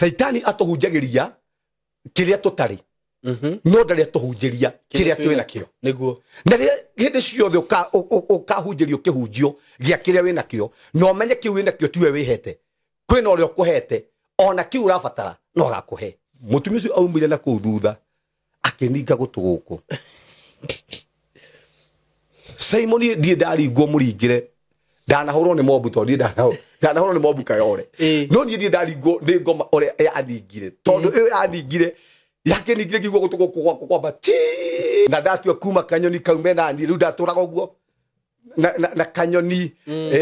Saitani atuhunjagĩria kĩrĩa tũtarĩ no ndarĩ atũhunjĩria kĩrĩa twĩ nakĩo. Nĩguo. Na hĩndĩ ciothe ũkahunjĩrio kĩhunjio gĩa kĩrĩa wĩ nakĩo, na ũmenye kĩu wĩ nakĩo tiwe wĩhete, kwĩna ũrĩa ũkũhete, ona kĩu ũrabatara no agakũhe. Mũtumia ũcio aumire na kũu thutha akĩninga gũtũ gũkũ. Simon ndiĩ ndaringwo mũringĩre, ndanahũrwo nĩ mobu tondũ niĩ ndanahũrwo nĩ mobu Kayore. No niĩ ndiĩ ndaringwo nĩ ngoma ũrĩa yaningire, tondũ ĩyo yaningire yakĩningire ngiuga gũtũ gũkũ gwakwa kwamba ti, na ndatua kuma kanyoni kau mena niĩ rĩu ndatũraga ũguo na kanyoni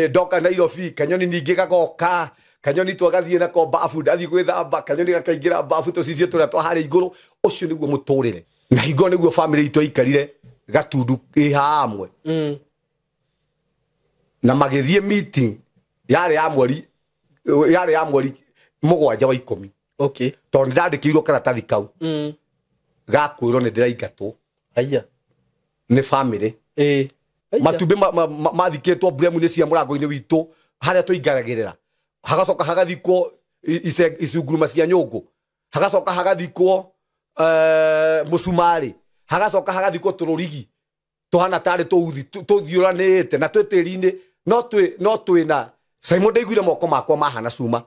ndoka Nairobi, kanyoni ningĩ gagoka, kanyoni twagathiĩ nako bafu, ndathiĩ gwĩthamba kanyoni gakaingĩra bafu, tũcicio tũrĩa twa harĩa igũrũ. Ũcio nĩguo mũtũrĩre, na hingo nĩguo family itũ yaikarire Gatundu ĩ hamwe. Na magĩthiĩ meeting yarĩ ya mweri 7 wa 10. Okay. Tondũ nĩndandĩkĩirwo karatathi kau ga kwĩrwo nĩ ndĩraingatwo. Aya. Nĩ family. Matumbĩ mathikĩtwo mburemu-inĩ cia mũrango-inĩ witũ harĩa tũingaragĩrĩra, hagacoka hagathikwo icunguruma cia nyũngũ, hagacoka hagathikwo mũcumarĩ, hagacoka hagathikwo tũrũrigi tũhana tarĩ tũuthi tũthiũranĩte na twĩ tĩri-inĩ, no twĩ na Simon. Ndaiguire moko makwa mahana cuma,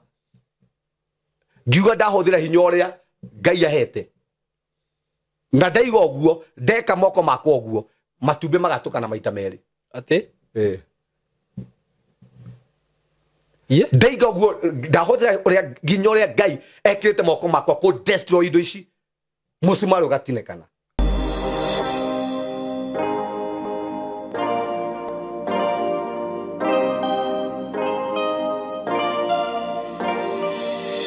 ngiuga ndahũthĩra hinya ũrĩa Ngai ahete, na ndaiga ũguo ndeka moko makwa ũguo matumbĩ magatũkana maita merĩ. Atĩ? Ndaiga ũguo ndahũthĩra ũrĩa nginya ũrĩa Ngai ekĩrĩte moko makwa kũ destroy indo ici, mũcumarĩ ũgatinĩkana.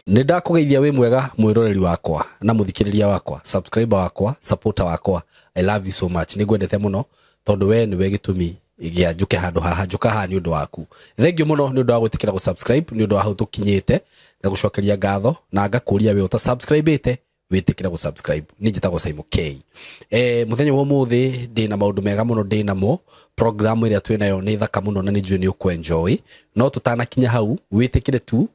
Nĩ ndakũgeithia wĩ mwega mwĩroreri wakwa na mũthikĩrĩria wakwa, subscriber wakwa, supporter wakwa. I love you so much. Nĩ ngwendete mũno tondũ we nĩwe gĩtũmi gĩa njũke handũ haha, njũka haha nĩ ũndũ waku. Thank you mũno nĩ ũndũ wa gwĩtĩkĩra gũ-subscribe, nĩ ũndũ wa hau tũkinyĩte. Ngagũcokeria ngatho na ngakũria we ũta-subscribe-ĩte wĩtĩkĩre gũ-subscribe. Niĩ njĩtagwo Simon K. Mũthenya wa ũmũthĩ ndĩna maũndũ mega mũno ndĩnamo. Program ĩrĩa twĩnayo nĩ thaka mũno na nĩ njũĩ nĩ ũkũ-enjoy. No tũtanakinya hau wĩtĩkĩre tu,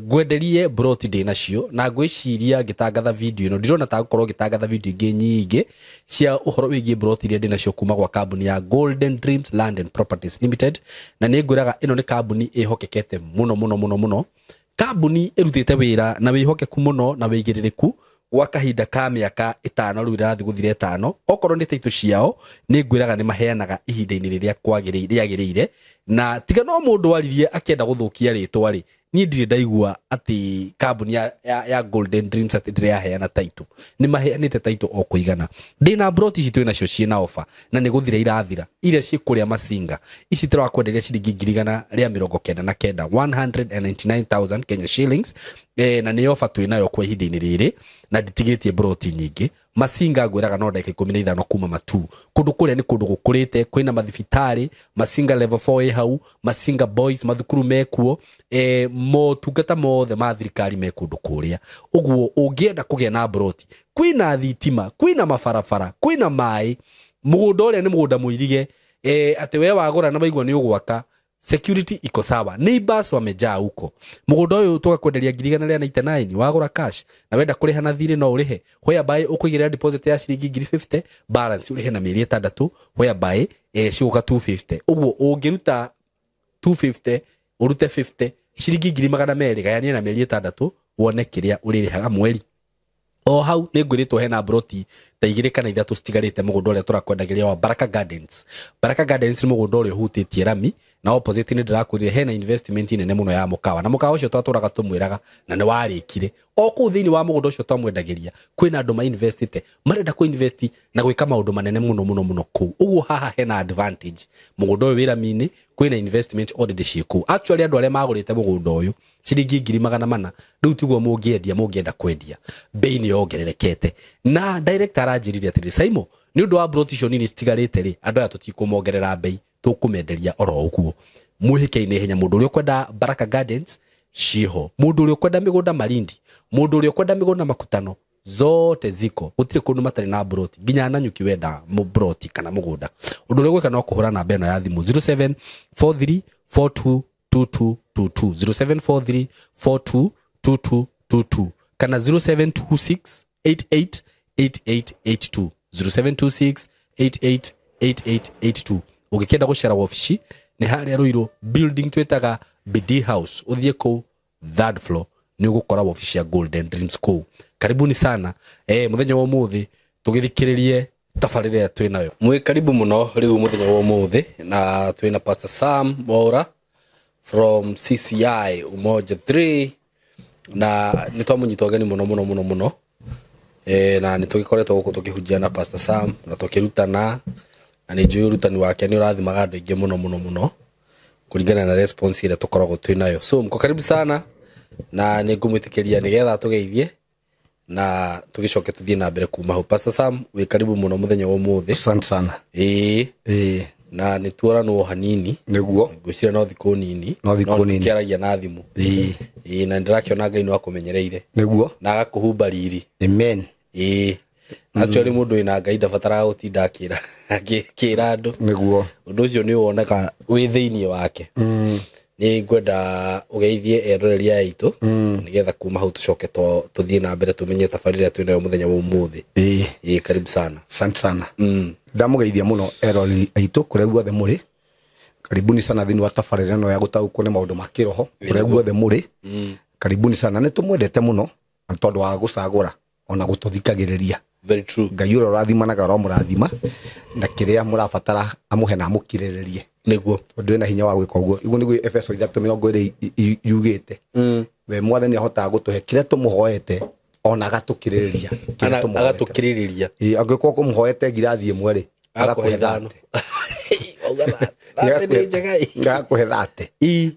ngwenderie broti ndĩnacio, na ngwĩciria ngĩtangatha video ĩno ndirona ta ngũkorwo ngĩtangatha video ingĩ nyingĩ cia ũhoro wĩgiĩ broti iria ndĩnacio kuma gwa kambuni ya Golden Dreams Land and Properties Limited. Na nĩ ngwĩraga ĩno nĩ kambuni ĩhokekete mũno mũno mũno mũno, kambuni ĩrutĩte wĩra na wĩhokeku mũno na wĩigĩrĩrĩku gwa kahinda ka mĩaka 5 rĩu ĩrathiĩ gũthira 5. Okorwo nĩ taitũ ciao nĩ ngwĩraga nĩ maheanaga ihinda-inĩ rĩrĩa rĩagĩrĩire, na tiga no mũndũ waririe akĩenda gũthũkia rĩtwa rĩ, niĩ ndirĩ ndaigua atĩ kambuni ya Golden Dreams atĩ ndĩraheana taitũ. Nĩ maheanĩte taitũ o kũigana. Ndĩna broti ici twĩnacio ciĩna offer na nĩ gũthira irathira, iria ciĩ kũrĩa Masinga. Ici tũrakwenderia ciringi ngiri igana rĩa mĩrongo kenda na kenda, 199,000 Kenya shillings. Na nĩ offer twĩnayo kwa ihinda-inĩ rĩrĩ, na nditigĩtie broti nyingĩ. Masinga ngwĩraga no ndagĩka 15 kuma Matuu. Kũndũ kũrĩa nĩ kũndũ gũkũrĩte, kwĩna mathibitarĩ, Masinga level 4 ĩ hau, Masinga boys, mathukuru mekuo, motungata mothe ma thirikari me kũndũ kũrĩa. Ũguo ũngĩenda kũgĩa na broti, kwĩna thitima, kwĩna mabarabara, kwĩna maĩ, mũgũnda ũrĩa nĩ mũgũnda mũirige, atĩ we wagũra na waigua nĩ ũgwaka, security iko sawa, neighbors wamejaa huko. Mũgũnda ũyũ tũgakwenderia ngiri igana rĩa 99 wagũra cash, na wenda kũrĩha na thirĩ no ũrĩhe, whereby ũkũigĩrĩra deposit ya ciringi ngiri 50, balance ũrĩhe na mĩeri 6, whereby cigũka 250. Ũguo ũngĩruta 250 ũrute 50, ciringi ngiri magana merĩ, gayania na mĩeri 6 wone kĩrĩa ũrĩrĩhaga mweri. O hau nĩ ngwĩrĩtwo hena broti ta 2 kana 3 citigarĩte mũgũnda ũrĩa tũrakwendagĩria wa Baraka Gardens. Baraka Gardens nĩ mũgũnda ũrĩa ũhutĩtie rami, na opposite nĩ ndĩrakwĩrire hena investment nene mũno ya mũkawa, na mũkawa ũcio twatũraga tũmwĩraga na nĩ warĩkire. O kũu thĩinĩ wa mũgũnda ũcio twamwendagĩria kwĩna andũ ma-investĩte, marenda kũ-invest na gwĩka maũndũ manene mũno mũno mũno kũu. Ũguo haha hena advantage, mũgũnda ũyũ wĩ rami-inĩ, kwĩna investment already ciĩ kũu. Actually andũ arĩa magũrĩte mũgũnda ũyũ ciringi ngiri magana mana, rĩu tiguo mũngĩendia, mũngĩenda kwendia bei nĩ yongererekete. Na director aranjĩrire atĩrĩ, Simon, nĩ ũndũ wa broti icio nini citigarĩte rĩ, andũ aya tũtikũmongerera bei, tũkũmenderia oro ũguo. Mwĩhĩke-inĩ ihenya, mũndũ ũrĩa ũkwenda Baraka Gardens ciĩho, mũndũ ũrĩa ũkwenda mĩgũnda Malindi, mũndũ ũrĩa ũkwenda mĩgũnda Makutano, zote ziko, gũtirĩ kũndũ matarĩ na broti, nginya Nanyuki wenda broti kana mũgũnda. Ũndũ ũrĩa ũgwĩka no kũhũra namba ĩno ya thimũ 0743 42 2222, 0743 42 22 22 kana 0726 88 8882 0726 88 8882. Ũngĩkĩenda gũcera wabici nĩ harĩa Ruiru building twĩtaga BD House, ũthiĩ kũu third floor nĩ ũgũkora wabici ya Golden Dreams kũu. Karibuni sana mũthenya wa ũmũthĩ tũgĩthikĩrĩrie tabarĩra ĩrĩa twĩ nayo. Mwĩ karibu mũno rĩu mũthenya wa ũmũthĩ, na twĩna Pastor Sam Mwaura from CCI Umoja 3, na nĩ twamũnyita ũgeni mũno mũno mũno mũno. Na nĩ tũgĩkoretwo gũkũ tũkĩhunjia na Pastor Sam na tũkĩrutana, na nĩ njũĩ ũrutani wake nĩ ũrathimaga andũ aingĩ mũno mũno mũno kũringana na response ĩrĩa tũkoragwo twĩ nayo. So mko karibu sana, na nĩ ngũmwĩtĩkĩria nĩgetha tũgeithie na tũgĩcoke tũthiĩ na mbere kuma hau. Pastor Sam, wĩ karibu mũno mũthenya wa ũmũthĩ. Asante sana. Ĩĩ. Na nĩ tuoranwo hanini. Nĩguo. Ngwĩciria no thikũ nini. No thikũ nini. Tũkĩaragia na thimũ. Ĩĩ. Ĩĩ, na nĩndĩrakĩona Ngai no akũmenyereire. Nĩguo. Na agakũhumba riri. Amen. Ĩĩ. Actually mũndũ wĩna Ngai ndabataraga gũtinda akĩra akĩra andũ. Nĩguo. Ũndũ ũcio nĩ woneka wĩ thĩinĩ wake. Nĩ ngwenda ũgeithie eroreri aya aitũ nĩgetha kuma hau tũcoke tũthiĩ na mbere tũmenye tabarĩra ĩrĩa twĩnayo mũthenya wa ũmũthĩ. Ĩĩ. Ĩĩ, karibu sana. Asante sana. Ndamũgeithia mũno eroreri aitũ kũrĩa guothe mũrĩ. Karibuni sana thĩinĩ wa tabarĩra ĩno ya gũtaũkwo nĩ maũndũ ma kĩroho kũrĩa guothe mũrĩ. Karibuni sana, nĩ tũmwendete mũno tondũ wa gũcagũra ona gũtũthikagĩrĩria. Very true. Ngai ũrĩa ũrathimanaga aromũrathima na kĩrĩa mũrabatara amũhe na amũkirĩrĩrie. Nĩguo. Tondũ ena hinya wa gwĩka ũguo. Ũguo nĩguo Efeso 3:20 yugĩte. We Mwathani ahotaga gũtũhe kĩrĩa tũmũhoete ona agatũkirĩrĩria. Kĩrĩa tũmũhoete. Agatũkirĩrĩria. Ĩĩ, angĩkorwo kũmũhoete ngirathi ĩmwe rĩ, agakũhe ithano. Agakũhe 30.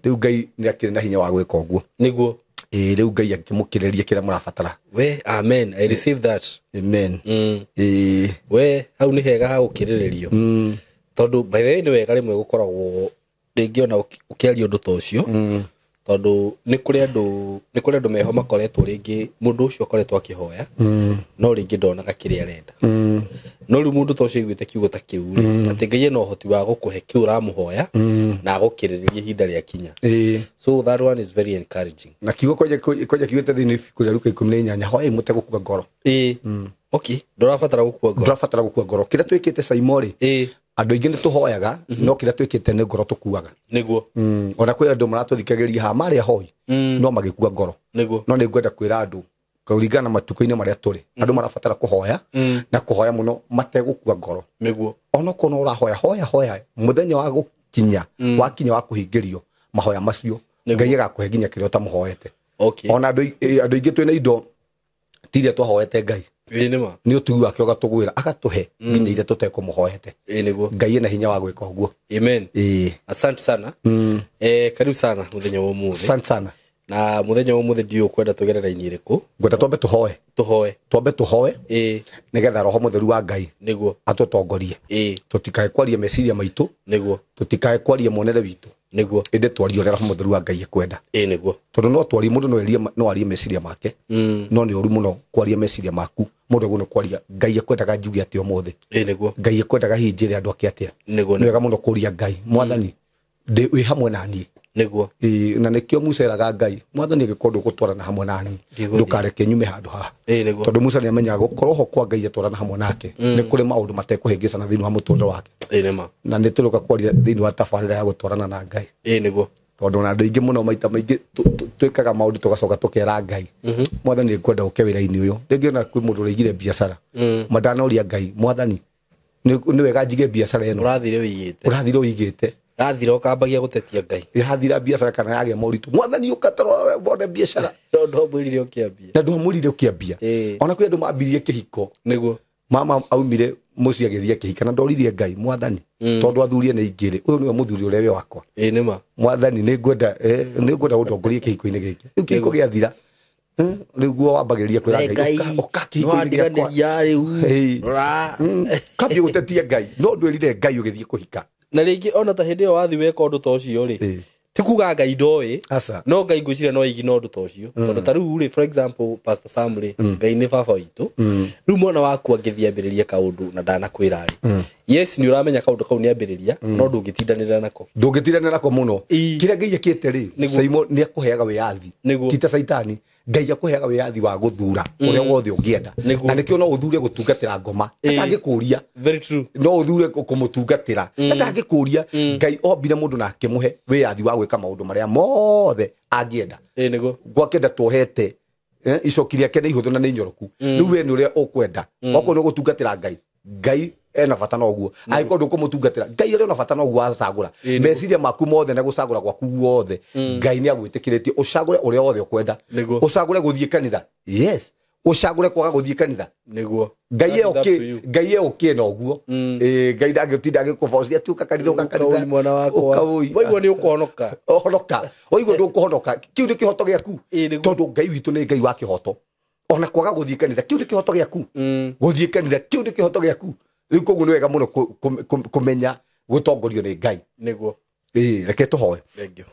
Rĩu Ngai nĩ akĩrĩ na hinya wa gwĩka ũguo. Nĩguo. Ĩĩ, rĩu Ngai akĩmũkirĩrĩria kĩrĩa mũrabatara. We, amen. I receive that. Amen. Ĩĩ. We, hau nĩ hega ha gũkirĩrĩrio. Tondũ by the way nĩ wega rĩmwe gũkoragwo rĩngĩ ona ũkĩaria ũndũ ta ũcio. Tondũ nĩ kũrĩ andũ meho makoretwo rĩngĩ mũndũ ũcio akoretwo akĩhoya, no rĩngĩ ndonaga kĩrĩa arenda. No rĩu mũndũ ta ũcio aiguĩte kiugo ta kĩu rĩ, atĩ Ngai ena ũhoti wa gũkũhe kĩu ũramũhoya na agũkĩrĩrĩria ihinda rĩa kinya. So that one is very encouraging. Na kiugo kwanja kiugĩte thĩinĩ ibuku rĩa Luka 18, hoyai mũtegũkua ngoro. Ĩĩ. Okay, ndũrabatara gũkua ngoro. Ndũrabatara gũkua ngoro. Kĩrĩa twĩkĩte Saimo rĩ, andũ aingĩ nĩ tũhoyaga, no kĩrĩa twĩkĩte nĩ ngoro tũkuaga. Nĩguo. Ona kwĩ andũ maratũthikagĩrĩria haha marĩ ahoi, no magĩkua ngoro. Nĩguo. No nĩ ngwenda kwĩra andũ kũringana na matukũ-inĩ marĩa tũrĩ, andũ marabatara kũhoya na kũhoya mũno mategũkua ngoro. Nĩguo. Onokorwo no ũrahoya, hoya hoya, mũthenya wa gũkinya, wakinya wa kũhingĩrio mahoya macio, Ngai agakũhe nginya kĩrĩa ũtamũhoete. Okay. Ona andũ aingĩ twĩna indo ti iria twahoete Ngai. Ĩĩ nĩ ma. Nĩ ũtugi wake ũgatũgwĩra agatũhe nginya iria tũtekũmũhoete. Ĩĩ nĩguo. Ngai ena hinya wa gwĩka ũguo. Amen. Ĩĩ. Asante sana. Karibu sana mũthenya wa ũmũthĩ. Asante sana. Na mũthenya wa ũmũthĩ ndiũĩ ũkwenda tũgerera raini ĩrĩkũ. Ngwenda twambe tũhoe. Tũhoe. Twambe tũhoe. Ĩĩ. Nĩgetha Roho Mũtheru wa Ngai Nĩguo. atũtongorie. Ĩĩ. Tũtikae kwaria meciria maitũ. Nĩguo. Tũtikae kwaria muonere witũ. Nĩguo. Ĩndĩ twarie ũrĩa Roho Mũtheru wa Ngai ekwenda. Ĩĩ nĩguo. Tondũ no twarie mũndũ no arie meciria make. No nĩ ũru mũno kwaria meciria maku. Mũndũ ũguo nĩ kwaria Ngai ekwendaga njuge atĩa ũmũthĩ. Ĩĩ nĩguo. Ngai ekwendaga hihi njĩre andũ ake atĩa. Nĩguo. Nĩ wega mũno kũria Ngai, Mwathani, wĩ hamwe na niĩ. Nĩguo. Ĩĩ, na nĩkĩo Musa eraga Ngai, Mwathani angĩkorwo ndũgũtwarana hamwe na niĩ, ndũkareke nyume handũ haha. Ĩĩ nĩguo. Tondũ Musa nĩamenyaga gũkorwo ho kwa Ngai atwarana hamwe nake, nĩ kũrĩ maũndũ matekũhĩngĩcana thĩinĩ wa mũtũũrĩre wake. Ĩĩ nĩ ma. Na nĩ tũroka kwaria thĩinĩ wa tabarĩra ya gũtwarana na Ngai. Ĩĩ nĩguo. Tondũ ona andũ aingĩ mũno maita maingĩ twĩkaga maũndũ tũgacoka tũkera Ngai, Mwathani ngwenda ũke wĩra-inĩ ũyũ. Rĩngĩ ona kwĩ mũndũ ũraigire biacara, mandanoria Ngai, Mwathani nĩ wega njige biacara ĩno. Ũrathire ũigĩte. Ũrathire ũigĩte. Yathira ũkambagia gũtetia Ngai. Yathira biacara kana yagĩa moritũ, Mwathani ũka tũrore wone biacara. No ndwamwĩrire ũkĩambia. Na ndwamwĩrire ũkĩambia. Ona kwĩ andũ mambirie kĩhiko. Nĩguo. Mama aumire mũciĩ agĩthiĩ akĩhika na ndoririe Ngai, Mwathani, tondũ athurie nĩ ingĩ rĩ, ũyũ nĩwe mũthuri ũrĩa wĩ wakwa. Ĩĩ nĩ ma. Mwathani nĩngwenda ũndongorie kĩhiko-inĩ gĩkĩ. Rĩu kĩhiko gĩathira, rĩu guo wambagĩrĩria kwĩra Ngai, ũka kĩhiko-inĩ gĩakwa. Rĩu. Rora. Kambia gũtetia Ngai, no ndwĩrire Ngai ũgĩthiĩ kũhika. Na rĩngĩ ona ta hĩndĩ ĩyo wathi weka ũndũ ta ũcio rĩ, ti kuga Ngai ndoĩ, no Ngai ngwĩciria no aigi na ũndũ ta ũcio. Tondũ ta rĩu rĩ, for example, Pastor Sam rĩ, Ngai nĩ baba witũ. Rĩu mwana waku angĩthiĩ ambĩrĩrie kaũndũ na ndanakwĩra rĩ, Yes, nĩ ũramenya kaũndũ kau nĩ ambĩrĩria, no ndũngĩtindanĩra nako. Ndũngĩtindanĩra nako mũno. Ii. Kĩrĩa Ngai ekĩte rĩ, Nĩguo. Saimo nĩ akũheaga wĩyathi. Nĩguo. Ti ta Caitani, Ngai akũheaga wĩyathi wa gũthura ũrĩa wothe ũngĩenda. Nĩguo. Na nĩkĩo no ũthure gũtungatĩra ngoma Ii. atangĩkũria. Very true. No ũthure kũmũtungatĩra atangĩkũria. Ngai ombire mũndũ na akĩmũhe wĩyathi wa gwĩka maũndũ marĩa mothe angĩenda. Ĩĩ nĩguo. Gwakenda tuohete, icoki rĩake nĩ ihũthũ na nĩ inyoroku. Rĩu we nĩ ũrĩa ũkwenda. Okorwo nĩ ũgũtungatĩra Ngai, Ngai ena bata na ũguo. Angĩkorwo ndũkũmũtungatĩra, Ngai arĩ ona bata na ũguo wacagũra. Ĩĩ, nĩguo. Meciria maku mothe na gũcagũra gwaku guothe, Ngai nĩ agwĩtĩkĩrĩtie ũcagũre ũrĩa wothe ũkwenda. Nĩguo. Ũcagũre gũthiĩ kanitha, yes. Ũcagũre kwaga gũthiĩ kanitha, Nĩguo. Ngai That is up to e you. Ngai e okay na ũguo. Ngai ndangĩtinda agĩkũbocia tu ũka kanitha, ũka Ũka ũi kanitha. mwana wakwa. Ũka ũi. Waigua nĩ ũkũhonoka. Honoka, waigua ndũkũhonoka, kĩu nĩ kĩhoto gĩaku. Ĩĩ, nĩguo. Tondũ Ngai witũ nĩ Ngai wa kĩhoto. Ona kwaga gũthiĩ kanitha, kĩu nĩ kĩhoto gĩaku. Gũthiĩ kanitha, kĩu nĩ kĩhoto gĩaku. Rĩu koguo nĩ wega mũno kũmenya gũtongorio nĩ Ngai. Nĩguo. Ĩĩ, reke tũhoe. Thank you.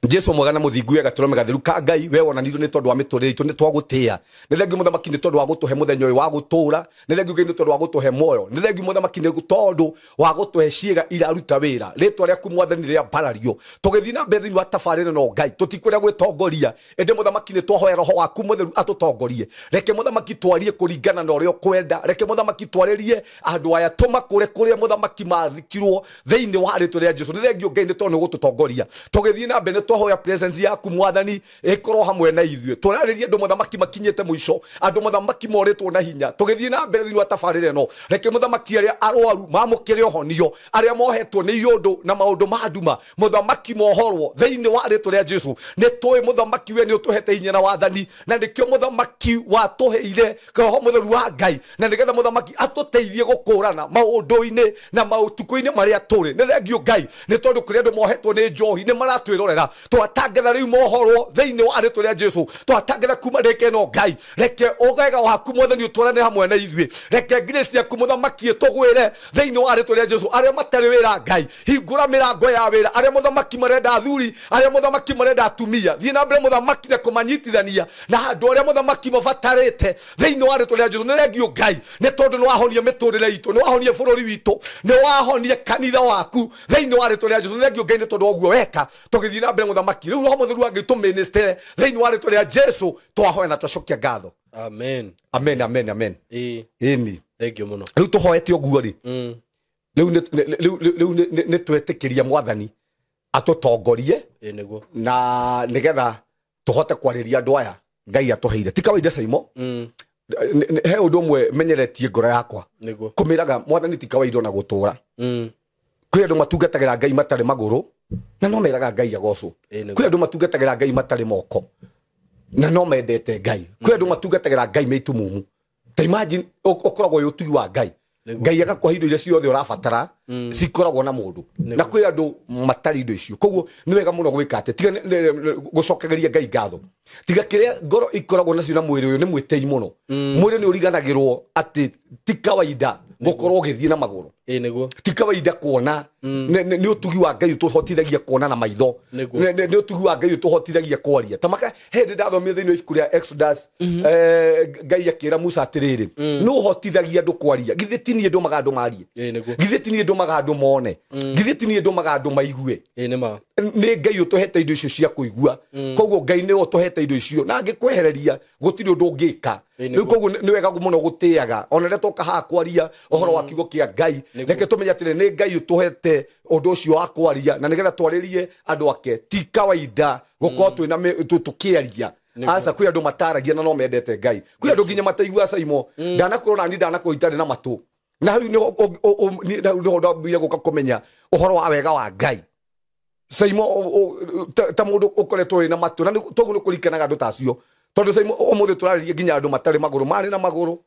Jesu mwega na mũthingu wega tũrome gatheru ka Ngai, we wonanirio nĩ tondũ wa mĩtũrĩre itũ, nĩ twagũtĩĩa. Nĩ thengiũ mũthamaki nĩ tondũ wa gũtũhe mũthenya ũyũ wa gũtũũra. Nĩ thengiũ Ngai nĩ tondũ wa gũtũhe muoyo. Nĩ thengiũ mũthamaki nĩ tondũ wa gũtũhe ciĩga iraruta wĩra. Rĩtwa rĩaku mwathani rĩambarario. Tũgĩthiĩ na mbere thĩinĩ wa tabarĩra no Ngai, tũtikwenda gwĩtongoria, ĩndĩ mũthamaki nĩ twahoya roho waku mũtheru atũtongorie. Reke mũthamaki twarie kũringana na ũrĩa ũkwenda. Reke mũthamaki twarĩrie andũ aya, tũmakũre kũrĩa mũthamaki mathikirwo thĩinĩ wa rĩtwa rĩa Jesu. Nĩ thengiũ Ngai nĩ tondũ nĩ ũgũtũtongoria. Tũgĩthiĩ na mbere nĩ twahoya presence yaku mwathani ĩkorwo hamwe na ithuĩ. Tũrarĩria andũ mũthamaki makinyĩte mũico, andũ mũthamaki morĩtwo na hinya. Tũgĩthiĩ na mbere thĩinĩ wa tabarĩra ĩno, reke mũthamaki arĩa arwaru mamũkĩre ũhonio, arĩa mohetwo nĩ iũndũ na maũndũ ma nduma mũthamaki mohorwo thĩinĩ wa rĩtwa rĩa Jesu. Nĩ tũĩ mũthamaki we nĩ ũtũhete hinya na wathani, na nĩkĩo mũthamaki watũheire roho mũtheru wa Ngai, na nĩgetha mũthamaki atũteithie gũkũrana maũndũ-inĩ na maũtukũ-inĩ marĩa tũrĩ. Nĩ thengiũ Ngai nĩ tondũ kũrĩ andũ mohetwo nĩ njohi nĩ maratwĩrorera. Twatangatha rĩu mohorwo thĩinĩ wa rĩtwa rĩa Jesu. Twatangatha kuma reke no Ngai, reke ũgega waku mwathani ũtwarane hamwe na ithuĩ. Reke grace yaku mũthamaki ĩtũgwĩre thĩinĩ wa rĩtwa rĩa Jesu. Arĩa matarĩ wĩra Ngai, hingũra mĩrango ya wĩra. Arĩa mũthamaki marenda athuri, arĩa mũthamaki marenda atumia, thiĩ na mbere mũthamaki na kũmanyitithania na andũ arĩa mũthamaki mabatarĩte thĩinĩ wa rĩtwa rĩa Jesu. Nĩ thengiũ Ngai nĩ tondũ nĩ wahonia mĩtũrĩre itũ, nĩ wahonia bũrũri witũ, nĩ wahonia kanitha waku thĩinĩ wa rĩtwa rĩa Jesu. Nĩ thengiũ Ngai nĩ tondũ wa ũguo weka. Tũgĩthiĩ na mbere mũthamaki, rĩu roho mũtheru wa Ngai tũmĩnĩstere thĩinĩ wa rĩtwa rĩa Jesu. Twahoya na twacokia ngatho. Amen. Amen, amen, amen. Ĩĩ. Ĩni. Thank you mũno. Rĩu tũhoete ũguo rĩ, rĩu nĩ twetĩkĩria mwathani atũtongorie. Ĩĩ nĩguo. Na nĩgetha tũhote kwarĩria andũ aya Ngai atũheire. Ti kawaida Saimo. He ũndũ ũmwe menyeretie ngoro yakwa. Nĩguo. Kũmĩraga mwathani ti kawaida ona gũtũũra. Kwĩ andũ matungatagĩra Ngai matarĩ magũrũ na no meraga Ngai agocwo. Ĩĩ nĩguo. Kwĩ andũ matungatagĩra Ngai matarĩ moko na no mendete Ngai. Kwĩ andũ matungatagĩra Ngai me itumumu. Ta imagine ũkoragwo wĩ ũtugi wa Ngai. Nĩguo. Ngai agakũhe indo iria ciothe ũrabatara cikoragwo na mũndũ. Na kwĩ andũ matarĩ indo icio. Koguo nĩ wega mũno gwĩka atĩ tiga gũcokereria Ngai ngatho. Tiga kĩrĩa ngoro ikoragwo nacio na mwĩrĩ ũyũ nĩ mwĩtĩi mũno. Mwĩrĩ nĩ ũriganagĩrwo atĩ ti kawaida gũkorwo ũgĩthiĩ na magũrũ. Ĩĩ nĩguo. Ti kawaida kuona. Nĩ ũtugi wa Ngai ũtũhotithagia kuona na maitho. Nĩguo. Nĩ ũtugi wa Ngai ũtũhotithagia kwaria. Ta maka hĩndĩ ndathomire thĩinĩ wa ibuku rĩa Exodus, Ngai akĩra Musa atĩrĩrĩ, nũ ũhotithagia andũ kwaria? Githĩ ti niĩ ndũmaga andũ marie? Ĩĩ nĩguo. Githĩ ti niĩ ndũmaga andũ mone? Githĩ ti niĩ ndũmaga andũ maigue? Ĩĩ nĩ ma. Nĩ Ngai ũtũhete indo icio cia kũigua. Koguo Ngai nĩwe ũtũhete indo icio, na angĩkwehereria gũtirĩ ũndũ ũngĩka. Ĩĩ nĩguo. Rĩu koguo nĩ wega mũno gũtĩaga ona rĩrĩa twoka haha kwaria ũhoro wa kiugo kĩa Ngai. Nĩguo. Reke tũmenye atĩrĩ, nĩ Ngai ũtũhete ũndũ ũcio wa kwaria na nĩgetha twarĩrie andũ ake. Ti kawaida gũkorwo twĩna tũkĩaria. Aca, kwĩ andũ mataragia na no mendete Ngai. Kwĩ andũ nginya mataiguaga Saimo. Ndanakorwo nani, ndanakorwo itarĩ na matũ. Na hau nĩho ndambire gũka kũmenya ũhoro wa wega wa Ngai. Saimo ta mũndũ ũkoretwo wĩna matũ, na toguo nĩ kũririkanaga andũ ta acio. Tondũ Saimo ũmũthĩ tũrarĩria nginya andũ matarĩ magũrũ, marĩ na magũrũ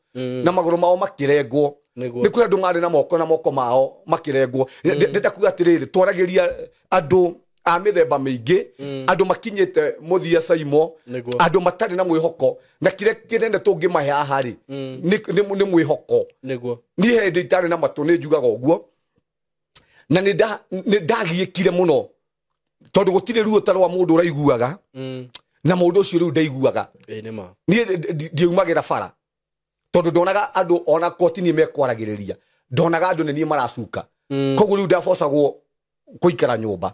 na magũrũ mao makĩrengwo. Nĩguo. Nĩ kũrĩ andũ marĩ na moko na moko mao makĩrengwo. Ndĩrenda kuga atĩrĩrĩ, twaragĩria andũ a mĩthemba mĩingĩ, andũ makinyĩte mũthia Saimo, Nĩguo. andũ matarĩ na mwĩhoko, na kĩrĩa kĩnene tũngĩmahe haha rĩ, nĩ mwĩhoko. Nĩguo. Niĩ hĩndĩ itarĩ na matũ nĩ njugaga ũguo, na nĩ ndagiĩkire mũno tondũ gũtirĩ ruo ta rwa mũndũ ũraiguaga, na mũndũ ũcio rĩu ndaiguaga. Ĩĩ nĩ ma. Niĩ ndiumagĩra bara tondũ ndonaga andũ ona kotini mekwaragĩrĩria. Ndonaga andũ nĩ niĩ maracuka. Koguo rĩu ndabocagwo kũikara nyũmba.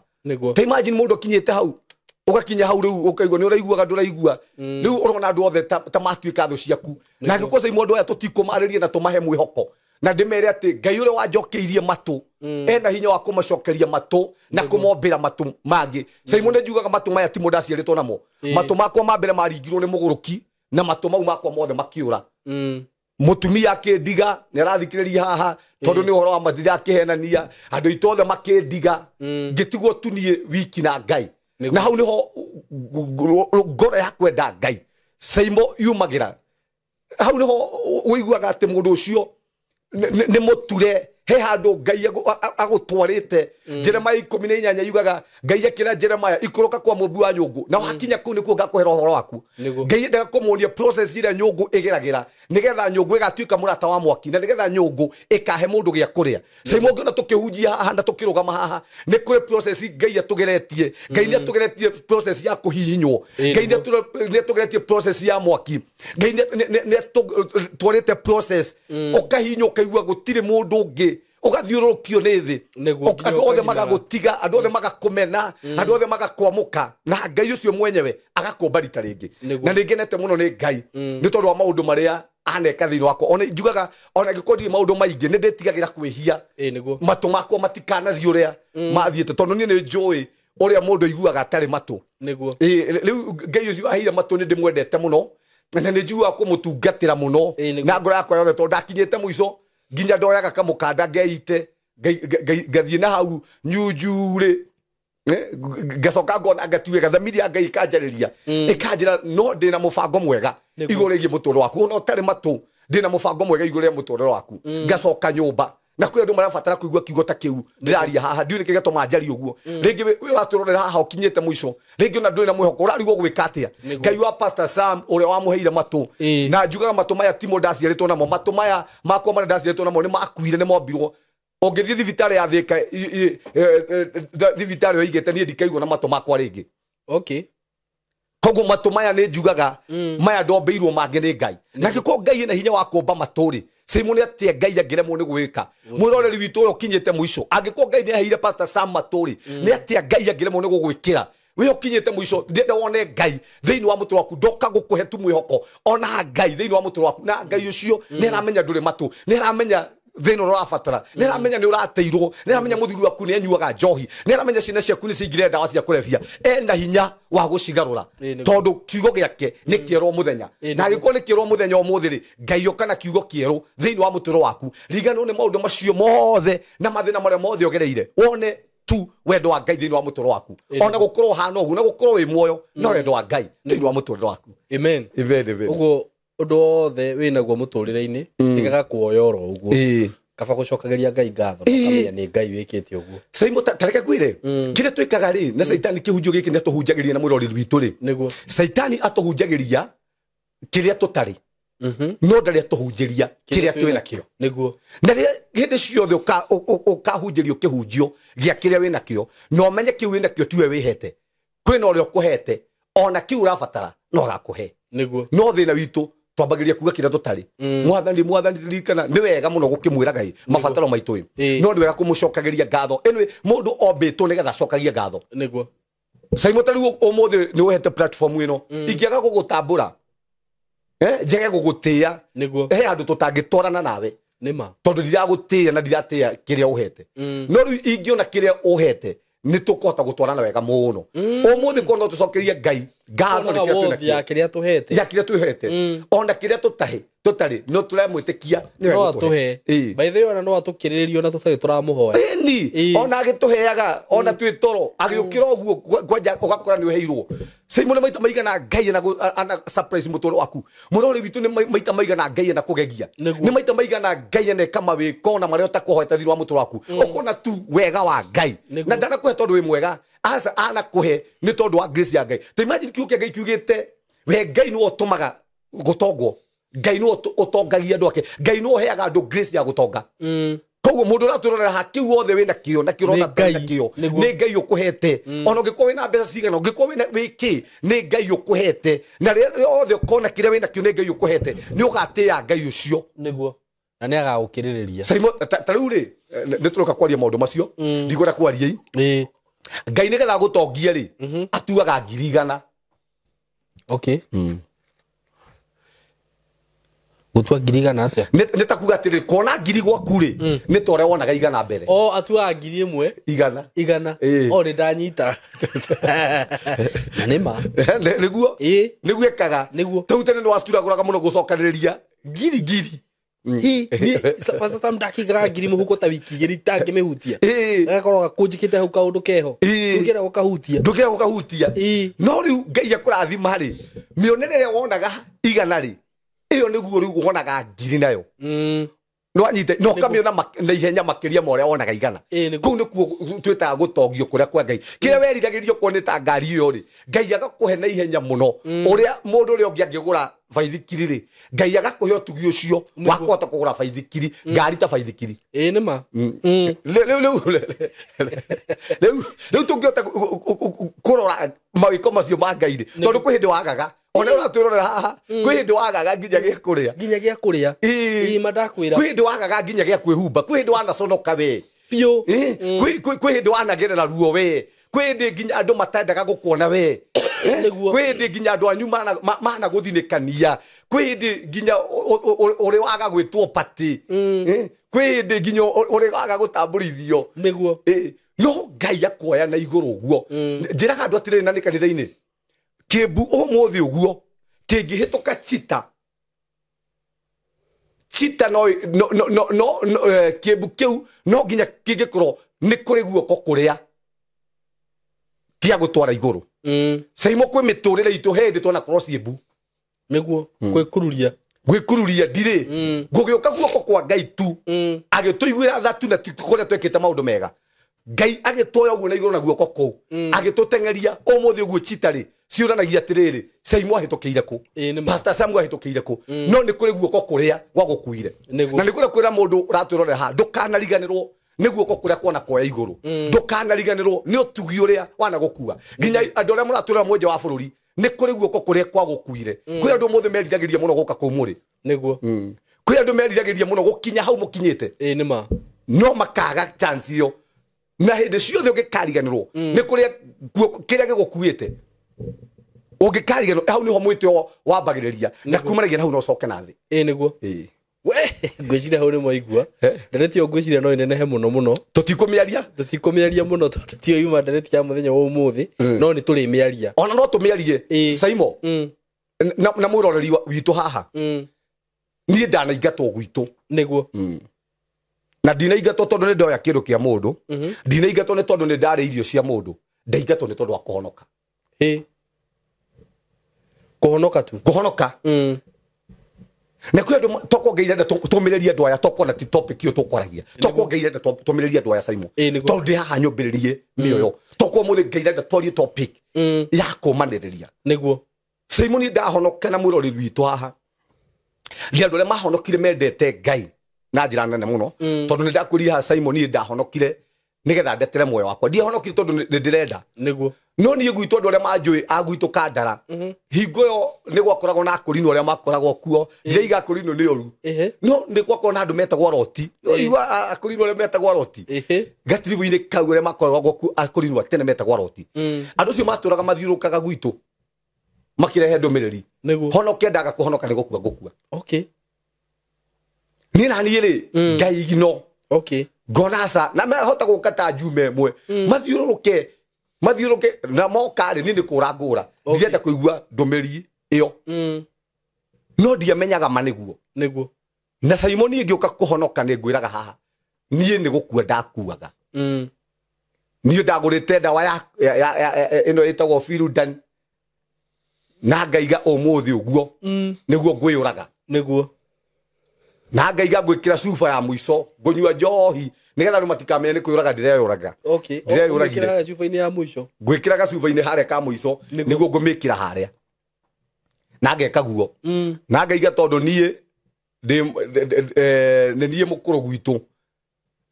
Ta imagine mũndũ akinyĩte hau, ũgakinya hau rĩu ũkaigua nĩ ũraiguaga ndũraigua. Rĩu ũrona andũ othe ta matuĩka thũ ciaku. Na angĩkorwo Saimo andũ aya tũtikũmarĩria na tũmahe mwĩhoko, na ndĩmere atĩ Ngai ũrĩa wanjokeirie matũ ena hinya wa kũmacokeria matũ na kũmombĩra matũ mangĩ. Saimo nĩ njugaga matũ maya timo ndaciarĩtwo namo. Matũ makwa ma mbere maringirwo nĩ mũgũrũki na matũ mau makwa mothe makĩũra. Mutumia akĩndiga nĩ arathikĩrĩria haha tondũ nĩ ũhoro wa mathira akĩhenania andũ aitũ othe makĩndiga ngĩtigwo tu niĩ wiki na Ngai. Na hau nĩho ngoro ya kwenda Ngai Saimo yumagĩra. Hau nĩho ũiguaga atĩ mũndũ ũcio nĩ mũture he handũ Ngai agũtwarĩte. Jeremiah 18 yugaga Ngai akĩra Jeremiah ikũrũka kwa mũmbi wa nyũngũ na wakinya kũu nĩkuo ngakũhera ũhoro waku. Ngai endaga kũmuonia process ĩrĩa nyũngũ ĩgeragĩra nĩgetha nyũngũ ĩgatuĩka mũrata wa mwaki na nĩgetha nyũngũ ĩkahe mũndũ gĩa kũrĩa. Saimo ũngĩona tũkĩhunjia haha na tũkĩrũgama haha nĩ kũrĩ process Ngai atũgeretie. Ngai nĩ atũgeretie process ya kũhihinywo. Ngai nĩ atũgeretie process ya mwaki. Ngai nĩ atũtwarĩte process ũkahihinywo ũkaigua gũtirĩ mũndũ ũngĩ ũgathiũrũrũkio nĩ thĩ, andũ othe magagũtiga, andũ othe magakũmena, andũ othe magakwamũka, na Ngai ũcio mwenyewe agakũmba rita rĩngĩ. Na nĩ ngenete mũno nĩ Ngai nĩ tondũ wa maũndũ marĩa aneka thĩinĩ wakwa. Ona njugaga ona angĩkorwo ndirĩ maũndũ maingĩ nĩ ndĩtigagĩra kwĩhia matũ makwa matikanathiĩ ũrĩa mathiĩte tondũ niĩ nĩ njũĩ ũrĩa mũndũ aiguaga atarĩ matũ. Rĩu Ngai ũcio aheire matũ nĩ ndĩmwendete mũno na nĩ njiguaga kũmũtungatĩra mũno na ngoro yakwa yothe tondũ ndakinyĩte mũico nginya ndoyaga kamũkanda ngeite ngathiĩ na hau nyunjurĩ ngacoka ngona ngatuĩka thamiri ya Ngai ĩkanjarĩria ĩkanjĩra no ndĩna mũbango mwega igũrũ rĩgiĩ mũtũrĩre waku. Ona ũtarĩ matũ ndĩna mũbango mwega igũrũ rĩa mũtũrĩre waku. Ngacoka nyũmba na kwĩ andũ marabatara kũigua kiugo ta kĩu ndĩraria haha ndiũĩ nĩkĩ gĩatũma njarie ũguo. Rĩngĩ ũratũrorera haha ũkinyĩte mũico, rĩngĩ ona ndũrĩ na mwĩhoko ũrarigwo gwĩka atĩa. Ngai wa Pastor Sam ũrĩa wamũheire matũ, na njugaga matũ maya timo ndaciarĩtwo namo, matũ maya makwa marĩa ndaciarĩtwo namo nĩ makuire, nĩ mombirwo. Ũngĩthiĩ thibitarĩ ya Thĩka, thibitarĩ ĩyo ĩigĩte niĩ ndikaigua na matũ makwa rĩngĩ. Koguo matũ maya nĩ njugaga maya ndombĩirwo mangĩ nĩ Ngai. Na angĩkorwo Ngai ena hinya wa kũmba matũ rĩ, Saimo nĩ atĩa Ngai angĩremwo nĩ gwĩka? Mwĩroreri witũ ũyũ ũkinyĩte mũico, angĩkorwo Ngai nĩ aheire Pastor Sam matũ rĩ, nĩ atĩa Ngai angĩremwo nĩ gũgwĩkĩra? We ũkinyĩte mũico, ndĩrenda wone Ngai thĩinĩ wa mũtũrĩre waku, ndoka gũkũhe tu mwĩhoko, ona Ngai thĩinĩ wa mũtũrĩre waku. Na Ngai ũcio nĩ aramenya ndũrĩ matũ, nĩ aramenya thĩna ũrĩa ũrabatara, nĩ aramenya nĩ ũrateirwo, nĩ aramenya mũthuri waku nĩ anyuaga njohi, nĩ aramenya ciana ciaku nĩ ciingire ndawa cia kũrebia, ena hinya wa gũcigarũra tondũ kiugo gĩake nĩ kĩerũ mũthenya. Na angĩkorwo nĩ kĩerũ mũthenya ũmũthĩ rĩ, Ngai ũka na kiugo kĩerũ thĩinĩ wa mũtũrĩre waku. Riganĩrwo nĩ maũndũ macio mothe na mathĩna marĩa mothe ũgereire, wone tu wendo wa Ngai thĩinĩ wa mũtũrĩre waku. Ona gũkorwo hana ũguo na gũkorwo wĩ muoyo no wendo wa Ngai thĩinĩ wa mũtũrĩre waku. Amen. Amen. Ũguo ũndũ wothe wĩnaguo mũtũrĩre-inĩ tigaga kuoya oro ũguo, kaba gũcokagĩria Ngai ngatho ũkamenya nĩ Ngai wĩkĩte ũguo. Saimo ta reke ngwĩre kĩrĩa twĩkaga rĩ na Caitani kĩhunjio gĩkĩ nĩ atũhunjagĩria na mwĩroreri witũ rĩ, Caitani atũhunjagĩria kĩrĩa tũtarĩ no ndarĩ atũhunjĩria kĩrĩa twĩ nakĩo. Na hĩndĩ ciothe ũkahunjĩrio kĩhunjio gĩa kĩrĩa wĩ nakĩo, na ũmenye kĩu wĩ nakĩo tiwe wĩhete, kwĩna ũrĩa ũkũhete, ona kĩu ũrabatara no agakũhe. No thĩna witũ twambagĩrĩria kuga kĩrĩa tũtarĩ. Mwathani, mwathani ririkana nĩ wega mũno gũkĩmwĩra Ngai mabataro maitũ ĩ, no nĩ wega kũmũcokagĩria ngatho. Anyway, mũndũ ombĩtwo nĩgetha acokagie ngatho. Saimo ta rĩu ũmũthĩ nĩ ũhete platform ĩno, ingĩaga gũgũtambũra njage gũgũtĩĩa, he handũ tũtangĩtwarana nawe tondũ ndiragũtĩĩa na ndiratĩĩa kĩrĩa ũhete. No rĩu ingĩona kĩrĩa ũhete nĩ tũkũhota gũtwarana wega mũno. Ũmũthĩ korwo no tũcokerie Ngai ngatho nĩ kĩrĩa twĩnakĩo, ya kĩrĩa tũhete, ya kĩrĩa twĩhete, ona kĩrĩa tũtarĩ no tũramwĩtĩkia nĩwe no atũhe. By the way, ona no atũkĩrĩrĩrio na tũtarĩ tũramũhoya. Ĩni, ona agĩtũheaga ona twĩ toro agĩũkĩra ũguo kwanja ũgakora nĩ ũheirwo. Saimo nĩ maita maigana Ngai ana surprise mũtũrĩre waku. Mũrori witũ nĩ maita maigana Ngai ana kũgegia, nĩ maita maigana Ngai aneka mawĩko na marĩa ũtakũhoete thĩinĩ wa mũtũrĩre waku, ũkona tu wega wa Ngai. Na ndanakũhe tondũ wĩ mwega, aca anakũhe nĩ tondũ wa grace ya Ngai. Ta imagine kiugo kĩa Ngai kiugĩte we Ngai nĩwe ũtũmaga gũtongwo, Ngai nĩwe ũtongagia andũ ake, Ngai nĩwe ũheaga andũ grace ya gũtonga. Koguo mũndũ ũratũrorera ha kĩu wothe wĩna kĩo na kĩo ũrona Nĩ wĩna kĩo Ngai, nĩ Ngai ũkũhete. Ona ũngĩkorwo wĩna mbeca cigana, ũngĩkorwo wĩna wĩ kĩ, nĩ Ngai ũkũhete. Na rĩrĩa rĩothe ũkona kĩrĩa wĩna kĩo nĩ Ngai ũkũhete, nĩ ũgatĩĩa Ngai ũcio. Nĩguo. Na nĩ agagũkĩrĩrĩria. Simon ta rĩu rĩ nĩ tũroka kwaria maũndũ macio ndikwenda kwaria i Ngai nĩgetha gũtongie rĩ atuaga 100,000. Okay. Gutua 100,000 atia? Nĩ ta kuga atĩrĩ kuona 1,000 gwaku rĩ nĩ ta ũrĩa wonaga 100 mbere. O atuaga 1,000 igana. Igana. O nĩ ndanyita. Na nĩ ma. Nĩguo. Nĩguo ĩkaga. Nĩguo. Tau tene nĩ waturagũraga mũno gũcokanĩrĩria 1,000. Hi ni pastor Sam ndakigra 1,000 mũhuko ta wiki igĩrĩ itangĩmĩhutia. Gakorwo gakũnjĩkĩte hau kaũndũ keho. Ndũngĩenda gũkahutia. Ndũngĩenda gũkahutia. No rĩu Ngai akũrathima rĩ mĩonere ĩrĩa wonaga 100 rĩ ĩyo nĩguo rĩu wonaga 1,000 nayo. No anyite no kamiona na ihenya makĩria ma ũrĩa wonaga 100. Kũu nĩkuo twĩtaga gũtongio kũrĩa kwa Ngai. Kĩrĩa weriragĩrio kuo nĩ ta ngari ĩyo rĩ Ngai agakũhe na ihenya mũno ũrĩa mũndũ ũrĩa ũngĩ angĩgũra baithikiri rĩ Ngai agakũhe ũtugi ũcio wa kũhota kũgũra baithikiri ngari ta baithikiri. Ĩĩ nĩ ma. Rĩu tũngĩhota kũrora mawĩko macio ma Ngai rĩ tondũ kwĩ hĩndĩ wagaga ona ũratwĩrorera haha kwĩ hĩndĩ wagaga nginya gĩa kũrĩa. Nginya gĩa kũrĩa. Ĩĩ ma ndakwĩra. Kwĩ hĩndĩ wagaga nginya gĩa kwĩhumba kwĩ hĩndĩ wanaconoka we biũ. Kwĩ hĩndĩ wanagerera ruo we kwĩ hĩndĩ nginya andũ matendaga gũkuona we. Kwĩ hĩndĩ nginya andũ anyu managũthinĩkania kwĩ hĩndĩ nginya ũrĩ waga gwĩtwo pati kwĩ hĩndĩ nginya ũrĩ waga gũtambũrithio. Nĩguo. No Ngai akuoya na igũrũ ũguo. Njĩraga andũ atĩrĩrĩ na nĩ kanitha-inĩ kĩmbu ũmũthĩ ũguo kĩngĩhĩtũka chita chita no no no no kĩmbu kĩu no nginya kĩngĩkorwo nĩ kũrĩ guoko kũrĩa kĩa gũtwara igũrũ. Saimo kwĩ mĩtũrĩre itũ hĩndĩ twanakorwo ciĩmbu. Nĩguo gwĩkururia. Gwĩkururia ndirĩ ngũgĩũka guoko kwa Ngai tu agĩtũiguĩra tha tu na kũrĩa twekĩte maũndũ mega Ngai agĩtwoya ũguo na igũrũ na guoko kũu agĩtũteng'eria ũmũthĩ ũguo chita rĩ ciũranagia atĩrĩrĩ Saimo ahĩtũkĩire kũ Pastor Sam ahĩtũkĩire kũ no nĩ kũrĩ guoko kũrĩa gwagũkuire na nĩ kũrĩa kwĩra mũndũ ũratwĩrorera haha ndũkanariganĩrwo nĩ guoko kũrĩa kuona kuoya igũrũ ndũkanariganĩrwo nĩ ũtugi ũrĩa wanagũkua nginya andũ arĩa mũratwĩrora mwenje wa bũrũri nĩ kũrĩ guoko kũrĩa kwagũkuire kwĩ andũ ũmũthĩ meriragĩria mũno gũka kũu mũrĩ. Nĩguo. Kwĩ andũ meriragĩria mũno gũkinya hau mũkinyĩte. Ĩĩ nĩ ma. No makaga chance ĩyo na hĩndĩ ciothe ũngĩkariganĩrwo nĩ kũrĩa kĩrĩa gĩgũkuĩte ũngĩkariganĩrwo hau nĩho mwĩtĩ wambagĩrĩria na kumanagia na hau no ũcoke na thĩ. Ĩĩ nĩguo. We ngwĩciria hau nĩ mwaigua ndereti ĩyo ngwĩciria no ĩnenehe mũno mũno. Tũtikũmĩaria mũno tondũ tiyo yuma ndereti ya mũthenya wa ũmũthĩ no nĩ tũrĩmĩaria. Ona no tũmĩarie Saimo na mwĩroreri witũ haha niĩ ndanaingatwo gwitũ. Nĩguo. Na ndinaingatwo tondũ nĩ ndoya kĩndũ kĩa mũndũ ndinaingatwo nĩ tondũ nĩ ndarĩ irio cia mũndũ ndaingatwo nĩ tondũ wa kũhonoka. Kũhonoka tu. Kũhonoka. Na kwĩ andũ tokwo Ngai irenda tũmĩrĩrie andũ aya tokwo na ti topic ĩyo tũkwaragia tokwo Ngai irenda tũmĩrĩrie andũ aya Saimo tondũ ndĩ haha nyũmbĩrĩrie mĩoyo tokwo mũthĩ Ngai irenda twarie topic ya kũmanĩrĩria. Nĩguo. Saimo niĩ ndahonoka na mwĩroreri witũ haha ndĩ andũ arĩa mahonokire mendete Ngai na njĩra nene mũno tondũ nĩ ndakwĩrire haha Saimo niĩ ndahonokire nĩgetha ndetere muoyo wakwa ndiahonokire tondũ nĩ ndĩrenda. Nĩguo. No niĩ gwitũ andũ arĩa manjũĩ a gwitũ Kandara hingo ĩyo nĩ gwakoragwo na akũrinũ arĩa makoragwo kuo ndiraiga akũrinũ nĩ ũru no nĩ gwakoragwo na andũ metagwo aroti igua akũrinũ arĩa metagwo aroti gatiribu-inĩ kau arĩa makoragwo kuo akũrinũ a tene metagwo aroti andũ acio matũraga mathiũrũrũkaga gwitũ makĩrehe ndũmĩrĩri honoke ndaga kũhonoka nĩ gũkua ngũkua. Okay. Niĩ na niĩ rĩ Ngai no. Okay. Ngona aca na mahota gũka ta njume ĩmwe mathiũrũrũke na moka rĩ niĩ nĩ kũra ngũra ndirenda kũigua ndũmĩrĩri ĩyo no ndiamenyaga ma nĩguo. Nĩguo. Na Saimo niĩ ngĩũka kũhonoka nĩ ngwĩraga haha niĩ nĩ gũkua ndakuaga. Niĩ ndagũrĩte ndawa ya ĩno ĩtagwo Firudan na ngaiga ũmũthĩ ũguo nĩguo ngwĩyũraga. Nĩguo. Na ngaiga ngwĩkĩra cuba ya mũico ngũnyua njohi nĩgetha andũ matikamenye nĩ kwĩyũraga ndĩreyũraga. Okay. Ndĩreyũragire. Cuba-inĩ ya mũico. Ngwĩkĩraga cuba-inĩ harĩa ka mũico nĩguo ngũmĩkĩra harĩa na ngeka guo na ngaiga tondũ niĩ nĩ niĩ mũkũrũ gwitũ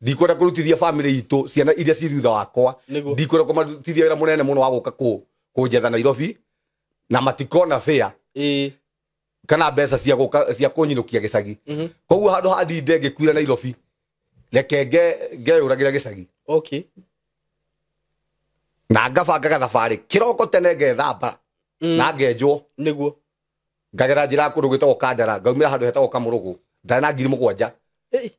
ndikwenda kũrutithia family itũ ciana iria ci thutha wakwa ndikwenda kũmarutithia wĩra mũnene mũno wa gũka kũnjetha Nairobi na matikona fair. Kana mbeca cia gũka cia kũnyinũkia gĩcagi. Koguo handũ ha ndinde ngĩkuira Nairobi, reke ngeyũragĩra gĩcagi. Okay. Na ngabangaga thabarĩ kĩroko tene, ngethamba na ngenjwo. Niguo. Ngagera njĩra ya kũndũ gwĩtagwo Kandara, ngaumĩra handũ hetagwo Kamũrũgũ, ndarĩ na 7,000. Hey.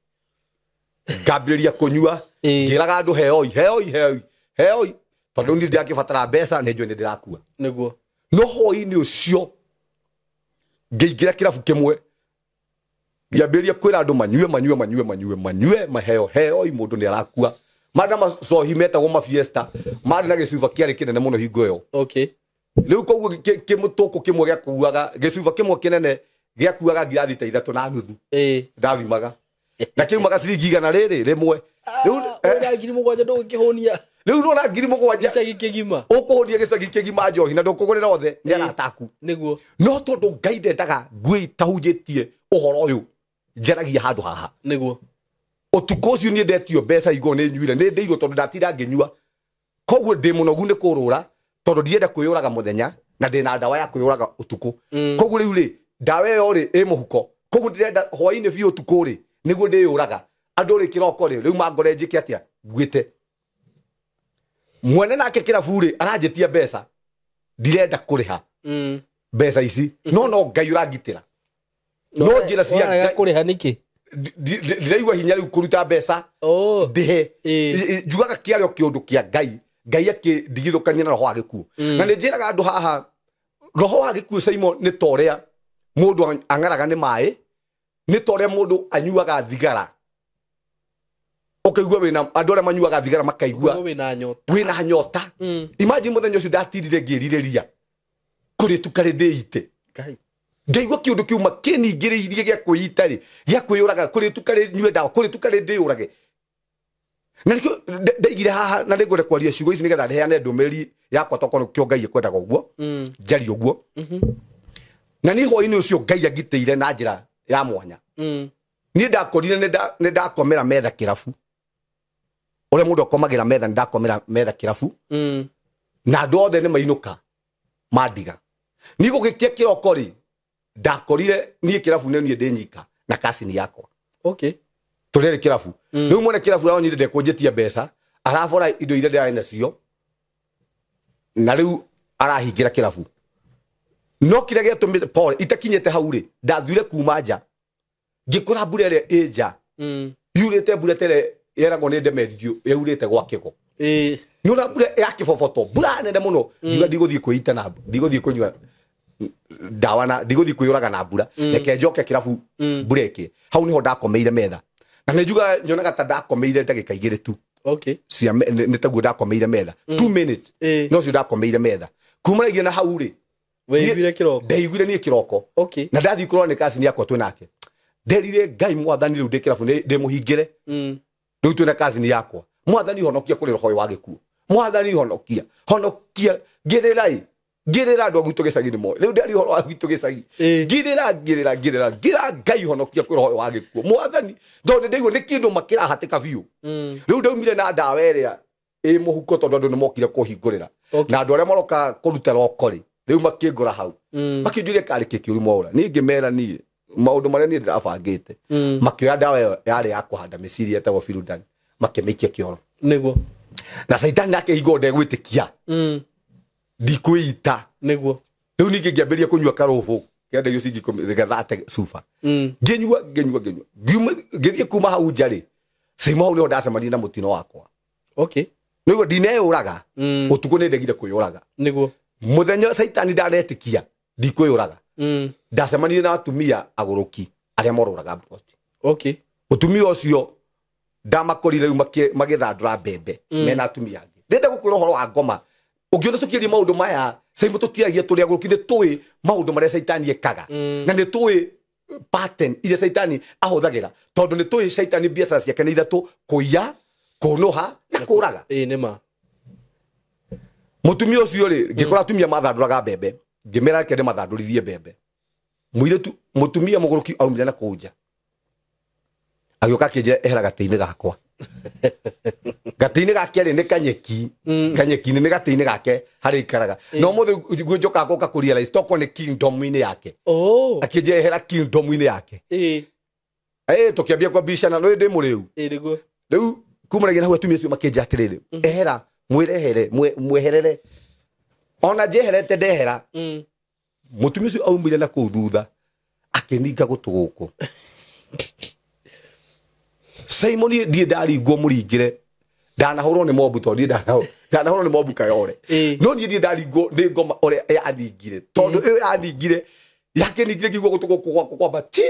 Ngambĩrĩria kũnyua, ngĩraga andũ heoi heoi heoi heoi, tondũ niĩ ndĩrakĩbatara mbeca, nĩ njũĩ nĩ ndĩrakua. Niguo. No hwaĩ-inĩ ũcio ngĩingĩra kĩrabu kĩmwe, ngĩambĩrĩria kwĩra andũ manyue manyue manyue manyue manyue maheo heoi, mũndũ nĩ arakua. Marĩ na macohi metagwo mafiesta, marĩ na gĩcuba kĩarĩ kĩnene mũno hingo ĩyo. Okay. Rĩu koguo kĩmũtũkũ kĩmwe gĩakuaga gĩcuba kĩmwe kĩnene gĩakuaga ngirathi ta 3.5. Ndathimaga na kĩumaga ciringi 100 rĩrĩ rĩmwe. Rĩu Ũrĩa 7,000 ndũngĩkĩhũnia rĩu nona 7,000 gĩcagi kĩgima. Ũkũhũnia gĩcagi kĩgima njohi na ndũkũgũrĩra othe nĩ arata aku. Niguo. No tondũ Ngai ndendaga ngui tahunjĩtie ũhoro ũyũ njaragia handũ haha. Niguo. Ũtukũ ũcio niĩ ndetio mbeca igũrũ nĩ nyuire, nĩ ndĩirwo tondũ ndatinda ngĩnyua, koguo ndĩ mũnogu nĩ kũrũra tondũ ndienda kwĩyũraga mũthenya na ndĩna ndawa ya kwĩyũraga ũtukũ. Koguo rĩu rĩ, ndawa ĩyo rĩ ĩ mũhuko, koguo ndĩrenda hwaĩ-inĩ biũ ũtukũ rĩ nĩguo ndĩyũraga. Andũ rĩ kĩroko rĩ rĩu mangore njĩke atĩa, nguĩte. Mwene nake kĩrabu rĩ aranjĩtia mbeca, ndirenda kũrĩha mbeca ici, no Ngai ũrangitĩra. No njĩra cia Waraga Ngai kũrĩha nĩkĩ? Ndiraigua hinya rĩu kũruta mbeca Oh. ndĩhe. Njugaga kĩarĩ o kĩũndũ kĩa Ngai, Ngai akĩndigithũkania na roho wa gĩkuũ. Na nĩ njĩraga andũ haha, roho wa gĩkuũ Simon nĩ ta ũrĩa mũndũ ang'araga nĩ maĩ, nĩ ta ũrĩa mũndũ anyuaga thigara. Ũkaigua wĩna andũ arĩa manyuaga thigara makaigua Wĩna nyota. Wĩna nyota. Imagine mũthenya ũcio ndatirire ngĩrirĩria kũrĩ tukarĩ ndĩite. Ngai. Ndaigua kĩũndũ kĩuma kĩningĩrĩirie gĩa kwĩita rĩ, gĩa kwĩyũraga, kũrĩ tukarĩ nyue ndawa, kũrĩ tukarĩ ndĩyũrage. Na nĩkĩo ndaigire haha na nĩngwenda kwaria ciugo ici nĩgetha heane ndũmĩrĩri yakwa tokorwo nĩkĩo Ngai ekwendaga ũguo, njarie ũguo. Na niĩ hwaĩ-inĩ ũcio Ngai angitĩire na njĩra ya mwanya. Niĩ ndakorire nĩ ndakomera metha kĩrabu, ũrĩa mũndũ akomagĩra metha, nĩ ndakomera metha kĩrabu. Na andũ othe nĩ mainũka mandiga. Niĩ gũgĩkia kĩroko rĩ, ndakorire niĩ kĩrabu nĩ niĩ ndĩ nyika na kacini yakwa. Okay. Tũrĩ kĩrabu. Rĩu mwene kĩrabu aronyire ndekũnjĩtia mbeca, arabora indo iria ndĩrarĩ nacio, na rĩu arahingĩra kĩrabu. No kĩrĩa gĩatũmĩte Paul itakinyĩte hau rĩ, ndathire kuma nja, ngĩkora mbura ĩrĩa ĩ nja, yurĩte mbura ta ĩrĩa yeragwo nĩ ndemethio yaurĩte gwa kĩgo. Nĩ ũrona mbura ya kĩboboto, mbura nene mũno, ngiuga ndigũthiĩ kwĩita na ndigũthiĩ kũnyua ndawa na ndigũthiĩ kwĩyũraga na mbura, reke njoke kĩrabu mbura ĩkĩe. Hau nĩho ndakomeire metha. Na nĩ njugaga nyonaga ta ndakomeire ndagĩka 2 tu. Okay. Cia nĩ taguo ndakomeire metha. 2 minutes. No cio ndakomeire metha. Kumanagia na hau rĩ, Weiguire kĩroko? Ndeiguire niĩ kĩroko. Okay. Na ndathiĩ kũrora nĩ kacini yakwa twĩ nake. Nderire Ngai mwathani rĩu ndĩ kĩrabu ndĩmũhingĩre. Rĩu twĩ na kacini yakwa. Mwathani honokia kũrĩ roho wa gĩkuũ. Mwathani honokia. Honokia. Ngĩrĩra ĩ. Ngĩrĩra andũ a gwitũ gĩcagi nĩ moĩ. Rĩu ndĩaria ũhoro wa gwitũ gĩcagi. Ngĩrĩra, ngĩrĩra, ngĩrĩra, ngĩra Ngai honokia kũrĩ roho wa gĩkuũ. Mwathani, tondũ ndĩraigua nĩ kĩndũ makĩrahatĩka biũ. Rĩu ndaumire na ndawa ĩrĩa ĩ mũhuko tondũ andũ nĩ mokire kũhingũrĩra. Okay. Na andũ arĩa maroka kũruta roko rĩ, rĩu makĩngora hau. Makĩnjũria karĩ kĩ kĩũru mwaũra. Niĩ ngĩmera niĩ maũndũ marĩa niĩ ndĩrabangĩte. Makĩoya ndawa ĩyo yarĩ ya kũhanda mĩciri yetagwo Firudan, makĩmĩikia kĩoro. Nĩguo. Na Caitani nake hingo ndegwĩtĩkia. Ndikwĩita. Nĩguo. Rĩu ningĩ ngĩambĩrĩria kũnyua karũbũ, kĩendagio ciringi ikũmi, gĩgathate cuba. Ngĩnyua, ngĩnyua, ngĩnyua. Ngiuma, ngĩthiĩ kuma hau nja rĩ, Caimo hau nĩho ndacemanirie na mũtino wakwa. Okay. Nĩguo ndineyũraga. Ũtukũ nĩ ndegire kwĩyũraga. Nĩguo. Mũthenya Caitani ndanetĩkia ndikwĩyũraga. Ndacemanirie na atumia agũrũki arĩa morũraga mburoti. Okay. Mũtumia ũcio ndamakorire rĩu magĩthandũra mbembe mena atumia angĩ. Ndĩrenda gũkwĩra ũhoro wa ngoma. Ũngĩona tũkĩaria maũndũ maya, Caimo tũtiaragia tũrĩ agũrũki, nĩ tũĩ maũndũ marĩa Caitani ekaga. Na nĩ tũĩ pattern iria Caitani ahũthagĩra, tondũ nĩ tũĩ Caitani biacara ciake nĩ ithatũ: kũiya, kũnũha na kũraga. Nĩ ma. Mũtumia ũcio rĩ, ngĩkora atumia mathandũraga mbembe, ngĩmera reke ndĩmathandũrithie mbembe. Mũirĩtu, mũtumia mũgũrũki aumire na kũu nja, agĩũka akĩnjĩra ehera gatĩ-inĩ gakwa. Gatĩ-inĩ gake rĩ nĩ kanyeki. Kanyeki-inĩ nĩ gatĩ-inĩ gake harĩa ikaraga. No mũthĩ guo njokaga gũka kũ realize tokorwo nĩ kingdom-inĩ yake. Oh. Akĩnjehera kingdom-inĩ yake. Ĩĩ. Tũkĩambia kwambicana no ndĩ mũrĩu. Ĩĩ nĩguo. Rĩu kumanagia na hau atumia acio makĩnja atĩrĩrĩ, ehera, mwĩrehere, mweherere. Ona njeherete ndehera. Mũtumia ũcio aumire na kũu thutha akĩninga gũtũ gũkũ. Simon ndiĩ ndaringwo mũringĩre. Ndanahũrwo nĩ mobu tondũ niĩ ndanahũrwo nĩ mobu Kayore. No niĩ ndiĩ ndaringwo nĩ ngoma ũrĩa yaningire. Tondũ ĩyo yaningire, yakĩningire ngĩigua gũtũ gũkũ gwakwa kwamba ti,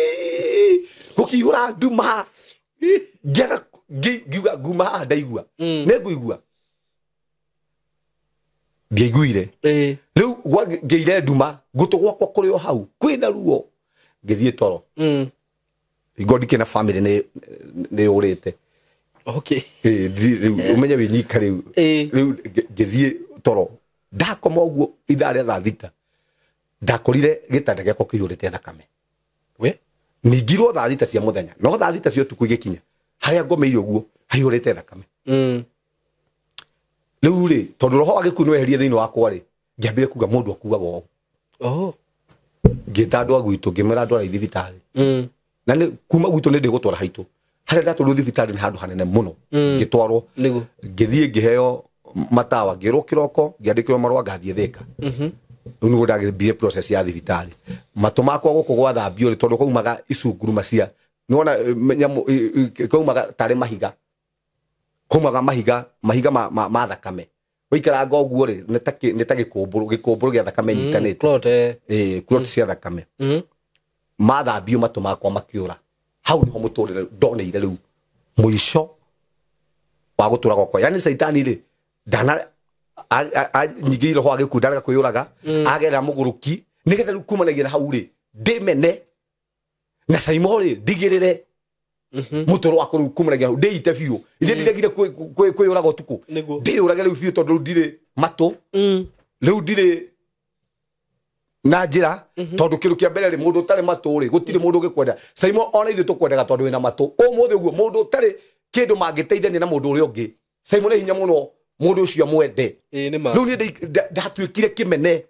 gũkĩihũra nduma. Ngĩaga ngiuga nguma haha ndaigua. Nĩ ngũigua. Ndiaiguire. Rĩu ngĩire nduma, gũtũ gwakwa kũrĩ o hau, kwĩna ruo. Ngĩthiĩ toro. Hingo ndikĩna family nĩ yũrĩte. Okay. Rĩu ũmenye wĩ nyika rĩu. Rĩu ngĩthiĩ toro. Ndakoma ũguo ithaa rĩa thaa thita. Ndakorire gĩtanda gĩakwa kĩihũrĩte thakame. We? Ningirwo thaa thita cia mũthenya. No thaa thita cia ũtukũ igĩkinya. Harĩa ngomeire ũguo haihũrĩte thakame. Rĩu rĩ, tondũ roho wa gĩkuũ nĩweherie thĩinĩ wakwa rĩ, ngĩambire kuga mũndũ akuaga ũũ. Oh. Ngĩta andũ a gwitũ, ngĩmera andũ arĩa thibitarĩ. Na nĩ kuma gwitũ nĩ ndĩgũtwara haitũ. Harĩa ndatwarirwo thibitarĩ nĩ handũ hanene mũno. Ngĩtwarwo. Nĩguo. Ngĩthiĩ ngĩheo matawa, ngĩrwo kĩroko, ngĩandĩkĩrwo marũa ngathiĩ Thĩka. Rĩu nĩguo ndagĩthiire process ya thibitarĩ. Matũ makwa gũkũ gwathambio rĩ, tondũ kwaumaga icunguruma cia, nĩwona, nyamũ, kwaumaga tarĩ mahiga. Kwaumaga mahiga, mahiga ma thakame. Waikaranga ũguo rĩ, nĩ ta gĩkũmbũrũ, gĩkũmbũrũ gĩa thakame nyitanĩte. Clot, Clot cia thakame. Mathambio matũ makwa makĩũra. Hau nĩho mũtũrĩre ndoneire rĩu mũico wa gũtũra gwakwa. Yaani caitani rĩ, ndana nyingĩire roho wa gĩkuũ, ndarega kwĩyũraga, agerera mũgũrũki, nĩgetha rĩu kumanagia na hau rĩ, ndĩmene na Saimo rĩ, ndigĩrĩre mũtũrũ wakwa rĩu kumanagia hau, ndĩite biũ. Ithe ndiregire kwĩyũraga ũtukũ. Ndĩyũrage rĩu biũ tondũ rĩu ndirĩ matũ. Rĩu ndirĩ na njĩra, tondũ kĩndũ kĩa mbere rĩ, mũndũ ũtarĩ matũ rĩ, gũtirĩ mũndũ ũngĩkwenda. Saimo ona ithuĩ tũkwendaga tondũ wĩna matũ. Ũmũthĩ ũguo mũndũ ũtarĩ kĩndũ mangĩteithania na mũndũ ũrĩa ũngĩ, Saimo nĩ hinya mũno mũndũ ũcio amwende. Nĩ ma. Rĩu niĩ ndatuĩkire kĩmene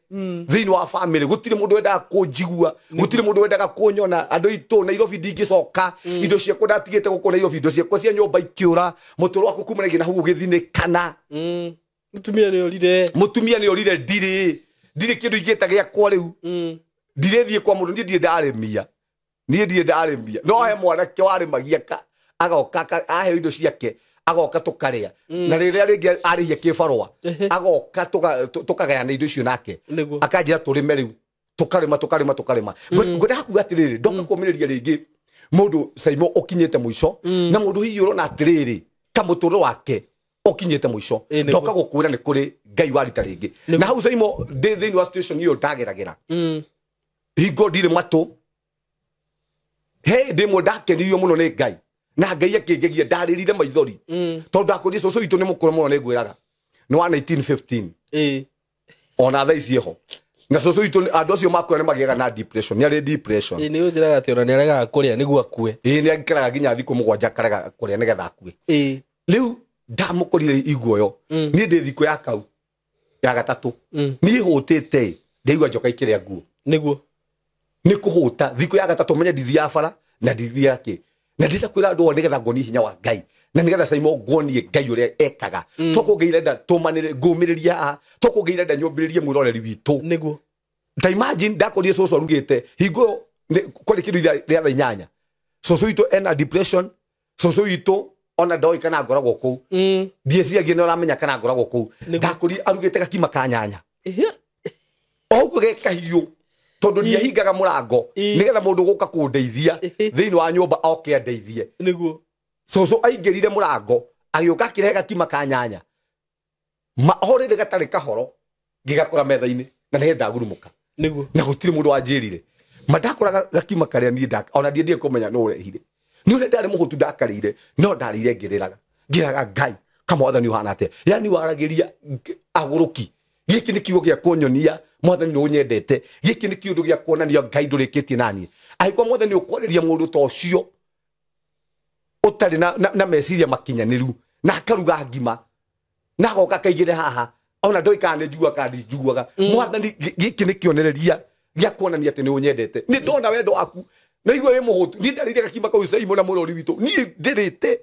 thĩinĩ wa family. Gũtirĩ mũndũ wendaga kũnjigua, gũtirĩ mũndũ wendaga kũnyona. Andũ aitũ Nairobi ndingĩcoka, indo ciakwa ndatigĩte gũkũ Nairobi, indo ciakwa cia nyũmba ikĩũra, mũtũrũ wakwa kumanagia na hau ũgĩthinĩkana. Mũtumia nĩ orire. Mũtumia nĩ orire, ndirĩ. Ndirĩ kĩndũ ingĩta gĩakwa rĩu. Ndirĩthiĩ kwa mũndũ, niĩ ndirĩ ndarĩmia. Niĩ ndirĩ ndarĩmia. No he mwanake warĩmagia agoka aheo indo ciake, agoka tũkarĩa. Na rĩrĩa rĩngĩ arĩhia kĩbarũa, agoka tũkagayana indo icio nake. Akanjĩra tũrĩme rĩu. Tũkarĩma, tũkarĩma, tũkarĩma. Ngwendaga kuga atĩrĩrĩ, ndoka kũũmĩrĩria rĩngĩ mũndũ Saimo ũkinyĩte mũico, na mũndũ hihi ũrona atĩrĩrĩ, ta mũtũrĩre wake ũkinyĩte mũico. Ndoka gũkwĩra nĩ kũrĩ Ngai wa rita rĩngĩ. Na hau Saimo ndĩ thĩinĩ wa situation ĩyo ndageragĩra. Hingo ndirĩ matũ. He hĩndĩ ĩmwe ndakenirio mũno nĩ Ngai. Na Ngai akĩngegia, ndarĩrire maithori. Tondũ ndakũria cũcũ witũ nĩ mũkũrũ mũno nĩ ngwĩraga. Nĩ wa 1915. Ona thaa ici eho. Na cũcũ witũ andũ acio makũra nĩ magĩaga na depression. Nĩ arĩ depression. Nĩ ũnjĩraga atĩ ona nĩ aregaga kũrĩa nĩguo akue. Nĩ aikaraga nginya thikũ mũgwanja akarega kũrĩa nĩgetha akue. Rĩu ndamũkorire iguoyo. Niĩ ndĩ thikũ ya kau ya gatatũ. Niĩ hũtĩte, ndaigua njoka ikĩrĩa nguo. Nĩguo. Nĩ kũhũta thikũ ya gatatũ, menye ndithiaga bara na ndithiaga kĩ. Na ndĩrenda kwĩra andũ othe nĩgetha nguonie hinya wa Ngai. Na nĩgetha Saimo nguonie Ngai ũrĩa ekaga. Toko Ngai irenda tũmanĩre, ngũmĩrĩrie haha. Toko Ngai irenda nyũmbĩrĩrie mwĩroreri witũ. Nĩguo. Ta imagine ndakorire cũcũ arugĩte hingo ĩyo kwarĩ kĩndũ ithaa rĩa thaa inyanya. Cũcũ witũ ena depression. Cũcũ witũ ona ndoĩ kana ngoragwo kũu. Ndieciagia nĩ ũramenya kana ngoragwo kũu. Ndakorire arugĩte gakima ka nyanya. O ũguo ge kahiũ. Tondũ ndiahingaga mũrango, nĩgetha mũndũ gũka kũndeithia thĩinĩ wa nyũmba oke andeithie. Nĩguo. Cũcũ aingĩrire mũrango, agĩũka akĩrehe gakima ka nyanya. Ma o rĩrĩ gatarĩ kahoro, ngĩgakora metha-inĩ, na nĩ ndagurumũka. Nĩguo. Na gũtirĩ mũndũ wanjĩrire. Ma ndakora gakima karĩa niĩ ona ndiendire kũmenya nũ ũrehire. Nĩ ũrĩa ndarĩ mũhũtu ndakarĩire, no ndarĩire ngĩrĩraga. Ngĩraga Ngai, kama mwathani ũhana atĩa? Yaani waragĩria agũrũki. Gĩkĩ nĩ kiugo gĩa kũnyonia mwathani nĩ ũnyendete. Gĩkĩ nĩ kiugo gĩa kuonania Ngai ndũrĩkĩtie naniĩ. Angĩkorwo mwathani ũkwarĩria mũndũ ta ũcio ũtarĩ na meciria makinyanĩru, na akaruga ngima na agoka akaigĩre haha ona ndoĩ kana nĩ njugaga kana ndinjugaga. Mwathani, gĩkĩ nĩ kĩonereria gĩa kuonania atĩ nĩ ũnyendete. Nĩ ndona wendo waku na igua wĩ mũhũtu. Niĩ ndarĩire gakima kau Saimo na mũrori witũ, niĩ ndĩrĩte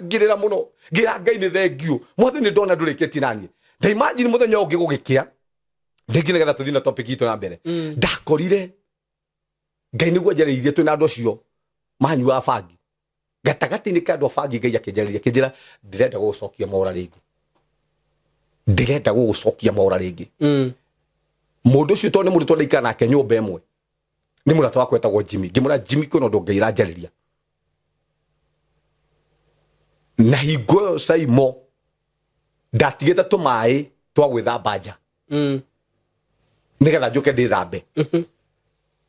ngĩrĩra mũno, ngĩra Ngai nĩ thengiũ mwathani, nĩ ndona ndũrĩkĩtie naniĩ. Ndaimagine mũthenya ũngĩ gũgĩkĩa rĩngĩ nĩgetha tũthiĩ na topic itũ na mbere, ndakorire Ngai nĩguo njarĩirie twĩna andũ acio manyuaga bangi. Gatagatĩ-inĩ ka andũ a bangi Ngai akĩnjarĩria akĩnjĩra ndĩrenda gũgũcokia mora rĩngĩ, ndĩrenda gũgũcokia mora rĩngĩ. Mũndũ ũcio tondũ nĩ mũndũ twandaikara nake nyũmba ĩmwe, nĩ mũrata wakwa etagwo Jimmy. Ngĩmwĩra Jimmy kwĩna ũndũ Ngai aranjarĩria. Na hingo ĩyo Saimo ndatigĩte tũmaĩ twa gwĩthamba nja nĩgetha njũke ndĩthambe.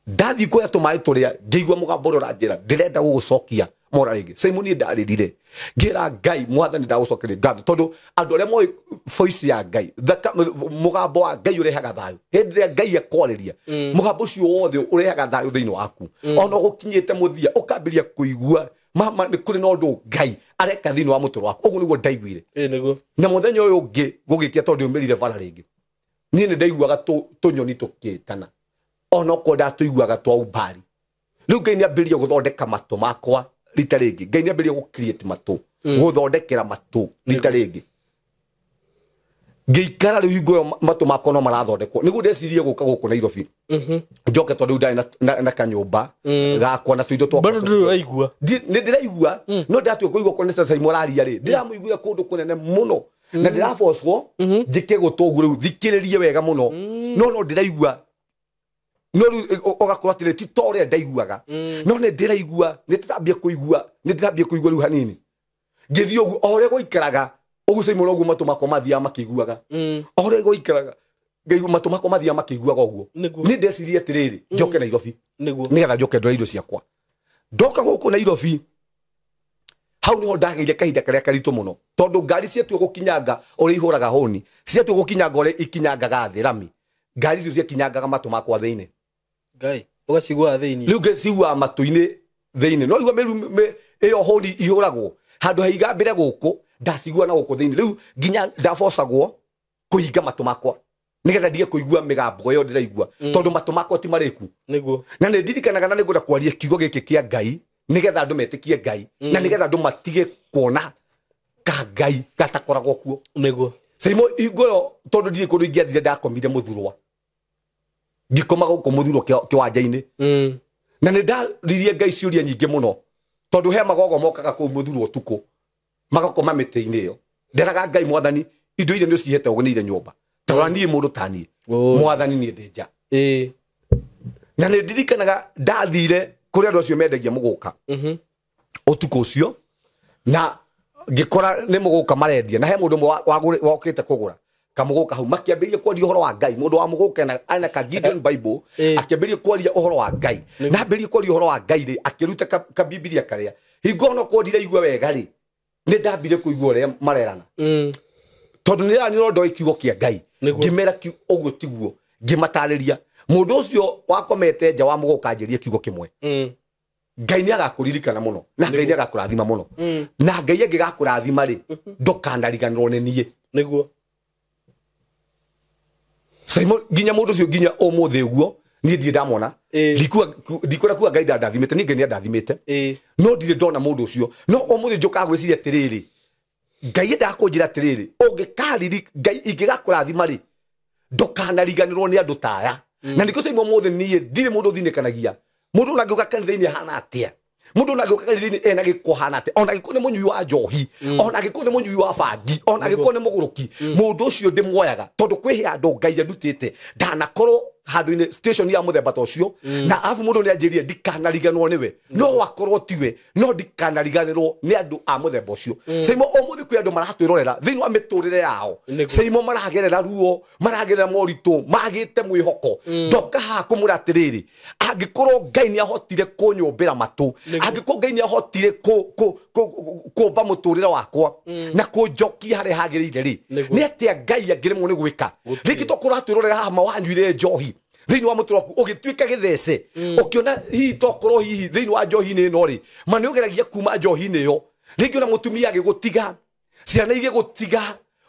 Ndathiĩ kuoya tũmaĩ tũrĩa ngĩigua mũgambo ũrĩa ũranjĩra ndĩrenda gũgũcokia mora rĩngĩ. Saimo niĩ ndarĩrire ngĩra Ngai mwathani ndagũcokeria ngatho tondũ andũ arĩa moĩ voice ya Ngai, mũgambo wa Ngai ũrehaga thayũ. Hĩndĩ ĩrĩa Ngai akwarĩria mũgambo ũcio wothe ũrehaga thayũ thĩinĩ waku, ona ũgũkinyĩte mũthia ũkambĩrĩria kũigua mama nĩ kũrĩ na ũndũ Ngai areka thĩinĩ wa mũtũrĩre waku. Ũguo nĩguo ndaiguire. Na mũthenya ũyũ ũngĩ gũgĩkĩa tondũ ndiumĩrire bara rĩngĩ, niĩ nĩ ndaiguaga tũnyoni tũkĩtana onokorwo ndatũiguaga twa umbari. Rĩu Ngai nĩambĩrĩrie gũthondeka matũ makwa rita rĩngĩ. Ngai nĩambĩrĩrie gũ create matũ, gũthondekera matũ rita rĩngĩ. Ngĩikara rĩu hingo ĩyo matũ makwa no marathondekwo. Nĩguo ndecirie gũka gũkũ Nairobi. Njoke tondũ rĩu ndarĩ na kanyũmba gakwa na tũindo twakwa. Bado ndũrĩ ũraigua? Nĩ ndĩraigua, no ndĩratua kũigua kwa nĩ Saimo araria rĩ, ndĩramũiguire kũndũ kũnene mũno. Na ndĩrabocwo njĩke gũtũ ũguo rĩu thikĩrĩrie wega mũno. No no ndĩraigua, no rĩu ũgakorwo atĩrĩ ti ta ũrĩa ndaiguaga, no nĩ ndĩraigua, nĩ ndĩrambia kũigua, nĩ ndĩrambia kũigua rĩu hanini. Ngĩthiĩ ũguo o ũrĩa gũikaraga ũguo Saimo noguo matũ makwa mathiaga makĩiguaga. O ũrĩa gũikaraga ngaigua matũ makwa mathiaga makĩiguaga ũguo. Nĩ ndecirie atĩrĩrĩ, njoke Nairobi nĩgetha njoke ndore indo ciakwa. Ndoka gũkũ Nairobi, hau niho ndagĩire kahinda karĩa karitũ mũno tondũ ngari ciatua gũkinyanga ũrĩa ihũraga hũni, ciatua gũkinyanga ũrĩa ikinyangaga thĩ rami, ngari icio ciakinyangaga matũ makwa thĩinĩ. Ngai, ũgaciguaga thĩinĩ? Rĩu ngĩciguaga matũ-inĩ thĩinĩ. No igua ĩyo hũni ihũragwo handũ haigambĩre gũkũ, ndacigua na gũkũ thĩinĩ. Rĩu nginya ndabocagwo kũhinga matũ makwa nĩgetha ndige kũigua mĩgambo ĩyo ndĩraigua, tondũ matũ makwa ti marĩku. Na nĩ ndirikanaga na nĩngwenda kwaria kiugo gĩkĩ kĩa Ngai nĩgetha andũ metĩkie Ngai, na nĩgetha andũ matige kuona ka Ngai gatakoragwo kuo. Saimo hingo ĩyo tondũ ndirĩ kũndũ ingĩathire, ndakomire mũthurwa, ngĩkoma gũkũ mũthurwa kĩwanja-inĩ. Na nĩ ndaririe Ngai ciũria nyingĩ mũno tondũ he magogo mokaga kũu mũthurwa ũtukũ magakoma mĩtĩ-inĩ ĩyo. Nderaga Ngai mwathani, indo iria nĩ ũcihete ũgũnĩire nyũmba, tondũ niĩ mũndũ ta niĩ mwathani niĩ ndĩ nja. Na nĩ ndirikanaga ndathire kũrĩ andũ acio mendagia mũgũka ũtukũ ũcio, na ngĩkora nĩ mũgũka marendia, na he mũndũ ũmwe wokĩte kũgũra kamũgũka hau, makĩambĩrĩria kwaria ũhoro wa Ngai. Mũndũ wa mũgũka ena ka Gideon Bible, akĩambĩrĩria kwaria ũhoro wa Ngai. Na ambĩrĩria kwaria ũhoro wa Ngai rĩ, akĩruta ka Bibilia karĩa hingo ona korwo ndiraigua wega rĩ, nĩ ndambire kũigua ũrĩa marerana, tondũ nĩ ndĩranire ndoĩ kiugo kĩa Ngai. Ngĩmera ũguo tiguo, ngĩmatarĩria. Mũndũ ũcio wakomete nja wa mũgũka anjĩrie kiugo kĩmwe, Ngai nĩ agakũririkana mũno, na Ngai nĩ agakũrathima mũno, na Ngai angĩgakũrathima rĩ, ndũkanariganĩrwo nĩ niĩ. Saimo nginya mũndũ ũcio nginya ũmũthĩ ũguo niĩ ndirĩ ndamona. Ndikwenda kuga Ngai ndandathimĩte, niĩ Ngai nĩ andathimĩte, no ndirĩ ndona mũndũ ũcio. No ũmũthĩ njũkaga gwĩciria atĩrĩrĩ, Ngai endaga kũnjĩra atĩrĩrĩ, ũngĩkariri Ngai ingĩgakũrathima rĩ, ndũkanariganĩrwo nĩ andũ ta aya. Na nĩkĩo Saimo ũmũthĩ niĩ ndirĩ mũndũ ũthinĩkanagia. Mũndũ ona angĩũka kanitha-inĩ ahana atĩa, mũndũ ona angĩũka kanitha-inĩ ena gĩko ahana atĩa, ona angĩkorwo nĩ mũnyui wa njohi, ona angĩkorwo nĩ mũnyui wa bangi, ona angĩkorwo nĩ mũgũrũki, mũndũ ũcio ndĩmuoyaga tondũ kwĩ handũ Ngai andutĩte ndanakorwo handũ-inĩ station ya mũthemba ta ũcio, na arabu mũndũ nĩ anjĩrire ndikanariganĩrwo nĩwe, no akorwo tiwe, no ndikanariganĩrwo nĩ andũ a mũthemba ũcio. Saimo ũmũthĩ kwĩ andũ maratwĩrorera thĩinĩ wa mĩtũrĩre yao, Saimo maragerera ruo, maragerera moritũ, magĩte mwĩhoko. Ndoka haha kũmwĩra atĩrĩrĩ, angĩkorwo Ngai nĩ ahotire kũnyũmbĩra matũ, angĩkorwo Ngai nĩ ahotire kũmba mũtũrĩre wakwa na kũnjokia harĩa hagĩrĩire rĩ, nĩ atĩa Ngai angĩremwo nĩ gwĩka? Rĩngĩ tokorwo ũratwĩrorera haha ma wanyuire njohi thĩinĩ wa mũtũrĩre waku ũgĩtuĩka gĩthece, ũkĩona hihi tokorwo hihi thĩinĩ wa njohi-inĩ ĩno rĩ, ma nĩ ũgeragia kuma njohi-inĩ ĩyo, rĩngĩ ona mũtumia agĩgũtiga, Ciana igĩgũtiga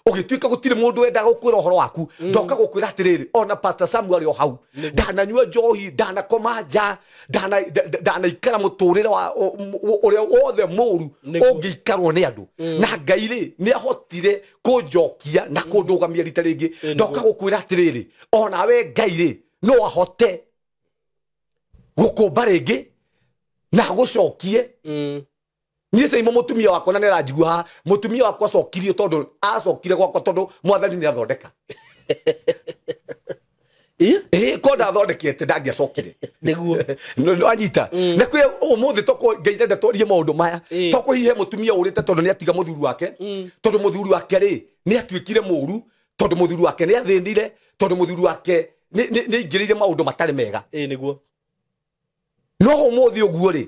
ũgĩtuĩka gũtirĩ mũndũ wendaga gũkwĩra ũhoro waku. Ndoka gũkwĩra atĩrĩrĩ, ona Pastor Samuel o hau ndananyua njohi, ndanakoma nja, ndanaikara mũtũrĩre wa ũrĩa wothe mũru ũngĩikarwo nĩ andũ. Na Ngai rĩ nĩ ahotire kũnjokia na kũndũgamia rita rĩngĩ. Ndoka gũkwĩra atĩrĩrĩ, onawe Ngai rĩ no ahote gũkũmba rĩngĩ na agũcokie. Niĩ Saimo mũtumia wakwa na nĩaranjigua haha, mũtumia wakwa acokirio tondũ acokire gwakwa tondũ mwathani nĩathondeka. Ĩĩ ko ndathondekete ndangĩacokire. Nĩguo. Anyita. Na kwĩ ũmũthĩ toko Ngai ndenda twarie maũndũ maya. Toko hihi he mũtumia ũrĩte tondũ nĩatiga mũthuri wake. Tondũ mũthuri wake rĩ nĩatuĩkire mũru, tondũ mũthuri wake nĩathĩnire, tondũ mũthuri wake nĩaingĩrĩire maũndũ matarĩ mega. Ĩĩ nĩguo. No ũmũthĩ ũguo rĩ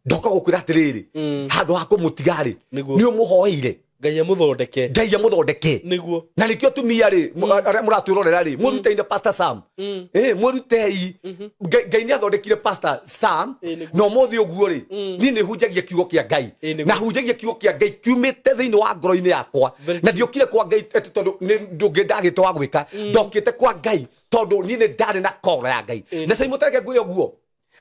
ndoka gũkwĩra atĩrĩrĩ, handũ ha kũmũtiga rĩ nĩ ũmũhoeire Ngai amũthondeke. Ngai amũthondeke. Nĩguo. Na nĩkĩo tumia rĩ arĩa mũratwĩrorera rĩ mwĩrutei Pastor Sam. Mwĩrutei. Ngai nĩ athondekire Pastor Sam na ũmũthĩ ũguo rĩ niĩ nĩ hunjagia kiugo kĩa Ngai. Na hunjagia kiugo kĩa Ngai kiumĩte thĩinĩ wa ngoro-inĩ yakwa. Na ndiokire kwa Ngai atĩ tondũ nĩ ndũngĩ ndagĩte wa gwĩka. Ndokĩte kwa Ngai tondũ niĩ nĩ ndarĩ na koro ya Ngai. Na Saimo tareke ngwĩre ũguo,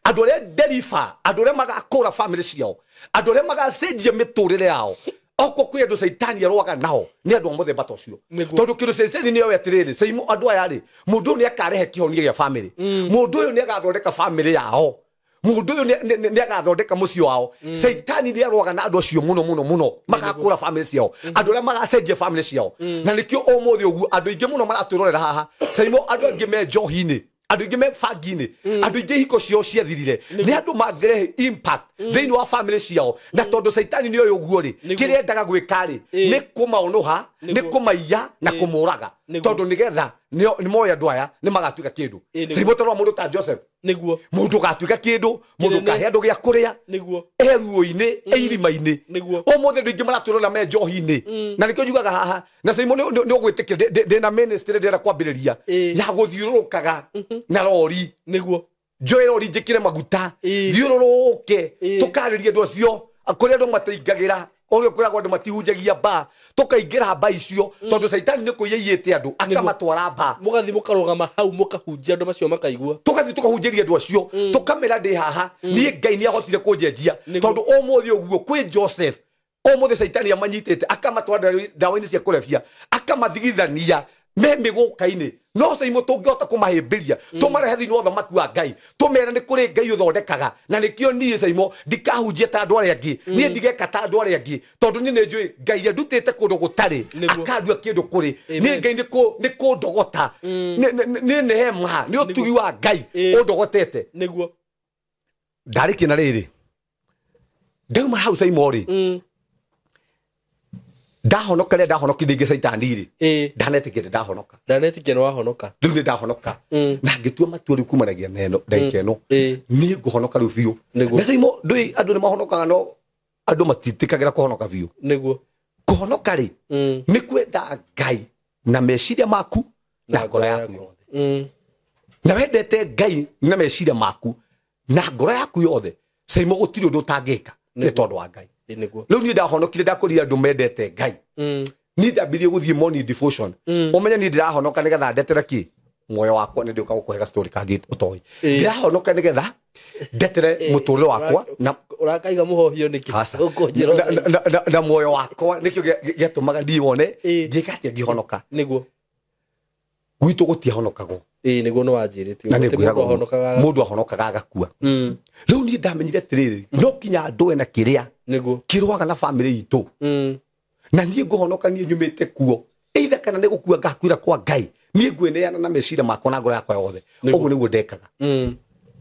andũ arĩa deliver, andũ arĩa magakũra family ciao, andũ arĩa magacenjia mĩtũrĩre yao, oko kwĩ andũ caitani arũaga nao nĩ andũ a mũthemba ta ũcio. Tondũ kĩndũ caitani nĩoĩ atĩrĩrĩ, Saimo andũ aya rĩ, mũndũ ũyũ nĩakarehe kĩhonia gĩa family, mũndũ ũyũ nĩagathondeka family yao, mũndũ ũyũ nĩagathondeka mũciĩ wao. Caitani nĩarũaga na andũ acio mũno mũno mũno, magakũra family ciao, andũ arĩa magacenjia family ciao. Na nĩkĩo ũmũthĩ ũguo andũ aingĩ mũno maratwĩrorera haha, Saimo andũ aingĩ me njohi-inĩ, andũ aingĩ me bangi-inĩ, andũ aingĩ ihiko ciao ciathirire, nĩ andũ mangĩrehe impact thĩinĩ wa family ciao. Na tondũ caitani nĩoĩ ũguo rĩ, kĩrĩa endaga gwĩka rĩ nĩ kũmaũnũha, nĩ kũmaiya na kũmũraga, tondũ nĩgetha nĩ moĩ andũ aya nĩ magatuĩka kĩndũ. Saimo tarora mũndũ ta Joseph. Nĩguo. Mũndũ ũgatuĩka kĩndũ, mũndũ ũkahe andũ gĩa kũrĩa. Nĩguo. Eruo-inĩ, eirima-inĩ. Nĩguo. Ũmũthĩ andũ aingĩ maratwĩrora me njohi-inĩ. Na nĩkĩo njugaga haha, na Saimo nĩ ũgwĩtĩkĩra, ndĩna ministry ndĩrenda kwambĩrĩria ya gũthiũrũrũkaga na rori. Nĩguo. Njoe rori njĩkĩre maguta, thiũrũrũke, tũkarĩrie andũ acio, kũrĩa andũ mataingagĩra, ũrĩa kwĩragwo andũ matihunjagia mba, tũkaingĩra mba icio, tondũ caitani nĩ kũiyaiyĩte andũ, akamatwara mba. Mũgathiĩ mũkarũgama hau mũkahunjia andũ macio makaigua. Tũgathiĩ tũkahunjĩria andũ acio, tũkamĩra ndĩ haha, niĩ Ngai nĩ ahotire kũnjenjia, tondũ ũmũthĩ ũguo kwĩ Joseph, ũmũthĩ caitani amanyitĩte, akamatwara ndawa-inĩ cia kũrebia, akamathigithania me mĩgũka-inĩ. No Saimo tũngĩhota kũmahĩmbĩria, tũmarehe thĩinĩ wa ũthamaki wa Ngai, tũmere nĩ kũrĩ Ngai ũthondekaga. Na nĩkĩo niĩ Saimo ndikahunjia ta andũ arĩa angĩ, niĩ ndigeka ta andũ arĩa angĩ, tondũ niĩ nĩnjũĩ Ngai andutĩte kũndũ gũtarĩ, akandua kĩndũ kũrĩ. Niĩ Ngai nĩ kũndogota, nĩ neema, nĩ ũtugi wa Ngai ũndogotete. Nĩguo. Ndarĩkia na rĩrĩ, ndauma hau Saimo rĩ, ndahonoka rĩrĩa ndahonokire rĩngĩ caitani rĩ, ndanetĩkĩte ndahonoka. Ndanetĩkia nĩ wahonoka. Rĩu nĩ ndahonoka. Na ngĩtua matua rĩu kumanagia na ĩno ndagĩka ĩno, niĩ ngũhonoka rĩu biũ. Na Saimo ndũĩ andũ nĩ mahonokaga, no andũ matitĩkagĩra kũhonoka biũ. Nĩguo. Kũhonoka rĩ nĩ kwenda Ngai na meciria maku na ngoro yaku yothe. Na wendete Ngai na meciria maku na ngoro yaku yothe, Saimo gũtirĩ ũndũ ũtangĩka nĩ tondũ wa Ngai. Rĩu niĩ ndahonokire ndakũrire andũ mendete Ngai. Niĩ ndambirie gũthiĩ morning devotion. Ũmenye niĩ ndĩrahonoka nĩgetha ndetere kĩ muoyo wakwa, nĩ ndĩũka gũkũhe story kangĩ ũtoĩ. Ndĩrahonoka nĩgetha ndetere mũtũrĩre wakwa na ũrakaiga mũhohio nĩkĩ? Na muoyo wakwa nĩkĩo gĩatũmaga niĩ wone ngĩka atĩa ngĩhonoka. Nĩguo. Gwitũ gũtiahonokagwo. Nĩguo nĩ wanjĩrĩte. Na nĩ ngwĩraga mũndũ ahonokaga agakua. Rĩu niĩ ndamenyire atĩrĩrĩ, no kinya ndũe na kĩrĩa kĩrũaga na family itũ. Na niĩ ngũhonoka niĩ nyumĩte kuo, either kana nĩ gũkua ngakuĩra kwa Ngai, niĩ ngwĩneana na meciria makwa na ngoro yakwa yothe. Ũguo nĩguo ndekaga.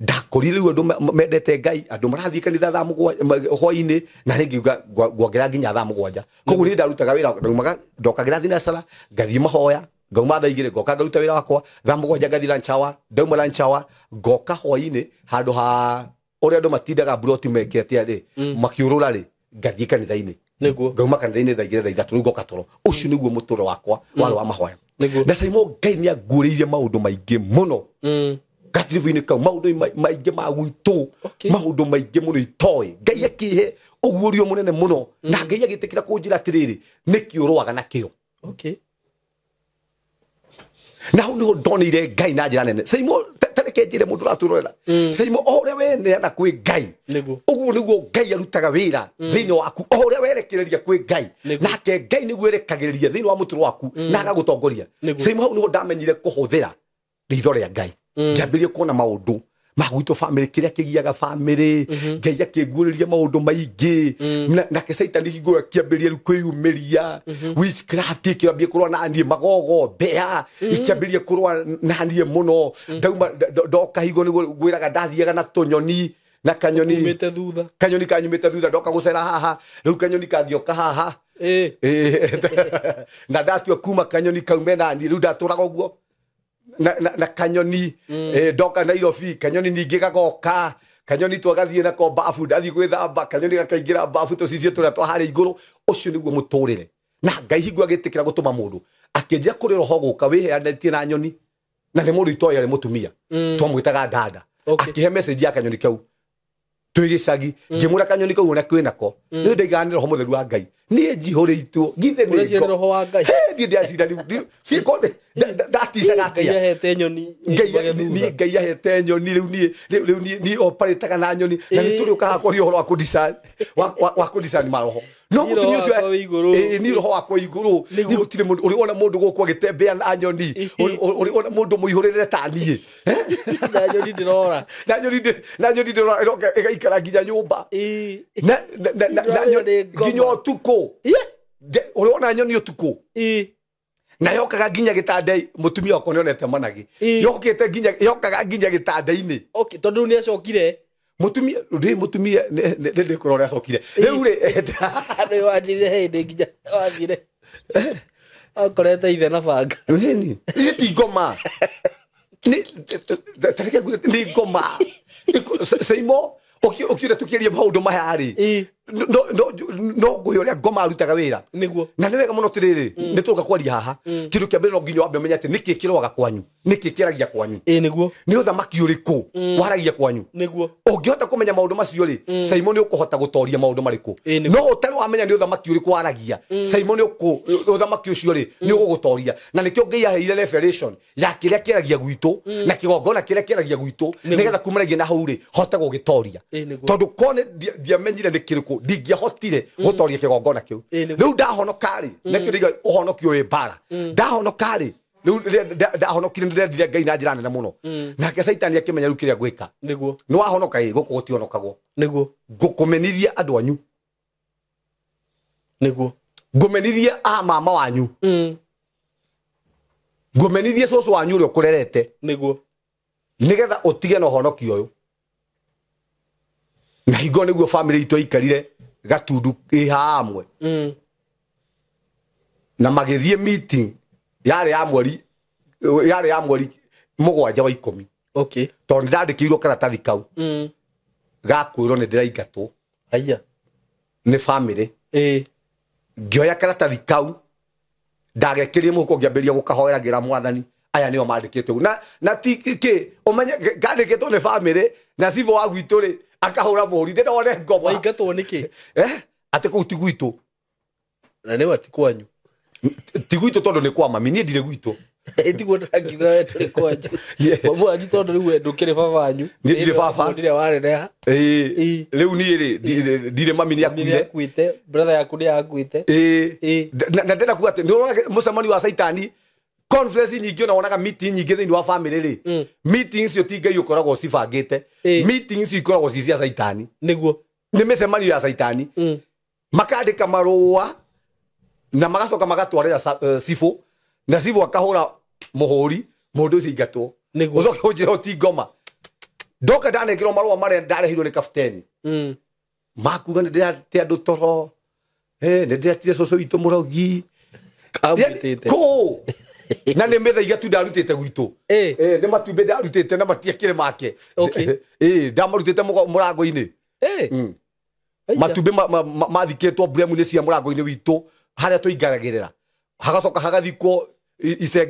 Ndakũrire rĩu andũ mendete Ngai, andũ marathiĩ kanitha thaa mũgwanja hwaĩ-inĩ, na rĩngĩ nguongerera nginya thaa mũgwanja. Koguo niĩ ndarutaga wĩra, ndaumaga ndokagĩra thinacara, ngathiĩ mahoya, ngauma thaa igĩrĩ ngoka ngaruta wĩra wakwa, thaa mũgwanja ngathiĩ lunch hour, ndauma lunch hour ngoka hwaĩ-inĩ handũ ha ũrĩa andũ matindaga mburoti meke atĩa rĩ, makiũrũra rĩ, ngathiĩ kanitha-inĩ. Nĩguo. Ngauma kanitha-inĩ thaa igĩrĩ thaa ithatũ rĩu ngoka toro. Ũcio nĩguo mũtũrĩre wakwa warĩ wa mahoya. Nĩguo. Na Saimo Ngai nĩ anguũrĩirie maũndũ maingĩ mũno. Gatiribu-inĩ kau maũndũ maingĩ ma gwitũ, maũndũ maingĩ mũno itoĩ. Ngai akĩhe ũguũrio mũnene mũno, na Ngai agĩtĩkĩra kũnjĩra atĩrĩrĩ, nĩkĩ ũrũaga nakĩo. Na hau nĩho ndonire Ngai na njĩra nene. Saimo, tareke njĩre mũndũ ũratwĩrorera, Saimo, o ũrĩa weneana kwĩ Ngai, ũguo nĩguo Ngai arutaga wĩra thĩinĩ waku. O ũrĩa werekereria kwĩ Ngai, nake Ngai nĩguo erekagĩrĩria thĩinĩ wa mũtũrĩre waku na agagũtongoria. Saimo, hau nĩho ndamenyire kũhũthĩra ritho rĩa Ngai. Ngĩambĩrĩria kuona maũndũ ma gwitũ famĩlĩ, kĩrĩa kĩgiaga famĩlĩ. Ngai akĩnguũrĩria maũndũ maingĩ. Nake Caitani hingo ĩyo akĩambĩrĩria rĩu kwĩyumĩria. Witchcraft ĩkĩambia kũrũa na niĩ, magogo mbea ikĩambĩrĩria kũrũa na niĩ mũno. Ndauma ndoka hingo nĩguo ngwĩraga ndathiaga na tũnyoni na kanyoni umĩte thutha, kanyoni kanyumĩte thutha, ndoka gũcera haha, rĩu kanyoni kangĩoka haha. Na ndatua kuma kanyoni kaume na niĩ, rĩu ndatũraga ũguo na kanyoni. Ndoka Nairobi, kanyoni ningĩ gagoka, kanyoni twagathiĩ nako babu, ndathiĩ gwĩthamba, kanyoni gakaingĩra babu, tũcicio tũrĩa twa harĩa igũrũ. Ũcio nĩguo mũtũrĩre. Na Ngai hingo agĩtĩkĩra gũtũma mũndũ, akĩnjia kũrĩ roho gũka wĩheanĩtie na nyoni, na nĩ mũndũ itoĩ arĩ mũtumia, twamwĩtaga dada. Akĩhe message ya kanyoni kau twĩ gĩcagi, ngĩmwĩra kanyoni kau ona kwĩ nako nĩ ndaigaga nĩ roho mũtheru wa Ngai, niĩ njihũrĩtwo githĩ nĩ Ũreciria nĩ roho wa Ngai? Niĩ ndĩreciria rĩu ciĩko ndaticaga Ngai atĩa? Ahete nyoni Ngai ĩkuage thutha. Niĩ Ngai ahete nyoni, rĩu niĩ rĩu niĩ oparĩtaga na nyoni, na nĩ tũrĩ ũkaga kwaria ũhoro wa kũdesign wa kũdesign maroho no Niĩ mũtumia roho ũcio wakwa wĩ igũrũ. Ĩĩ, niĩ roho wakwa wĩ igũrũ. Nĩguo. Niĩ gũtirĩ mũndũ ũrĩ wona mũndũ gũkũ agĩtembea na nyoni, ũrĩ wona mũndũ mũihũrĩrĩre ta niĩ? Na nyoni ndĩrora. Na nyoni ndĩrora, ĩroka ĩgaikara nginya nyũmba. Na Ndĩrona nĩ ngoma. nginya ũtukũ. Ũrĩ wona nyoni ũtukũ? Na yokaga nginya gĩtanda, mũtumia wakwa nĩonete managi. Yokĩte nginya, yokaga nginya gĩtanda-inĩ. Okay, tondũ rĩu nĩ acokire. Mũtumia rĩ, mũtumia nĩ ndĩkũrora ũrĩa acokire rĩu rĩ. Andũ wanjĩrire hĩndĩ nginya wathire akorete ithe na banga. Nini ĩ ti ngoma. Tareke ngwĩre, nĩ ngoma. Seimo, ũkiũria tũkĩaria maũndũ maya rĩ, no ngũhe ũrĩa ngoma arutaga wĩra. Na nĩ wega mũno tĩrĩrĩ nĩ tũroka kwaria haha. Kĩndũ kĩa mbere no nginya wambe ũmenye atĩ nĩkĩ kĩroaga kwanyu, nĩkĩ kĩaragia kwanyu. Nĩguo. Nĩ ũthamaki ũrĩkũ waragia kwanyu? Ũngĩhota kũmenya maũndũ macio rĩ, Simon, nĩ ũkũhota gũtoria maũndũ marĩkũ. Nĩguo. No ũtarĩ wamenya nĩ ũthamaki ũrĩkũ waragia, Simon, nĩ ũkũ ũthamaki ũcio rĩ nĩ ũgũgũtoria. Na nĩkĩo Ngai aheire revelation ya kĩrĩa kĩaragia gwitũ na kĩgongona kĩrĩa kĩaragia gwitũ, nĩgetha kumanagia na hau rĩ hote gũgĩtoria. Nĩguo. Tondũ korwo nĩ ndiamenyire nĩ kĩrĩkũ, ndingĩahotire gũtoria kĩgongona kĩu. Nĩguo. Rĩu ndahonoka rĩ, nĩkĩo ndiga ũhonokio wĩ mbara. Ndahonoka rĩ, rĩu rĩrĩa ndahonokire, nĩ ndendire Ngai na njĩra nene mũno. Nake Caitani akĩmenya rĩu kĩrĩa ngwĩka. Nĩ wahonoka ĩ, gũkũ gũtionokagwo. Ngũkũmenithia andũ anyu. Ngũmenithie a mama wanyu. Ngũmenithie cũcũ wanyu ũrĩa ũkũrerete. Nĩgetha ũtige na ũhonokio ũyũ. Na hingo nĩguo famĩlĩ itũ yaikarire Gatundu ĩ hamwe. Na magĩthiĩ meeting yarĩ ya mweri 7 wa 10. Tondũ nĩ ndandĩkĩirwo karatathi kau ga kwĩrwo nĩ ndĩraingatwo Haya. nĩ famĩlĩ. Ngĩoya karatathi kau, ndagekĩrie mũhuko, ngĩambĩrĩria gũkahoeragĩra mwathani. Aya nĩo mandĩkĩte ũguo. Na ti kĩ ũmenye ngandĩkĩtwo nĩ famĩlĩ, na cibũ wa gwitũ rĩ akahũra mũhũri, ndĩrona one ngoma. Waingatwo nĩkĩ? Atĩ kũu ti gwitũ. Na nĩ ti kwanyu. Ti gwitũ tondũ nĩ kwa mami, niĩ ndirĩ gwitũ. Tiguo ndĩrakiuga we ndũrĩ kwanyu. Mamu wanyu tondũ rĩu we ndũkĩrĩ baba wanyu. Niĩ ndirĩ baba. Ndĩrĩa warereha. Rĩu niĩ rĩ, ndirĩ mami nĩ Nĩ akuire. akuĩte, brother yaku nĩ akuĩte. Na ndĩrenda kuga atĩ nĩ ũrona mũcemanio wa Caitani, conference nyingĩ ona wonaga meeting nyingĩ thĩinĩ wa famĩlĩ rĩ, meeting icio ti Ngai ũkoragwo ũcibangĩte. Meeting icio ikoragwo ci cia Caitani. Nĩ mĩcemanio ya Caitani. Makandĩka marũa na magacoka magatwarĩra cibũ, na cibũ akahũra mũhũri, mũndũ ũcio aingatwo. Ũcoke ũnjĩre ũti ngoma. Ndoka ndanengerwo marũa marĩa ndarehirwo nĩ kapteni makuga nĩ ndĩrate andũ toro, nĩ ndĩratire cũcũ witũ mũrogi. Kamwĩtĩte. Kũ na nĩ mĩthaiga tu ndarutĩte gwitũ. Nĩ matumbĩ ndarutĩte na matiakĩrĩ make. Ndamarutĩte mũrango-inĩ. Matumbĩ mathikĩtwo mburemu-inĩ cia mũrango-inĩ witũ harĩa tũingaragĩrĩra, hagacoka hagathikwo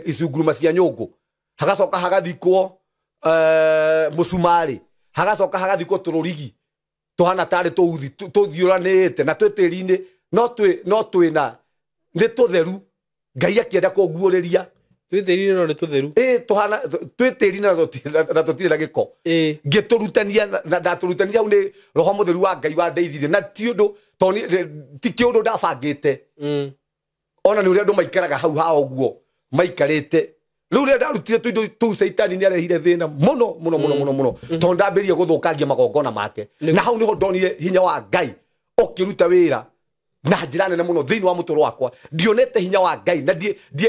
icunguruma cia nyũngũ, hagacoka hagathikwo Mũcumarĩ hagacoka hagathikwo tũrũrigi tũhana tarĩ tũuthi tũthiũranĩte na twĩ tĩri-inĩ no twĩna nĩ tũtheru. Ngai akĩenda kũnguũrĩria twĩ tĩri-inĩ no nĩ tũtheru. Tũhana twĩ tĩri na tũtirĩ na gĩko. Ngĩtũrutania na ndatũrutania hau nĩ Roho Mũtheru wa Ngai wandeithirie na ti ũndũ tondũ ti kĩũndũ ndabangĩte. Ona nĩ ũrĩa andũ maikaraga hau ha ũguo maikarĩte. Rĩu rĩrĩa ndarutire tũindo tũu Caitani nĩ arehire thĩna mũno mũno mũno mũno mũno tondũ ndambĩrĩria gũthũkangia magongona make. Na hau nĩho ndonire hinya wa Ngai ũkĩruta wĩra na njĩra nene mũno thĩinĩ wa mũtũrũ wakwa. Ndionete hinya wa Ngai na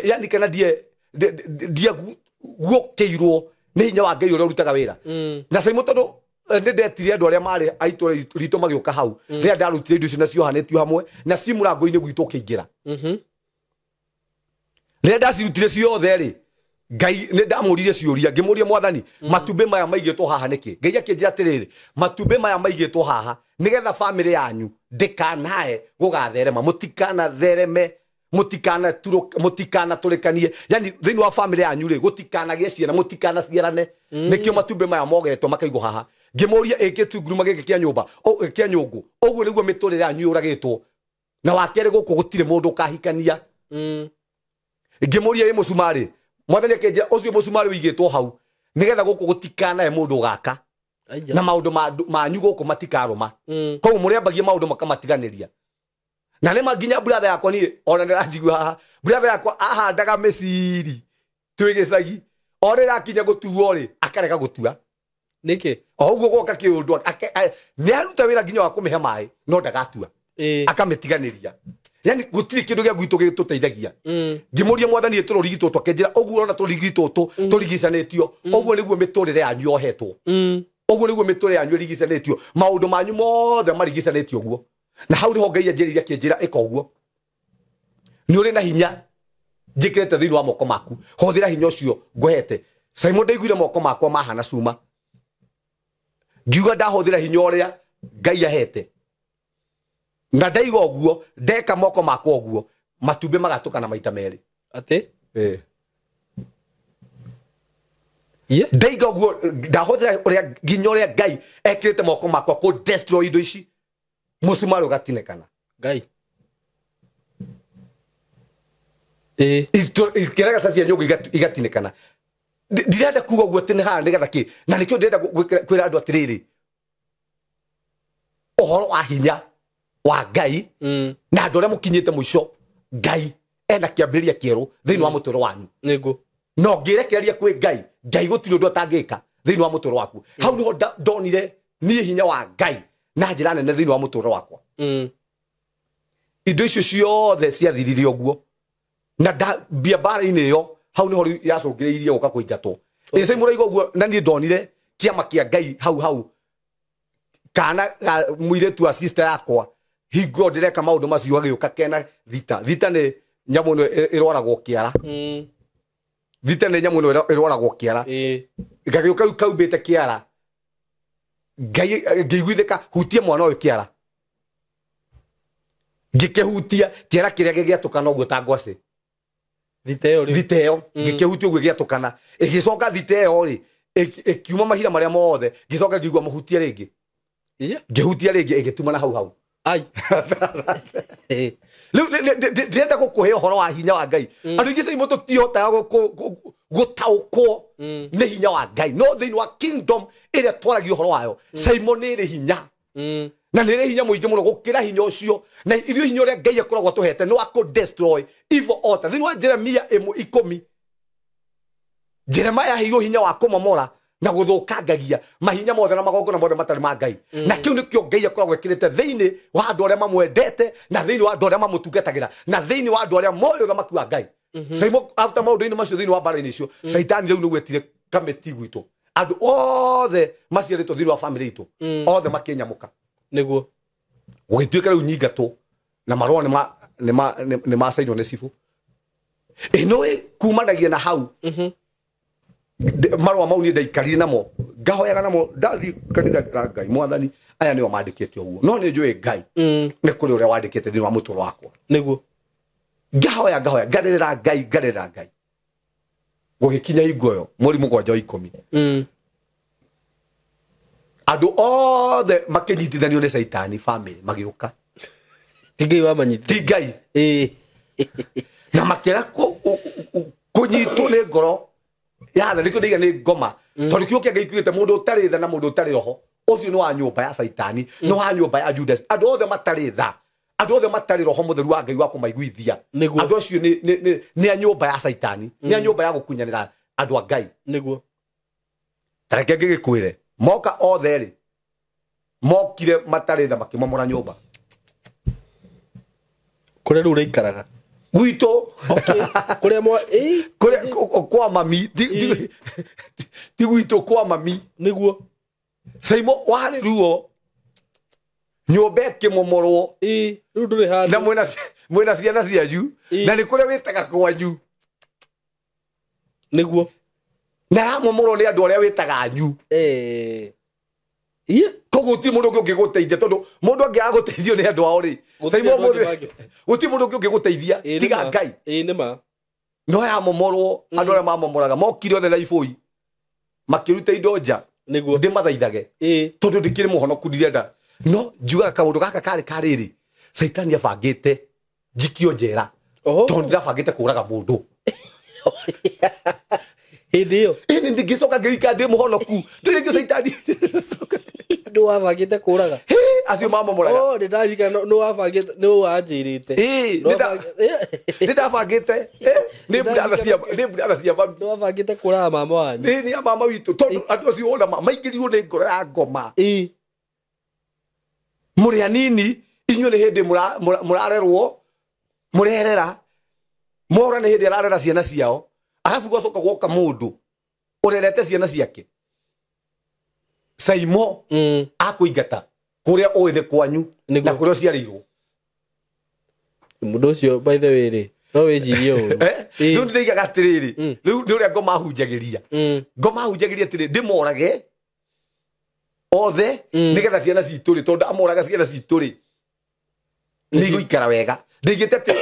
yani kana ndieguũkĩirwo nĩ hinya wa Ngai ũrĩa ũrutaga wĩra. Na Simon tondũ nĩ ndetire andũ arĩa marĩ a itũũra ritũ magĩũka hau rĩrĩa ndarutire indo icio na ciohanĩtio hamwe na ci mũrango-inĩ gwitũ ũkĩingĩra. Rĩrĩa ndacirutire ciothe rĩ, Ngai nĩ ndamũririe ciũria ngĩmũria Mwathani, matumbĩ maya maigĩtwo haha nĩkĩ? Ngai akĩnjĩra atĩrĩrĩ, matumbĩ maya maigĩtwo haha nĩgetha bamĩrĩ yanyu ndĩkanae gũgatherema, mũtikanathereme, mũtikanatũrĩkanie, yani thĩinĩ wa bamĩrĩ yanyu rĩ gũtikanagĩe ciana, mũtikanaciarane. Nĩkĩo matumbĩ maya mogetwo makaigwo haha. Ngĩmũria ĩ gĩtunguruma gĩkĩ kĩa nyũmba kĩa nyũngũ, ũguo nĩguo mĩtũrĩre yanyu yũragĩtwo. Na wa kerĩ gũkũ gũtirĩ mũndũ ũkahikania. Ngĩmũria ĩ mũcumarĩ, Mwathani akĩnjĩra ũcio mũcumarĩ ũigĩtwo hau nĩgetha gũkũ gũtikanae mũndũ ũgaka na maũndũ manyu gũkũ matikarũma. Koguo mũrĩambagia maũndũ makamatiganĩria. Na nĩ nginya brother yakwa niĩ ona nĩranjigua haha, brother yakwa ahandaga mĩciri twĩ gĩcagi, o rĩrĩa akinya gũtuo rĩ akarega gũtua. Nĩkĩ? O ũguo gwoka kĩũndũ nĩ aruta wĩra nginya wa kũmĩhe maĩ no ndagatua, akamĩtiganĩria. Yani gũtirĩ kĩndũ gĩa gwitũ gĩtũteithagia. Ngĩmũria Mwathani tũrũrigi tũtũ akĩnjĩra ũguo ũrona tũrũrigi tũtũ tũrigicanĩtio, ũguo nĩguo mĩtũrĩre yanyu yohetwo, ũguo nĩguo mĩtũrĩre yanyu ĩrigicanĩtio, maũndũ manyu mothe marigicanĩtio ũguo. Na hau nĩho Ngai anjĩrĩire akĩnjĩra ĩka ũguo, nĩ ũrĩ na hinya njĩkĩrĩte thĩinĩ wa moko maku, hũthĩra hinya ũcio ngũhete. Simon ndaiguire moko makwa mahana cuma, ngiuga ndahũthĩra hinya ũrĩa Ngai ahete, na ndaiga ũguo ndeka moko makwa ũguo matumbĩ magatũkana maita merĩ. Atĩ? Ndaiga ũguo ndahũthĩra ũrĩa nginya ũrĩa Ngai ekĩrĩte moko makwa kũ destroy indo ici, mũcumarĩ ũgatinĩkana. Ngai. Ikĩrega cia nyũngũ igatinĩkana. Ndirenda kuga ũguo atĩ nĩ haha nĩgetha kĩ, na nĩkĩo ndĩrenda kwĩra andũ atĩrĩrĩ, ũhoro wa hinya wa Ngai na andũ arĩa mũkinyĩte mũico, Ngai ena kĩambĩrĩria kĩerũ thĩinĩ wa mũtũrĩre wanyu. Nĩguo. Na ũngĩrekereria kwĩ Ngai, Ngai gũtirĩ ũndũ atangĩka thĩinĩ wa mũtũrĩre waku. Hau nĩho ndonire niĩ hinya wa Ngai na njĩra nene thĩinĩ wa mũtũrĩre wakwa. Indo icio ciothe ciathirire ũguo na ndambia mbara-inĩ ĩyo, hau nĩho rĩu yacũngĩrĩirie gũka kũingatwo. Ĩcai mũraiga ũguo, na niĩ ndonire kĩama kĩa Ngai hau hau, kana mũirĩtu wa sister yakwa hingo ndĩreka maũndũ macio agĩũka kena thita. Thita nĩ nyamũ ĩno ĩrwaragwo kĩara. Thita nĩ nyamũ ĩno ĩrwaragwo kĩara. Gagĩũka rĩu kaumbĩte kĩara, Ngai ngĩiguithĩka hutie mwana ũyũ kĩara, ngĩkĩhutia kĩara kĩrĩa gĩgĩatũkana ũguo ta ngwacĩ. Thita ĩyo rĩ. Thita ĩyo ngĩkĩhutia ũguo ĩgĩatũkana, ĩgĩcoka thita ĩyo rĩ ĩkiuma mahira marĩa mothe, ngĩcoka ngĩigua mũhutie rĩngĩ. Ngĩhutia rĩngĩ ĩgĩtumana hau hau. Ai. Rĩu ndĩrenda gũkũhe ũhoro wa hinya wa Ngai. Andũ aingĩ Simon tũtihotaga gũtaũkwo nĩ hinya wa Ngai, no thĩinĩ wa kingdom ĩrĩa twaragia ũhoro wayo, Simon nĩ ĩrĩ hinya. Na nĩ ĩrĩ hinya mũingĩ mũno gũkĩra hinya ũcio. Na ithuĩ hinya ũrĩa Ngai akoragwo atũhete nĩ wa kũ destroy evil altar. Thĩinĩ wa Jeremia 1:10, Jeremia aheirwo hinya wa kũmomora na gũthũkangagia mahinya mothe na magongona mothe matarĩ ma Ngai. Na kĩu nĩkĩo Ngai akoragwo ekĩrĩte thĩinĩ wa andũ arĩa mamwendete, na thĩinĩ wa andũ arĩa mamũtungatagĩra, na thĩinĩ wa andũ arĩa moĩ ũthamaki wa Ngai. Simon after maũndũ-inĩ macio thĩinĩ wa mbara-inĩ icio, Caitani rĩu nĩguo etire kamĩtĩ gwitũ. Andũ othe maciarĩtwo thĩinĩ wa bamĩrĩ itũ, othe makĩnyamũka. Nĩguo. Gũgĩtuĩka rĩu nyingatwo na marũa nĩ macainwo nĩ cibũ. Ĩno kumanagia na hau. Marũa mau niĩ ndaikarire namo, ngahoyaga namo, ndathiĩ kanitha ngera Ngai, Mwathani, aya nĩo mandĩkĩte ũguo, no nĩ njũĩ Ngai nĩ kũrĩ ũrĩa wandĩkĩte thĩinĩ wa mũtũrĩre wakwa. Nĩguo. Ngahoya, ngahoya, ngarĩrĩra Ngai, ngarĩrĩra Ngai. Gũgĩkinya hingo ĩyo, mweri 7 wa 10. Andũ othe makĩnyitithanio nĩ Caitani family magĩũka. Ti Ngai wamanyitithania. Ti Ngai. Ĩĩ. Na makĩra kũnyitwo nĩ ngoro ya tha, nĩkĩo ndaiga nĩ ngoma. Tondũ kiugo kĩa Ngai kiugĩte mũndũ ũtarĩ tha na mũndũ ũtarĩ roho, ũcio nĩ wa nyũmba ya Caitani, nĩ wa nyũmba ya Judas. Andũ othe matarĩ tha, andũ othe matarĩ roho mũtheru wa Ngai wa kũmaiguithia, Nĩguo. andũ acio nĩ a nyũmba ya Caitani, nĩ a nyũmba ya gũkunyanĩra andũ a Ngai. Nĩguo. Ta reke ngĩgĩkwĩre, moka othe rĩ, mokire matarĩ tha makĩmomora nyũmba. Kũrĩa rĩu ũraikaraga. Gwitũ. Okay. Kũrĩa mwa ĩĩ. Kũrĩa kwa mami, ti gwitũ, kwa mami. Nĩguo. Caimo warĩ ruo nyũmba ĩkĩmomorwo. Ĩĩ, rĩu ndũrĩ handũ. Na mwĩna ciana cianyu, na nĩ kũrĩa wĩtaga kwanyu. Nĩguo. Na yamomorwo nĩ andũ arĩa wĩtaga anyu. Ĩĩ. Iye. Koguo gũtirĩ mũndũ ũngĩ ũngĩgũteithia, tondũ mũndũ angĩaga gũteithio nĩ andũ ao rĩ, Gũtirĩ Caimo andũ angĩ mũthĩ- mangĩ. gũtirĩ mũndũ ũngĩ ũngĩgũteithia Ĩĩ, nĩ tiga ma. Ngai. Ĩĩ, nĩ ma. No yamomorwo, andũ arĩa mamomoraga mokire othe na ibũi makĩruta indo nja. Nĩguo. Ndĩmathaithage. Ĩĩ. Tondũ ndĩkĩrĩ mũhonoku ndirenda. No njugaga kaũndũ gaka karĩ karĩrĩ, Caitani abangĩte njikio njera. Oho. Tondũ ndĩrabangĩte kũraga mũndũ. Hĩndĩ ĩyo. Ĩĩ, ndingĩcoka ngĩrika ndĩ mũhonoku. Ndũrĩ ngĩ Caitani. Nĩ wabangĩte kũraga. Hĩ, acio mamomoraga. Oh, nĩndaririkana nĩ wabangĩte, nĩ wanjĩrĩte. Ĩĩ, Nĩ nĩ ndabangĩte. Nĩ mburatha cia mami. Nĩ wabangĩte kũraga mama wanyu. Ĩĩ, nĩ ya mama witũ. Tondũ andũ acio wona maingĩrirwo nĩ ngoro ya ngoma. Ĩĩ. Mũrĩ anini, inyuĩ nĩ hĩndĩ mũrarerwo, mũrerera. Mora nĩ hĩndĩ ararera ciana ciao. Arabu gwacoka gwoka mũndũ ũrerete ciana ciake. Caimo akũingata kũrĩa ũĩ nĩ kwanyu na kũrĩa ũciarĩirwo. Mũndũ ũcio by the way rĩ, no wĩcirie ũru. Rĩu nĩndĩigaga atĩrĩrĩ, rĩu nĩ ũrĩa ngoma ahunjagĩria. Ngoma ahunjagĩria atĩrĩ, ndĩmorage othe nĩgetha ciana citũ rĩ, tondũ amoraga ciana citũ rĩ, nĩ igũikara wega. Ndĩigĩte atĩ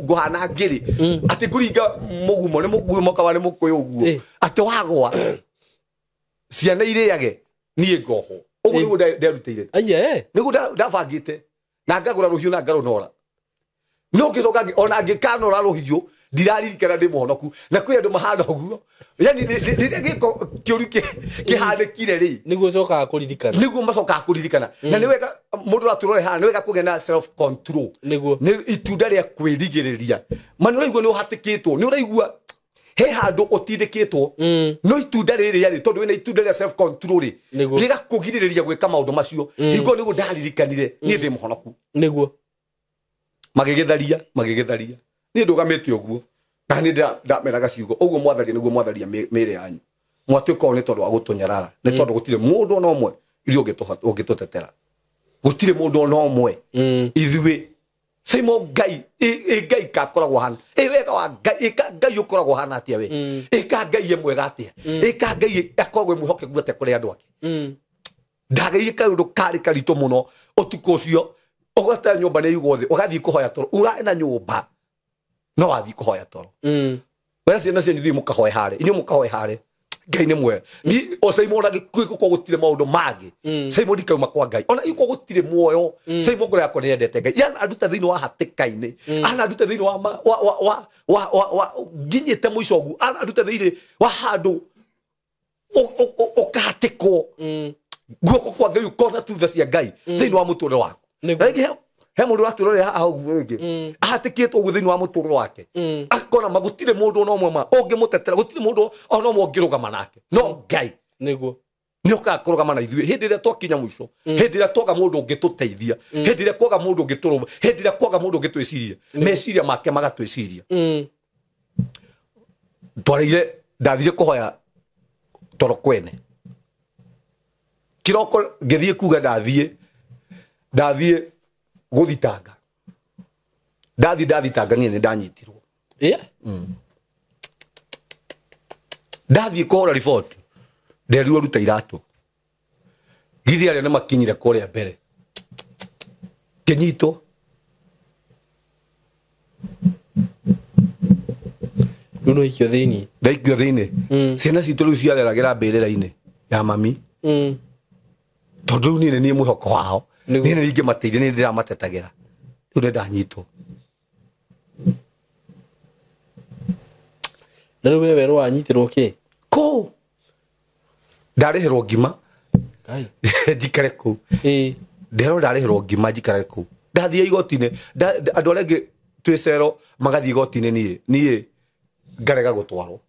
ngũhana ngĩrĩ, atĩ ngũringa mũgumo, nĩ mũgumo kana nĩ mũkũyũ ũguo, atĩ wagwa ciana irĩage niĩ ngohwo. Ũguo nĩguo nderutĩire. Aiye. Nĩguo ndabangĩte na ngagũra rũhiũ na ngarũnora. No ngĩcoka ona ngĩkanora rũhiũ ndiraririkana ndĩ mũhonoku, na kwĩ andũ mahana ũguo. Yani rĩrĩa gĩko kĩũru kĩhanĩkire rĩ, nĩguo ũcokaga kũririkana. Nĩguo macokaga kũririkana. Na nĩ wega mũndũ ũratũrore haha, nĩ wega kũgĩa na self control. Nĩguo. Nĩ itunda rĩa kwĩrigĩrĩria. Ma nĩ ũraigua nĩ ũhatĩkĩtwo, nĩ ũraigua he handũ ũtindĩkĩtwo. No itunda rĩrĩ rĩ, tondũ wĩna itunda rĩa self control rĩ, rĩgakũgirĩrĩria gwĩka maũndũ macio. Hingo nĩguo ndaririkanire niĩ ndĩ mũhonoku. Nĩguo. Magĩgĩtharia, magĩgĩtharia. Niĩ ndũgamĩte ũguo. Na niĩ ndameraga ciugo. Ũguo mwatharia nĩguo mwatharia mĩĩrĩ yanyu. Mwatuĩka ũũ nĩ tondũ wa gũtũnyarara. Nĩ tondũ gũtirĩ mũndũ ona ũmwe ithuĩ ũngĩtũtetera. Gũtirĩ mũndũ ona ũmwe. Ithuĩ. Caimo Ngai, ĩ Ngai kakoragwo hana. Ĩ wega wa Ngai, ĩ ka Ngai ũkoragwo hana atĩa we? Ĩ ka Ngai e mwega atĩa? Ĩ ka Ngai akoragwo e mwĩhokeku atĩa kũrĩ andũ ake? Ndageire kaũndũ karĩ karitũ mũno ũtukũ ũcio. Ũgata nyũmba nĩ igwo thĩ, ũgathiĩ kũhoya toro. Ura na nyũmba, no wathiĩ kũhoya toro. Wera ciana cianyu thiĩ mũkahoe harĩ, inyuĩ mũkahoe harĩ. Ngai nĩ mwega. Ni o Caimo ona gĩkuũ gũkorwo gũtirĩ maũndũ mangĩ. Caimo ndikauma kwa Ngai. Ona gĩkuũ gũtirĩ muoyo. Caimo ngoro yakwa nĩ yendete Ngai. Yana anduta thĩinĩ wa hatĩka-inĩ. Ana anduta thĩinĩ wa wa wa wa wa wa nginyĩte mũico ũguo. Ana anduta thĩinĩ wa handũ ũkahatĩkwo. Guoko kwa Ngai ũkona thutha cia Ngai thĩinĩ wa mũtũrĩre waku. Rĩngĩ he mũndũ ũratũrorera haha ũguo rĩngĩ. Ahatĩkĩtwo ũguo thĩinĩ wa mũtũrĩre wake. Akona ma gũtirĩ mũndũ ona ũmwe ma ũngĩmũtetera, gũtirĩ mũndũ ona ũmwe ũngĩrũgama nake. No Ngai. Nĩguo. Nĩ okaga kũrũgama na ithuĩ hĩndĩ ĩrĩa twakinya mũico, hĩndĩ ĩrĩa twaga mũndũ ũngĩtũteithia, hĩndĩ ĩrĩa kwaga mũndũ ũngĩtũrũma, hĩndĩ ĩrĩa kwaga mũndũ ũngĩtwĩciria, meciria make magatwĩciria. Twareire, ndathire kũhoya toro kwene. Kĩroko ngĩthiĩ kuga ndathiĩ gũthitanga. Ndathi ndathitanga niĩ nĩ ndanyitirwo. Ndathiĩ kũhũra riboti, nderirwo ruta iratũ. Githĩ arĩa nĩ makinyire kũrĩa mbere. Ngĩnyitwo. Rĩu no ikio thĩinĩ. Ndaikio thĩinĩ. Ciana citũ rĩu ciareragĩra mbĩrĩra-inĩ ya mami. Tondũ rĩu niĩ nĩ niĩ mwĩhoko wao. Nĩguo. Niĩ nĩ ingĩmateithia, niĩ ndĩramatetagĩra. Rĩu nĩ ndanyitwo. Na rĩu we werũ wanyitirwo kĩ? Kũu ndarĩhĩrwo ngima Ngai. njikare kũu. Ĩĩ. Nderwo ndarĩhĩrwo ngima njikare kũu. Ndathiĩ igoti-inĩ, andũ arĩa angĩ twĩ cero magathiĩ igoti-inĩ, niĩ ngarega gũtwarwo.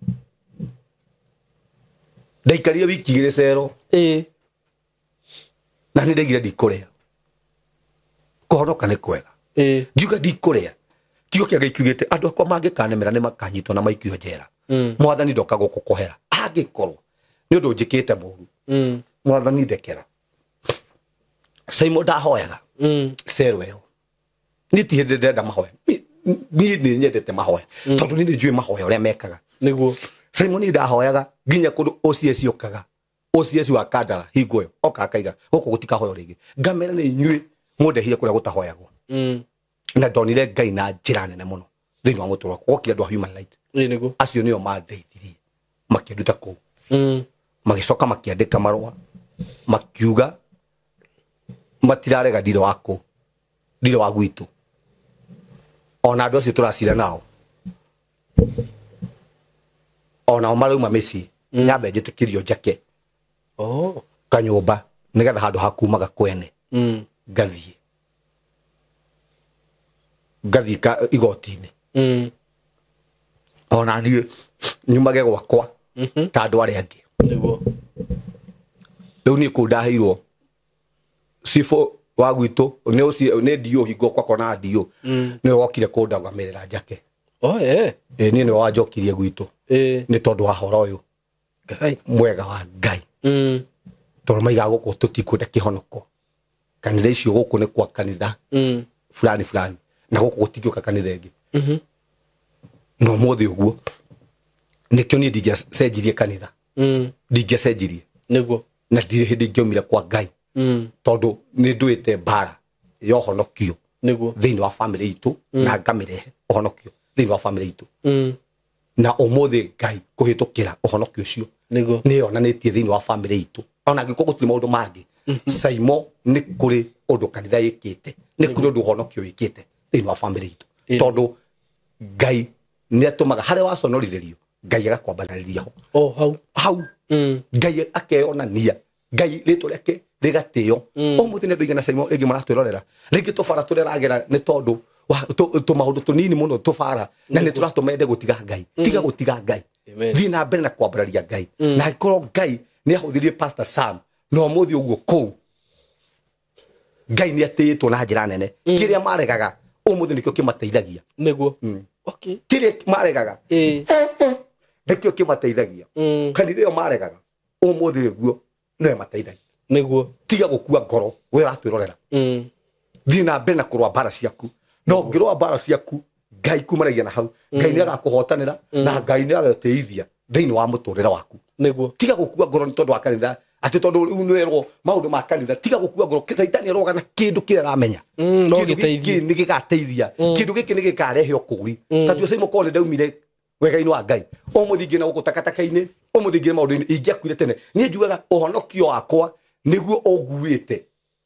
Ndaikarire wiki igĩrĩ cero. Ĩĩ. Na nĩ ndaigire ndikũrĩa. Kũhonoka nĩ kwega. Ĩĩ. Ngiuga ndikũrĩa. Kiugo kĩa Ngai kiugĩte andũ akwa mangĩkanemera nĩ makanyitwo na maikio njera. Mwathani ndoka gũkũ kũhera. Angĩkorwo nĩ ũndũ njĩkĩte mũru. Mwathani ndekera. Simon ndahoyaga. Cero ĩyo. Niĩ ti hĩndĩ ndĩrenda mahoya. Niĩ nĩ nyendete mahoya. Tondũ niĩ nĩ njũĩ mahoya ũrĩa mekaga. Nĩguo. Simon niĩ ndahoyaga nginya kũndũ OCS okaga. OCS wa Kandara hingo ĩyo oka akaiga gũkũ gũtikahoywo rĩngĩ. Ngamera nĩ inyuĩ mũndehire kũrĩa gũtahoyagwo. Na ndonire Ngai na njĩra nene mũno thĩinĩ wa mũtũrĩre wakwa. Gwokire andũ a Human Right. Ĩĩ nĩguo. Acio nĩo mandeithirie makĩnduta kũu. Magĩcoka makĩandĩka marũa makiuga matirarega ndirĩ wa kũu, ndirĩ wa gwitũ. Ona andũ acio tũracira nao onao marauma mĩciĩ. Nyambe njĩtĩkĩrio njake Oh. kanyũmba nĩgetha handũ ha kumaga kwene. Ngathiĩ. Ngathiĩ igoti-inĩ. Ona niĩ nyumage gwakwa ta andũ arĩa angĩ. Nĩguo. Rĩu niĩ kũu ndaheirwo cibũ wa gwitũ nĩ ũcio nĩ DO hingo gwakwa na DO. Nĩwe wokire kũndũgamĩrĩra njake. Oh, eh. Ĩ, niĩ nĩwe wanjokirie gwitũ. Ĩ. Nĩ tondũ wa horo ũyũ Ngai. mwega wa Ngai. Tondũ maigaga gũkũ tũtikwenda kĩhonoko. Kanitha icio gũkũ nĩ kwa kanitha fulani fulani na gũkũ gũtingĩũka kanitha ĩngĩ. Na ũmũthĩ ũguo nĩkĩo niĩ ndingĩacenjirie kanitha. Ndingĩacenjirie. Nĩguo. Na ndirĩ hĩndĩ ingĩaumire kwa Ngai. Tondũ nĩ ndũĩte mbara ya ũhonokio Nĩguo. thĩinĩ wa famĩlĩ itũ na ngamĩrehe ũhonokio thĩinĩ wa famĩlĩ itũ. Na ũmũthĩ Ngai kũhĩtũkĩra ũhonokio ũcio Nĩguo. nĩ yonanĩtie thĩinĩ wa famĩlĩ itũ. Ona angĩkorwo gũtirĩ maũndũ mangĩ, Saimo nĩ kũrĩ ũndũ kanitha ĩkĩte, nĩ kũrĩ ũndũ ũhonokio wĩkĩte thĩinĩ wa famĩlĩ itũ. Tondũ Ngai nĩ atũmaga harĩa waconorithĩrio, Ngai agakwambararĩria ho. Oh, hau. Hau. Ngai akeyonania. Ngai rĩtwa rĩake rĩgatĩo. Ũmũthĩ nĩ andũ aigana Saimo rĩngĩ maratwĩrorera. Rĩngĩ tũbara tũrĩa aragera nĩ tondũ wa tũmaũndũ tũnini mũno tũbara na nĩ tũratũma ende gũtiga Ngai. Tiga gũtiga Ngai. Amen. Thiĩ na mbere na kwambararia Ngai. Na angĩkorwo Ngai nĩ ahũthĩrire Pastor Sam na ũmũthĩ ũguo kũu Ngai nĩ atĩĩtwo na njĩra nene. Kĩrĩa maregaga ũmũthĩ nĩkĩo kĩmateithagia. Nĩguo. Okay. Kĩrĩa maregaga nĩkĩo kĩmateithagia. Kanitha ĩyo maregaga ũmũthĩ ũguo nĩyo ĩmateithagia. Nĩguo. Tiga gũkua ngoro we ũratwĩrorera. Thiĩ na mbere na kũrũa mbara ciaku. No ũngĩrũa mbara ciaku Ngai kumanagia na hau. Ngai nĩ agakũhotanĩra na Ngai nĩ agagũteithia thĩinĩ wa mũtũrĩre waku. Nĩguo. Tiga gũkua ngoro nĩ tondũ wa kanitha atĩ tondũ rĩu nĩwerwo maũndũ ma kanitha. Tiga gũkua ngoro. Caitani aroga na kĩndũ kĩrĩa aramenya. No Kĩndũ gĩteithie. gĩkĩ nĩ gĩgateithia. Kĩndũ gĩkĩ nĩ gĩkarehe ũkũũri. Ta tuo Saimo korwo nĩ ndaumire wega-inĩ wa Ngai. Ũmũthĩ ingĩ na gũkũ takataka-inĩ, ũmũthĩ ingĩ maũndũ-inĩ ingĩakuire tene. Niĩ njugaga ũhonokio wakwa nĩguo ũnguĩte.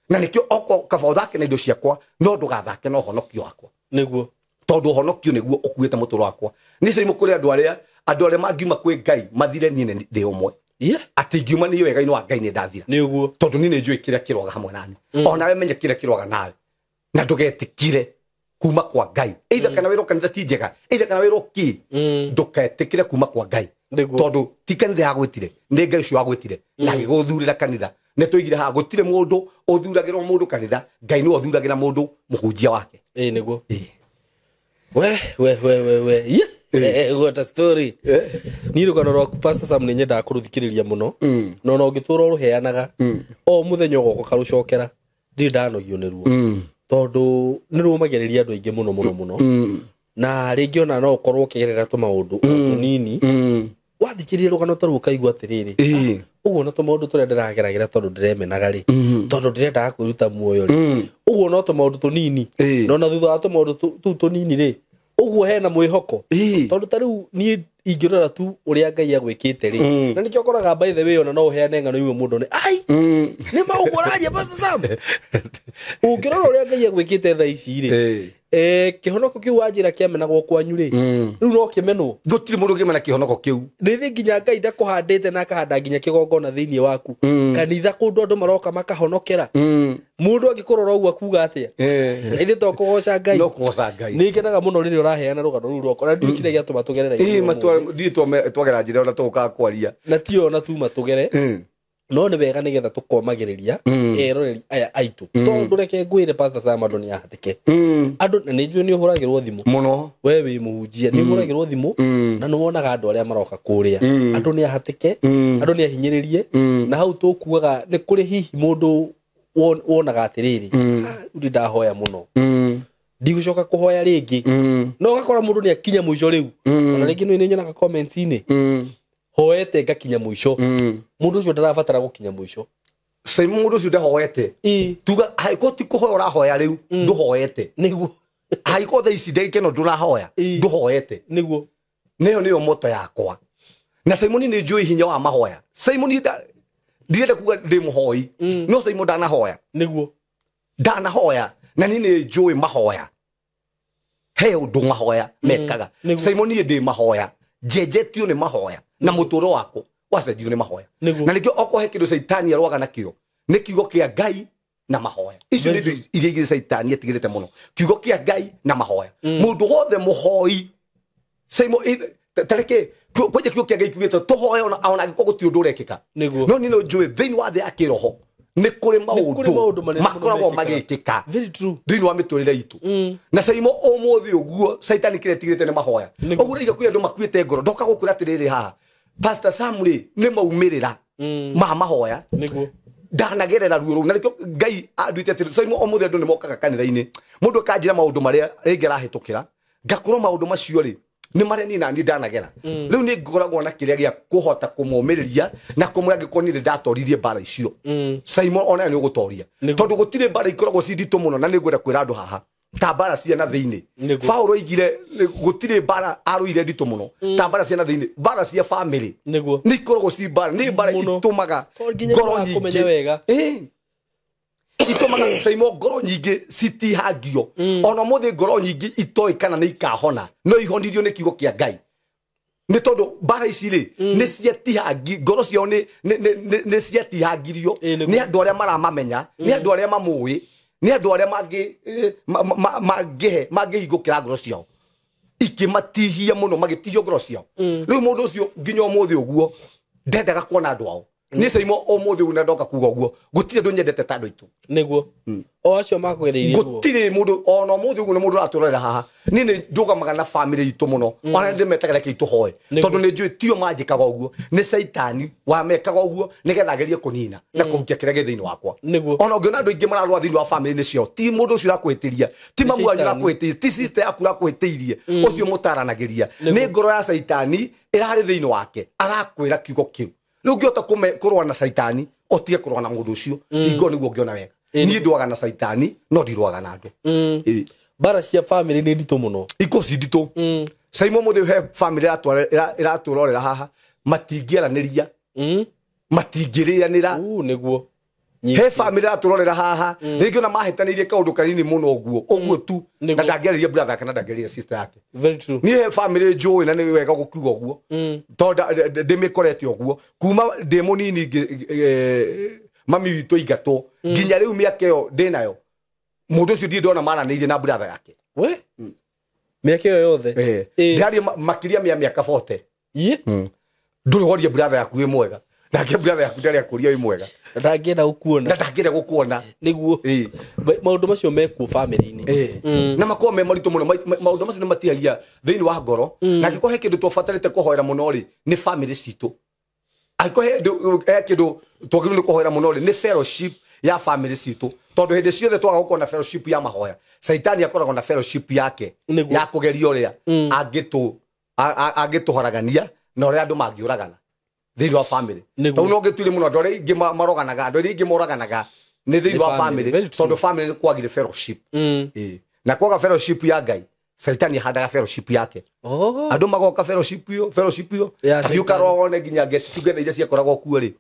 Na nĩkĩo oko kaba ũthake na indo ciakwa, no ndũgathake na ũhonokio wakwa. Nĩguo. Tondũ ũhonokio nĩguo ũkuĩte mũtũrĩre wakwa. Niĩ Saimo kũrĩ andũ arĩa mangiuma kwĩ Ngai mathire niĩ nĩ ndĩ ũmwe. Atĩ ingiuma niĩ wega-inĩ wa Ngai nĩ ndathira. Nĩguo. Tondũ niĩ nĩ njũĩ kĩrĩa kĩroaga hamwe nani. Ona we menye kĩrĩa kĩroaga nawe. Na ndũgetĩkire kuma kwa Ngai. Either kana wĩrwo kanitha ti njega, either kana wĩrwo kĩ, ndũketĩkire kuma kwa Ngai. Nĩguo. Tondũ ti kanitha yagwĩtire, nĩ Ngai ũcio wagwĩtire na agĩgũthurĩra kanitha. Nĩ tũigire haha gũtirĩ mũndũ ũthuragĩrwo mũndũ kanitha, Ngai nĩwe ũthuragĩra mũndũ mũhunjia wake. Ĩĩ nĩguo. Ĩĩ. We, we, we, we, we. Yeah. What a story. Niĩ rũgano rwaku Pastor Sam nĩ nyendaga kũrũthikĩrĩria mũno. Na ona ũngĩtũra ũrũheanaga o mũthenya ũgoka ũkarũcokera ndirĩ ndanogio nĩruo. Tondũ nĩ rũmagĩrĩria andũ aingĩ mũno mũno mũno. Na rĩngĩ ona no ũkorwo ũkĩgerera tũmaũndũ o tũnini. Wathikĩrĩria rũgano ta rũu ũkaigua atĩrĩrĩ, ũguo na tũmaũndũ tũrĩa ndĩrageragĩra tondũ ndĩremenaga rĩ, tondũ ndĩrendaga kwĩruta muoyo rĩ, ũguo no tũmaũndũ tũnini. Na ona thutha wa tũmaũndũ tũu tũnini rĩ, Ũguo hena mwĩhoko. Tondũ ta rĩu niĩ ingĩrora tu ũrĩa Ngai agwĩkĩte rĩ, na nĩkĩo ũkoraga by the way ona no ũheane ng'ano imwe mũndũ nĩ ai nĩ maũguo ũraria Pastor Sam. Ũngĩrora ũrĩa Ngai agwĩkĩte thaa ici rĩ, kĩhonoko kĩu wanjĩra kĩamenagwo kwanyu rĩ, rĩu no kĩmenwo. Gũtirĩ mũndũ ũngĩmena kĩhonoko kĩu. Rĩthĩ nginya Ngai ndakũhandĩte na akahanda nginya kĩgongona thĩinĩ waku. Kanitha kũndũ andũ maroka makahonokera. Mũndũ angĩkũrora ũguo akuga atĩa? Na ithuĩ to kũgoca Ngai. No kũgoca Ngai. Nĩ ngenaga mũno rĩrĩa ũraheana rũgano rũu rwakwa. Na ndiũĩ kĩrĩa gĩatũma tũgerere igũrũ Ndiũĩ twagera njĩra ona tũgũkaga kwaria. Na tiyo ona tuma tũgere. No nĩ wega nĩgetha tũkomagĩrĩria eroreri aya aitũ. Tondũ reke ngwĩre Pastor Sam andũ nĩ ahatĩke. Andũ na nĩ njũĩ nĩ ũhũragĩrwo thimũ. Mũno. We wĩ mũhunjia nĩ ũhũragĩrwo thimũ na nĩ wonaga andũ arĩa maroka kũrĩa. Andũ nĩ ahatĩke, andũ nĩ ahinyĩrĩrie, na hau tũkuaga nĩ kũrĩ hihi mũndũ wonaga atĩrĩrĩ, rĩu ndĩ ndahoya mũno. Ndigũcoka kũhoya rĩngĩ. No ũgakora mũndũ nĩ akinya mũico rĩu. Ona rĩngĩ nĩ nyonaga comments-inĩ. Hoete ngakinya mũico. Mũndũ ũcio ndarabatara gũkinya mũico. Same mũndũ ũcio ndahoete. Tuga angĩkorwo ti kũhoya ũrahoya rĩu, ndũhoete. Nĩguo. Angĩkorwo thaa ici ndagĩka ĩno ndũrahoya, ndũhoete. Nĩguo. Nĩyo nĩyo moto yakwa. Na Simon nĩ njũĩ hinya wa mahoya. Simon ndirenda kuga ndĩ mũhoi. No Simon ndanahoya. Nĩguo. Ndanahoya. Na niĩ nĩ njũĩ mahoya. He ũndũ mahoya mekaga. Simon niĩ ndĩ mahoya. Njenjetio nĩ mahoya. Na mũtũũro wakwa wacenjirio nĩ mahoya. Na nĩkĩo okorwo he kĩndũ Caitani arũaga nakĩo, nĩ kiugo kĩa Ngai na mahoya. Icio nĩ indo iria igĩrĩ Caitani etigĩrĩte mũno. Kiugo kĩa Ngai na mahoya. Mũndũ wothe mũhoi, Simon, tareke kwanja kiugo kĩa Ngai kiugĩte tũhoe ona angĩkorwo gũtirĩ ũndũ ũrekĩka. No niĩ no njũĩ thĩinĩ wa thĩ ya kĩroho nĩ kũrĩ maũndũ makoragwo magĩkĩka. Very true. Thĩinĩ wa mĩtũrĩre itũ. Na Simon ũmũthĩ ũguo Caitani kĩrĩa etigĩrĩte nĩ mahoya. Ũguo rĩiga kwĩ andũ makuĩte ngoro. Ndoka gũkwĩra atĩrĩrĩ haha. Pastor Sam rĩ nĩ maumĩrĩra ma mahoya. Nĩguo. Ndanagerera ruo rũu. Na nĩkĩo Ngai anduĩte atĩrĩ, Simon ũmũthĩ andũ nĩ mokaga kanitha-inĩ. Mũndũ akanjĩra maũndũ marĩa rĩngĩ arahĩtũkĩra. Ngakorwo maũndũ macio rĩ nĩ marĩa niĩ na niĩ ndanagera. Rĩu nĩ ngoragwo na kĩrĩa gĩa kũhota kũmũmĩrĩria na kũmwĩra angĩkorwo niĩ nĩ ndatoririe mbara icio. Simon ona nĩ ũgũtoria. Tondũ gũtirĩ mbara ikoragwo ci nditũ mũno na nĩ ngwenda kwĩra andũ haha. Ta mbara cia na thĩinĩ. Paũlũ oigire gũtirĩ mbara arũire nditũ mũno. Ta mbara cia na thĩinĩ, mbara cia family. Nĩ ikoragwo ci mbara, nĩ mbara itũmaga ngoro nyingĩ. Itũmaga Simon ngoro nyingĩ citihangio. Ona ũmũthĩ ngoro nyingĩ itoĩ kana nĩ ikahona. No ihonirio nĩ kiugo kĩa Ngai. Nĩ tondũ mbara ici rĩ, nĩ ciatihangi, ngoro ciao nĩ ciatihangirio. Nĩ andũ arĩa maramamenya, nĩ andũ arĩa mamũĩ, nĩ andũ arĩa mangĩhingũkĩra ngoro ciao. Ikĩmatihia mũno, magĩtihio ngoro ciao. Rĩu mũndũ ũcio nginya ũmũthĩ ũguo ndendaga kuona andũ ao. Niĩ Simon ũmũthĩ ũguo na ndoka kuga ũguo, gũtirĩ andũ nyendete ta andũ aitũ. Nĩguo. O acio makũgereirie ruo. Gũtirĩ mũndũ ona ũmũthĩ ũguo nĩ mũndũ ũratũrorera haha. Niĩ nĩ ndũgamaga na family itũ mũno. Ona nĩ ndĩmetaga reke itũhoe. Tondũ nĩ njũĩ tio manjĩkaga ũguo, nĩ Caitani wamekaga ũguo nĩgetha agerie kũnina na kũhukia kĩrĩa gĩ thĩinĩ wakwa. Ona ũngĩona andũ aingĩ mararũa thĩinĩ wa family-inĩ ciao, ti mũndũ ũcio ũrakũhĩtĩria, ti mamu wanyu ũrakũhĩtĩirie, ti sister yaku ũrakũhĩtĩirie, ũcio mũtaranagĩria. Nĩ ngoro ya Caitani ĩrarĩ thĩinĩ wake, arakwĩra kiugo kĩu. Rĩu ũngĩhota kũrũa na Caitani, ũtige kũrũa na mũndũ ũcio, hingo nĩguo ũngĩona wega. Niĩ ndũaga na Caitani, no ndirũaga na andũ. Mbara cia family nĩ nditũ mũno. Iko ci nditũ. Simon mũthĩ he family ĩratũrorera haha, matingĩaranĩria. Matingĩrĩanĩra. Nĩguo. He family ĩratũrorera haha, rĩngĩ ona mahĩtanĩirie kaũndũ kanini mũno ũguo, ũguo tu, na ndangĩarĩria brother kana ndangĩarĩria sister yake. Very true. Niĩ he family njũĩ na nĩ wega gũkiuga ũguo. Tondũ ndĩmĩkorete ũguo kuma ndĩ mũnini mami witũ aingatwo nginya rĩu mĩaka ĩyo ndĩnayo, mũndũ ũcio ndirĩ ndona maranĩirie na brother yake. We? Mĩaka ĩyo yothe? Ndĩraria makĩria mĩa mĩaka 40. Ndũrĩ woria brother yaku wĩ mwega. Nake brother yaku ndarĩ akũria wĩ mwega. Ndangĩenda gũkuona. Na ndangĩenda gũkuona. Nĩguo. Maũndũ macio mekuo family-inĩ. Na makoragwo me maritũ mũno. Maũndũ macio nĩ matihagia thĩinĩ wa ngoro. Na angĩkorwo he kĩndũ twabatarĩte kũhoera mũno rĩ, nĩ family citũ. Angĩkorwo he kĩndũ twagĩrĩirwo nĩ kũhoera mũno rĩ, nĩ fellowship ya family citũ. Tondũ hĩndĩ ciothe twaga gũkorwo na fellowship ya mahoya, Caitani akoragwo na fellowship yake ya kũgeria ũrĩa angĩtũharagania na ũrĩa andũ mangĩũragana thĩinĩ wa family. Tondũ no ngĩtuire mũno andũ arĩa aingĩ maroganaga, andũ arĩa aingĩ moraganaga nĩ thĩinĩ wa family, tondũ family nĩ kwagire fellowship. Na kwaga fellowship ya Ngai, Caitani ahandaga fellowship yake. Oh. Andũ magoka fellowship ĩyo, fellowship ĩyo. Ya Athiĩ ũkarora nginya get together iria ciakoragwo kuo rĩ.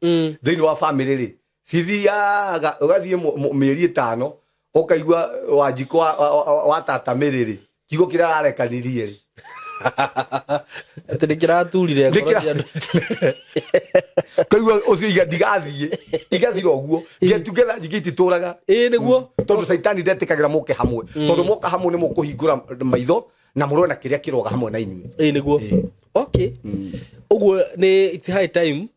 Thĩinĩ wa family rĩ, cithiaga ũgathiĩ mĩeri 5 ũkaigua Wanjikũ wa tata mĩrĩ rĩ, kiugo kĩrĩa ararekanirie rĩ. Atĩ nĩ kĩraturire ngoro cia andũ. Kaigua ũcio iga ndigathiĩ, igathira ũguo. Get together nyingĩ ititũraga. Ĩĩ nĩguo. Tondũ Caitani ndetĩkagĩra mũke hamwe. Tondũ moka hamwe nĩ mũkũhingũra maitho na mũrore na kĩrĩa kĩroga hamwe na inyuĩ. Ĩĩ nĩguo. Okay. Ũguo nĩ it's high time.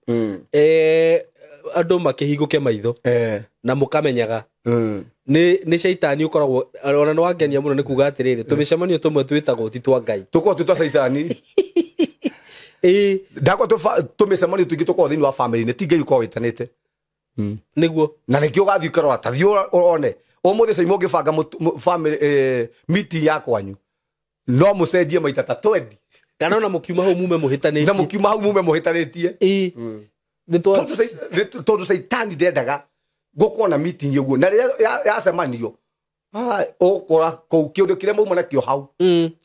Andũ makĩhingũke maitho. Na mũkamenyaga. Nĩ Caitani ũkoragwo ona nĩ wangenia mũno nĩ kuga atĩrĩrĩ, tũmĩcemanio tũmwe twĩtagwo ti twa Ngai. Tũkoragwo twĩ twa Caitani. Ĩĩ. Ndakorwo tũmĩcemanio tũingĩ tũkoragwo thĩinĩ wa family nĩ ti Ngai ũkoragwo wĩtanĩte. Nĩguo. Na nĩkĩo ũgathiĩ ũkarora, ta thiĩ ũrone. Ũmũthĩ Caimo ũngĩbanga family meeting ya kwanyu, no mũcenjie maita ta 20. Kana ona mũkiuma hau mume mũhĩtanĩtie. Na mũkiuma hau mume mũhĩtanĩtie. Ĩĩ. Tondũ Caitani ndendaga gũkorwo na meeting ũguo. Na rĩrĩa yacemanio, ũgũkora kũu kĩũndũ kĩrĩa mauma nakĩo hau.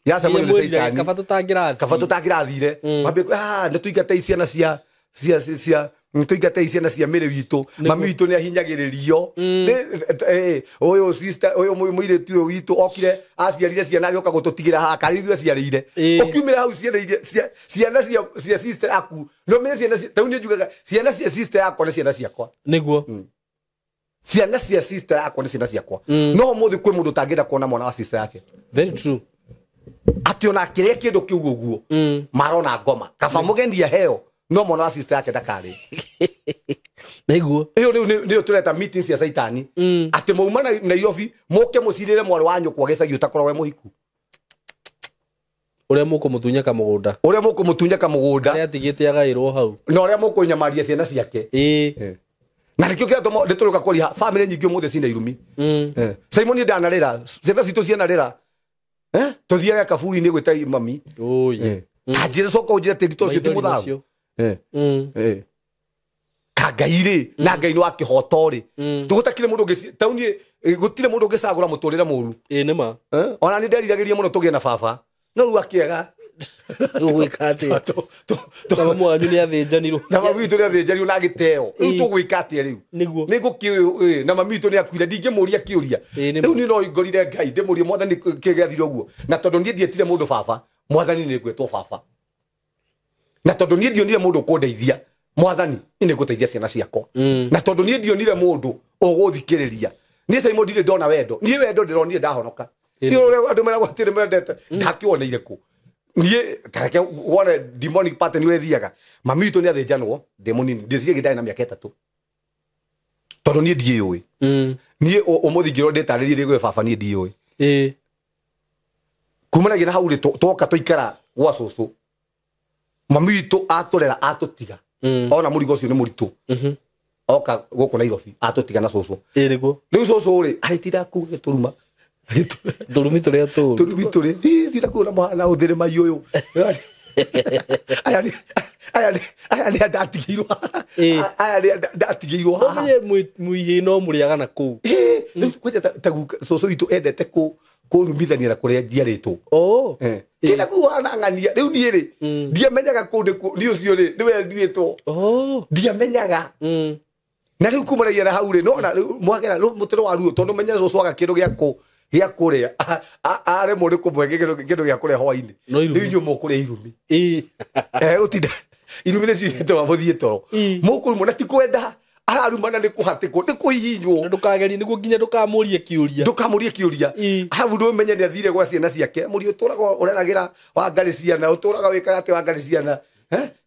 Yacemanio nĩ Caitani. Kaba tũtangĩrathire. Kaba tũtangĩrathire. Mambie nĩ tũingate ciana cia nĩ tũingate ciana cia mĩrĩ witũ. Mami witũ nĩ ahinyagĩrĩrio. Ũyũ sister, ũyũ mũirĩtu ũyũ witũ okire aciarire ciana agĩũka gũtũtigĩra haha, karĩ ithuĩ aciarĩire. Ũkiumĩra hau ciana iria, ciana cia sister aku. No menye ciana cia, ta rĩu niĩ njugaga, ciana cia sister yakwa nĩ ciana ciakwa. Nĩguo. Ciana cia sister yakwa nĩ ciana ciakwa. No ũmũthĩ kwĩ mũndũ ũtangĩenda kuona mwana wa sister yake. Very true. Atĩ ona akĩrĩa kĩndũ kĩu ũguo, marona ngoma. Kaba mũgeni aheo, no mwana wa sister yake ndakarĩ. Nĩguo. Ĩyo rĩu nĩyo tũreta meeting cia Caitani. Atĩ mauma na Nairobi, moke mũcirĩre mwarĩ wa nyũkwa gĩcagi ũtakoragwo e mũhiku. Ũrĩa mũkũmũtunya kamũgũnda. Ũrĩa mũkũmũtunya kamũgũnda. Ũrĩa atigĩte agaĩrwo hau. Na ũrĩa mũkũnyamaria ciana ciake. Ĩĩ. Na nĩkĩo kĩratũma ndĩtũrũka kũria family nyingĩ ũmũthĩ cina irumi. Simon niĩ ndanarĩra, ciana citũ cianarĩra. Tũthiage kaburi-inĩ gwĩta mami. Ũi. Kanjĩra coka ũnjĩre tĩri tondũ ũcio ti mũthau. Ka Ngai rĩ, na Ngai nĩ wa kĩhoto rĩ. Gũtakĩrĩ mũndũ ũngĩ, ta niĩ, gũtirĩ mũndũ ũngĩcagũra mũtũrĩre mũru. Ĩĩ nĩ ma. Ona nĩ nderiragĩria mũno tũgĩe na baba. No rĩu akĩaga. Ũgwĩka atĩa? Na mamu wanyu nĩ athĩnjanirwo. Na mami witũ nĩ athĩnjanirwo na agĩteo. Rĩu tũgwĩka atĩa rĩu? Nĩguo. Nĩ na mami witũ nĩ akuire, ndingĩmũria kĩũria. Rĩu niĩ no ngorire Ngai, ndĩmũrie Mwathani kĩ gĩathire ũguo. Na tondũ niĩ ndietire mũndũ baba, Mwathani nĩ ngwĩtwo baba. Na tondũ niĩ ndionire mũndũ ũkũndeithia, Mwathani nĩ ngũteithia ciana ciakwa. Na tondũ niĩ ndionire mũndũ ũgũthikĩrĩria. Niĩ Simon ndirĩ ndona wendo. Niĩ wendo ndĩronire ndahonoka. Niĩ ũrĩa andũ meragwo atĩ nĩmendete, ndakĩwoneire kũ? Niĩ kareke wone demonic pattern ũrĩa ĩthiaga. Mami witũ nĩ athĩnjanwo, ndĩ mũnini, ndĩciĩ ndarĩ na mĩaka 3. Tondũ niĩ ndiĩyũĩ. Niĩ ũmũthĩ ingĩrwo ndĩtarĩrie rĩ gwĩ baba, niĩ ndiĩyũĩ. Ĩĩ. Kumanagia na hau rĩ, twoka twaikara gwa cũcũ. Mami witũ atũrera, atũtiga. Ona mũrigo ũcio nĩ mũritũ. Oka gũkũ Nairobi, atũtiga na cũcũ. Ĩĩ nĩguo. Rĩu cũcũ rĩ, arĩtinda kũu agĩtũruma. Tũrumi tũrĩa tũũru. Tũrumi tũrĩ. Ĩ, tinda kũu na mũhana ũthĩrĩ mai ũyũ. Aya nĩ andũ ndatigĩirwo. Aya nĩ andũ ndatigĩirwo haha. Ũmenye mũihĩ no mũrĩaga na kũu. Ĩ, rĩu kwanja ta guka, cũcũ witũ endete kũrumithania na kũrĩa njiarĩtwo. Tinda kũu wanang'ania. Rĩu niĩ rĩ, ndiamenyaga kũu nĩkuo, niĩ ũcio rĩ, nĩwe nduĩtwo. Ndiamenyaga. Na rĩu kumanagia na hau rĩ, no na rĩu mwagera, rĩu mũtĩro wa ruo, tondũ menye cũcũ aga kĩndũ gĩa kũrĩa. Aremwo nĩ kũmũhe kĩndũ gĩa kũrĩa hwaĩ-inĩ. No irumi. Rĩu inyuĩ mũkũrĩa irumi. Ĩĩ. Gũtinda. Irumi nĩcio irĩtwo mũthiĩ toro. Mũkũrumwo na ti kwenda. Ararumana nĩ kũhatĩkwo, nĩ kũhihinywo. Na ndũkagerie, nĩguo nginya ndũkamũrie kĩũria. Ndũkamũrie kĩũria. Arabu ndũmenye nĩ athire gwa ciana ciake. Mũriũ ũtũraga ũreragĩra Wangarĩ ciana, ũtũraga wĩkaga atĩ Wangarĩ ciana.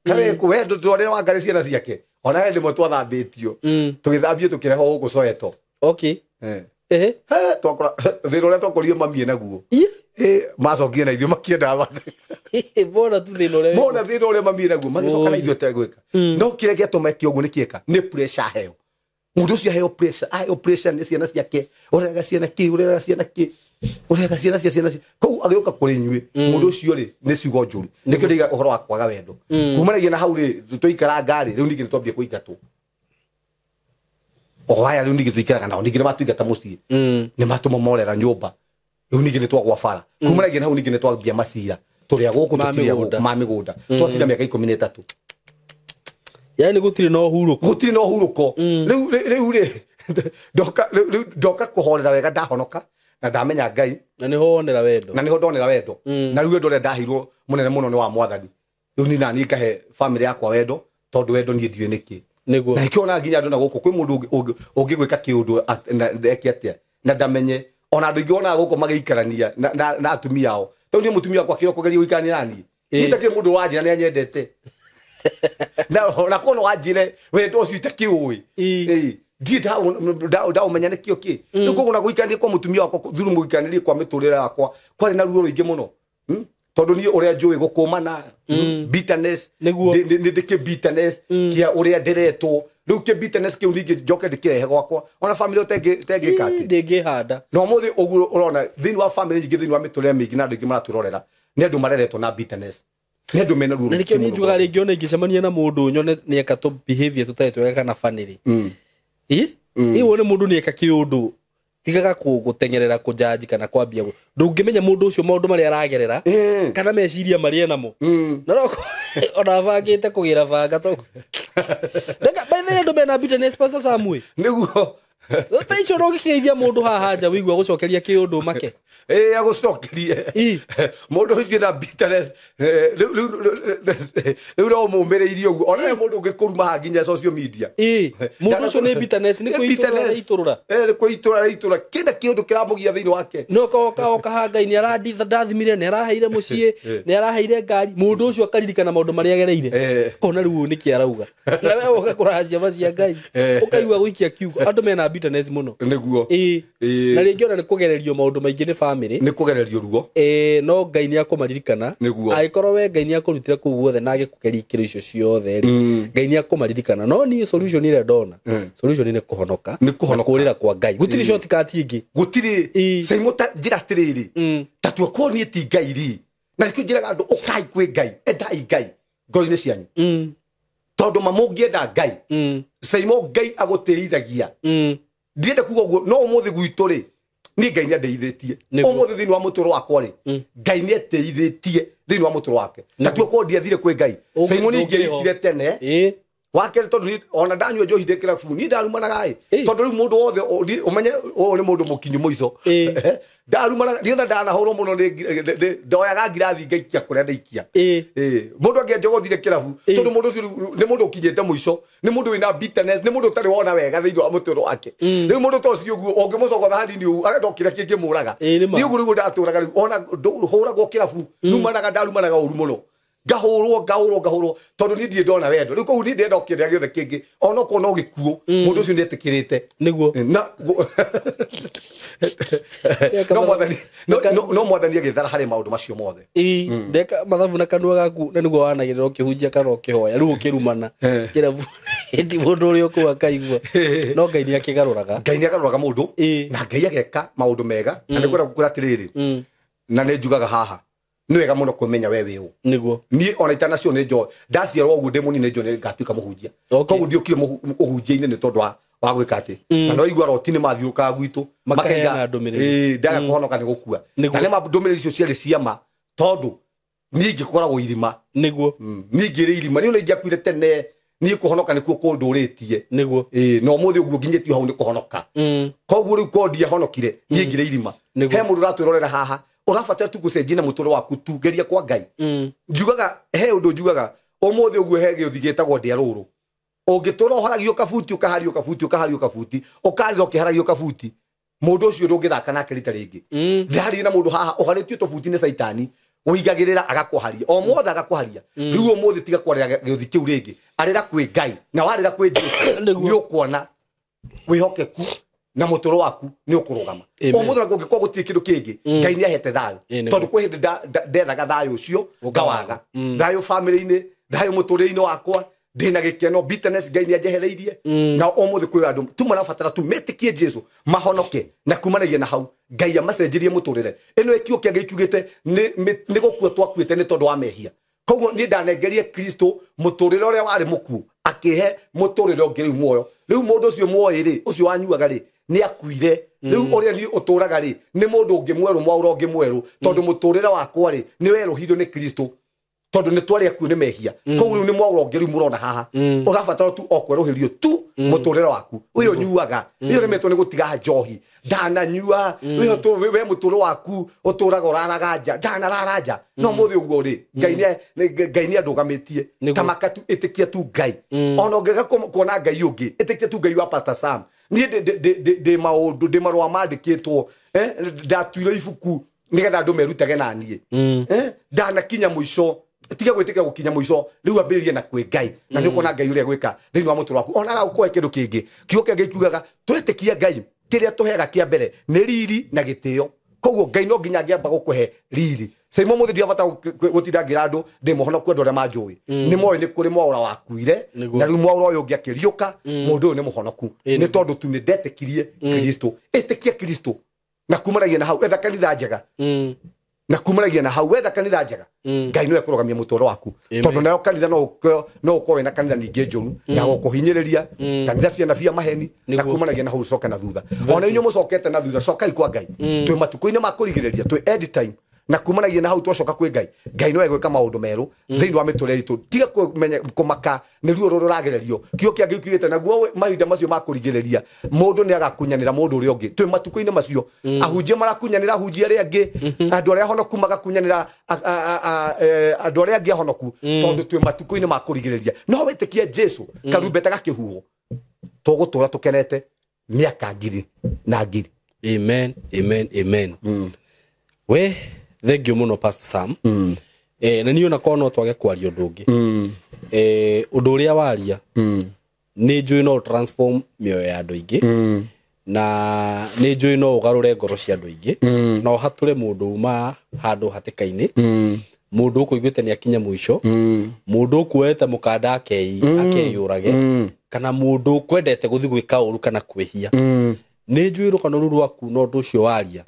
Kawe kũ, we ndũtwarĩra Wangarĩ ciana ciake. Ona he rĩmwe twathambĩtio. Tũgĩthambio tũkĩrehwo gũkũ Soweto. Okay. He, twakora, thĩna ũrĩa twakorire mami naguo. Macokire na ithuĩ makĩenda Mona tu thĩna ũrĩa Mona thĩna ũrĩa mami naguo, magĩcoka na ithuĩ ategwĩka. No kĩrĩa gĩatũma eke ũguo nĩ kĩeka? Nĩ pressure aheo. Mũndũ ũcio aheo pressure, aheo pressure nĩ ciana ciake. Ũreraga ciana kĩ, ũreraga ciana kĩ, ũreraga ciana cia ciana cia. Koguo agĩũka kũrĩ inyuĩ, mũndũ ũcio rĩ, nĩ ciugo njũru. Nĩkĩo ndĩiga ũhoro wa kwaga wendo. Kumanagia na hau rĩ, twaikara ngarĩ, rĩu ningĩ nĩtwambia kũingatwo. O aya rĩu ningĩ tũikaraga nao, ningĩ nĩmatũingata mũciĩ. Nĩmatũmomorera nyũmba. Rĩu ningĩ nĩ twagwa bara. Kumanagia na hau ningĩ nĩ twambia macira. Tũrĩa gũkũ tũtirĩa gũkũ ma mĩgũnda. Twacira mĩaka 13. Yani gũtirĩ na ũhurũko. Gũtirĩ na ũhurũko. Rĩu rĩ ndoka kũhorera wega ndahonoka na ndamenya Ngai. Na nĩho wonera wendo. Na nĩho ndonera wendo. Na rĩu wendo ũrĩa ndaheirwo mũnene mũno nĩ wa Mwathani. Rĩu niĩ naniĩ ngahe family yakwa wendo tondũ wendo niĩ ndiũĩ nĩkĩ. Nĩguo. Na nĩkĩo ona nginya andũ na gũkũ kwĩ mũndũ ũngĩgwĩka kĩũndũ eke atĩa na ndamenye. Ona andũ aingĩ wonaga gũkũ magĩikarania na atumia ao. Tondũ niĩ mũtumia wakwa kĩroko geria gũikarania na niĩ. Niĩ itakĩrĩ mũndũ wanjĩra nĩ anyendete. Na kono wanjĩre wendo ũcio itakĩũĩ. Ndiĩ ndaũmenya nĩkĩo kĩ. Rĩu koguo ona gũikarania kwa mũtumia wakwa through mũikarĩrie kwa mĩtũrĩre yakwa kwarĩ na ruo rũingĩ mũno. Tondũ niĩ ũrĩa njũĩ gũkũmana bitterness nĩ ndĩkĩ bitterness kĩa ũrĩa ndĩretwo. Rĩu kĩ bitterness kĩu ningĩ njoke ndĩkĩrehe gwakwa ona family ũtengĩka atĩ ndĩngĩhanda. Na ũmũthĩ ũguo ũrona thĩinĩ wa family nyingĩ thĩinĩ wa mĩtũrĩre mĩingĩ na andũ aingĩ maratwĩrorera nĩ andũ mareretwo na bitterness. Nĩ andũ mena ruo. Na nĩkĩo niĩ njugaga rĩngĩ ona ingĩcemania na mũndũ nyone nĩeka tũ behavior tũtarĩ twega kana family. Ĩ wone mũndũ nĩeka kĩũndũ tigaga gũteng'erera kũjaji kana kwambia ndũngĩmenya mũndũ ũcio maũndũ marĩa aragerera kana meciria marĩa enamo. Na no ona bangĩte kũgĩra banga to ndeka by the way andũ mena bitterness Pastor Samuel. Nĩguo. Ta icio no ũngĩkĩgeithia mũndũ haha nja wĩigua gũcokeria kĩũndũ make. Agũcokerie. Mũndũ ũcio na bitterness rĩu no ũmũmĩrĩirie ũguo. Ona he mũndũ ũngĩkũruma haha nginya social media. Mũndũ ũcio nĩ bitterness nĩ kwĩitũrũra itũrũra. Nĩ kwĩitũrũra itũrũra. Kĩna kĩũndũ kĩramũgia thĩinĩ wake. No oka haha Ngai nĩ arandathimire, nĩ araheire mũciĩ, nĩ araheire ngari. Mũndũ ũcio akaririkana maũndũ marĩa agereire. Kona rĩu nĩkĩ arauga. Na we ũgoka kũracia ma cia Ngai. Ũkaigua gũikia kiugo. Andũ mena bitterness mũno. Nĩguo. Na rĩngĩ ona nĩ kũgererio maũndũ maingĩ nĩ family. Nĩ kũgererio ruo. No Ngai nĩ akũmaririkana. Angĩkorwo we Ngai nĩ akũrutire kũu guothe na agĩkũgeria ikĩro icio ciothe rĩ, Ngai nĩ akũmaririkana. No niĩ solution ĩrĩa ndona, solution nĩ kũhonoka. Nĩ kũhonoka. Kũrĩra kwa Ngai. Gũtirĩ shortcut ĩngĩ. Gũtirĩ. Caimo ta njĩra atĩrĩrĩ. Ta tuokorwo niĩ ti Ngai rĩ. Na nĩkĩo njĩraga andũ ũkai kwĩ Ngai, endai Ngai ngoro-inĩ cianyu. Tondũ ma mũngĩenda Ngai, Caimo Ngai agũtĩithagia. Ndienda kuga ũguo, no ũmũthĩ gwitũ rĩ, niĩ Ngai nĩ andeithĩtie. Ũmũthĩ thĩinĩ wa mũtũrĩre wakwa rĩ, Ngai nĩ ateithĩtie thĩinĩ wa mũtũrĩre wake. Ta tuokorwo ndiathire kwĩ Ngai, Caimo niĩ ingĩitire tene. Wakerĩ tondũ ona ndanyua njohi ndĩ kĩrabu, niĩ ndarumanaga ĩ. Tondũ rĩu mũndũ wothe ũmenye ũyũ nĩ mũndũ mũkinyu mũico. Ndarumanaga, niĩ ona ndanahũrwo mũno nĩ ndoyaga ngirathi ngaikia kũrĩa ndaikia. Mũndũ angĩanjogothire kĩrabu, tondũ mũndũ ũcio nĩ mũndũ ũkinyĩte mũico, nĩ mũndũ wĩna bitterness, nĩ mũndũ ũtarĩ wona wega thĩinĩ wa mũtũrĩre wake. Rĩu mũndũ ta ũcio ũguo ũngĩmũcogotha hanini ũguo arenda o kĩrĩa kĩngĩmũraga. Niĩ ũguo nĩguo ndatũraga rĩu, ona hũragwo kĩrabu, numanaga ndarumanaga ũru mũno. Ngahũrwo tondũ niĩ ndirĩ ndona wendo. Rĩu koguo niĩ ndĩrenda o kĩrĩa gĩothe kĩngĩ ona okorwo no gĩkuũ, mũndũ ũcio nĩ etĩkĩrĩte. Nĩguo. Na no Mwathani agĩthara harĩ maũndũ macio mothe. Ndeka mathabu na kanua gaku na nĩguo wanagĩrĩra ũkĩhunjia kana ũkĩhoya rĩu ũkĩrumana kĩrabu ti mũndũ ũrĩa ũkũu akaigua. No Ngai nĩ akĩgarũraga. Ngai nĩ agarũraga mũndũ na Ngai ageka maũndũ mega. Na nĩngwenda gũkwĩra atĩrĩrĩ, na nĩ njugaga haha nĩ wega mũno kũmenya we wĩ ũ. Nĩguo. Niĩ ona itanacio nĩ njoĩ ndaciarwo ũguo ndĩ mũnini nĩ njoĩ ngatuĩka mũhunjia. Koguo ndiũkire ũhunjia-inĩ nĩ tondũ wa gwĩka atĩ. Na no igua roti nĩ mathiũrũrũkaga gwitũ makaheana ndũmĩrĩri. Ndaga kũhonoka nĩ gũkua. Na nĩ ma ndũmĩrĩri icio ciarĩ ciama tondũ niĩ ingĩkoragwo irima. Nĩguo. Niĩ ingĩrĩ irima niĩ ona ingĩakuire tene niĩ kũhonoka nĩkuo kũndũrĩtie. Nĩguo. Na ũmũthĩ ũguo nginyĩtio hau nĩ kũhonoka. Koguo rĩu korwo ndiahonokire niĩ ingĩrĩ irima. He mũndũ ũratwĩrorera haha ũrabatara tu gũcenjia na mũtũrĩre waku tu geria kwa Ngai. Njugaga he ũndũ njugaga ũmũthĩ ũguo he gĩũthi gĩtagwo ndĩa rũrũ. Ũngĩtũra ũharagio kabuti ũkahario kabuti ũkahario kabuti ũkarĩra ũkĩharagio kabuti mũndũ ũcio ndũngĩthaka nake rita rĩngĩ. Ndĩraria na mũndũ haha ũharĩtio tũbuti nĩ caitani ũigagĩrĩra agakũharia o mothe agakũharia. Rĩu ũmũthĩ tiga kwarĩra gĩũthi kĩu rĩngĩ, arĩra kwĩ Ngai na warĩra kwĩ Jesũ nĩ ũkuona wĩhokeku na mũtũrĩre waku nĩ ũkũrũgama. Ũmũthĩ ona kũngĩkorwo gũtirĩ kĩndũ kĩngĩ, Ngai nĩ ahete thayũ. Tondũ kwĩ hĩndĩ ndethaga thayũ ũcio ngawaga. Thayũ family-inĩ, thayũ mũtũrĩre-inĩ wakwa, ndĩna gĩkeno, bitterness Ngai nĩ anjehereirie. Na ũmũthĩ kwĩ andũ tu marabatara tu metĩkie Jesũ mahonoke na kumanagia na hau Ngai amacenjerie mũtũrĩre. Ĩno ĩkiugo kĩa Ngai kiugĩte nĩ gũkua twakuĩte nĩ tondũ wa mehia. Koguo niĩ ndanengerie Kristo mũtũrĩre ũrĩa warĩ mũkuũ akĩhe mũtũrĩre ũngĩ rĩu muoyo. Rĩu mũndũ ũcio muoĩ rĩ, ũcio wanyuaga rĩ, nĩ akuire Rĩu ũrĩa niĩ ũtũraga rĩ nĩ mũndũ ũngĩ mwerũ, mwaũra ũngĩ mwerũ, tondũ mũtũrĩre wakwa rĩ nĩ werũhirio nĩ Kristo, tondũ nĩ twarĩ akuũ nĩ mehia. Koguo rĩu nĩ mwaũra ũngĩ rĩu mũrona haha. Ũrabatara tu o kwerũhĩrio tu mũtũrĩre waku. Ũyũ ũnyuaga, ũyũ ũremetwo nĩ gũtiga njohi, ndananyua, ũyũ we mũtũrĩre waku ũtũraga ũraraga nja, ndanarara nja. No mũthĩ ũguo rĩ, Ngai nĩ andũgamĩtie. Tamaka tu, ĩtĩkia tu Ngai. Ona ũngĩaga kuona Ngai ũngĩ, ĩtĩkia tu Ngai wa Pastor Sam. Niĩ ndĩ maũndũ, ndĩ marũa mandĩkĩtwo, ndatuire ibuku nĩgetha andũ merutage na niĩ. Ndanakinya mũico, tiga gwĩtĩkia gũkinya mũico, rĩu ambĩrĩrie na kwĩ Ngai, na nĩ ũkuona Ngai ũrĩa gwĩka thĩinĩ wa mũtũrĩre waku. Ona agagũkũhe kĩndũ kĩngĩ, kiugo kĩa Ngai kiugaga twetĩkia Ngai, kĩrĩa tũheaga kĩa mbere nĩ riri na gĩtĩo. Koguo Ngai no nginya angĩamba gũkũhe riri. Saimo mũthĩ ndiabata gũtinda ngĩra andũ ndĩ mũhonoku, andũ arĩa manjũĩ nĩ moĩ nĩ kũrĩ mwaũra wakuire, na rĩu mwaũra ũyũ ũngĩ akĩriũka, mũndũ ũyũ nĩ mũhonoku nĩ tondũ tu nĩ ndetĩkirie Kristo. Ĩtĩkia Kristo na kumanagia na hau, etha kanitha njega. Na kumanagia na hau, wetha kanitha njega, Ngai no ekũrũgamia mũtũrĩre waku. Tondũ nayo kanitha no ũkorwo wĩna kanitha ningĩ njũru ya gũkũhinyĩrĩria, kanitha cia nabii a maheni, na kumanagia na hau ũcoke na thutha. Ona inyuĩ mũcokete na thutha, cokai kwa Ngai. Twĩ matukũ-inĩ ma kũrigĩrĩria, twĩ end time, na kumanagia na hau twacoka kwĩ Ngai, Ngai no egwĩka maũndũ merũ thĩinĩ wa mĩtũrĩre itũ. Tiga kũmaka nĩ ruo rũrũ rũragererio. Kiugo kĩa Ngai kiugĩte naguo mahinda macio ma kũrigĩrĩria mũndũ nĩ agakunyanĩra mũndũ ũrĩa ũngĩ. Twĩ matukũ-inĩ macio, ahunjia marakunyanĩra ahunjia arĩa angĩ, andũ arĩa ahonoku magakunyanĩra andũ arĩa angĩ ahonoku, tondũ twĩ matukũ-inĩ ma kũrigĩrĩria. No wĩtĩkie Jesu karumbeta gakĩhuhwo, tũgũtũra tũkenete mĩaka ngiri na ngiri. Amen, amen, amen. We thank you muno Pastor Sam. Na niĩ ona korwo no twage kwaria ũndũ ũngĩ, ũndũ ũrĩa waria nĩ njũĩ no transform mĩoyo ya andũ aingĩ, na nĩ njũĩ no ũgarũre ngoro cia andũ aingĩ, na ũhatũre mũndũ uma handũ hatĩka-inĩ, mũndũ ũkũiguĩte nĩ akinya mũico, mũndũ ũkuoete mũkanda akeyũrage, kana mũndũ ũkwendete gũthiĩ gwĩka ũru kana kwĩhia. Nĩ njũĩ rũgano rũu rwaku na ũndũ ũcio waria.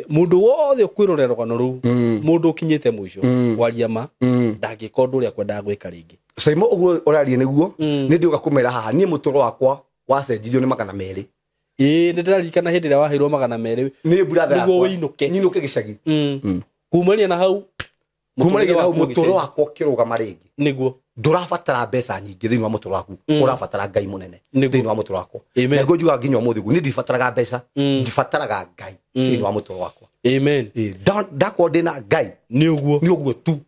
Mũndũ wothe ũkwĩrorera rũgano rũu, mũndũ ũkinyĩte mũico kwaria ma, ndangĩka ũndũ ũrĩa akwendaga gwĩka rĩngĩ. Saimo ũguo ũraria nĩguo, nĩ ndĩũka kũmera haha, niĩ mũtũrĩre wakwa wacenjirio nĩ 200. Ĩĩ, nĩ ndĩraririkana hĩndĩ ĩrĩa waheirwo 200 nĩ brother nĩguo yakwa. wĩinũke. Nyinũke gĩcagi. Kumania na hau, kumanagia na hau mũtũrĩre wakwa ũkĩrũgama rĩngĩ. Nĩguo. Ndũrabatara mbeca nyingĩ thĩinĩ wa mũtũrĩre waku, ũrabatara Ngai mũnene thĩinĩ wa mũtũrĩre wakwa. Amen. Na njugaga nginya ũmũthĩ ũguo, niĩ ndibataraga mbeca, ndibataraga Ngai thĩinĩ wa mũtũrĩre wakwa. Amen. Ndakorwo ndĩna Ngai, nĩ ũguo, nĩ ũguo tu.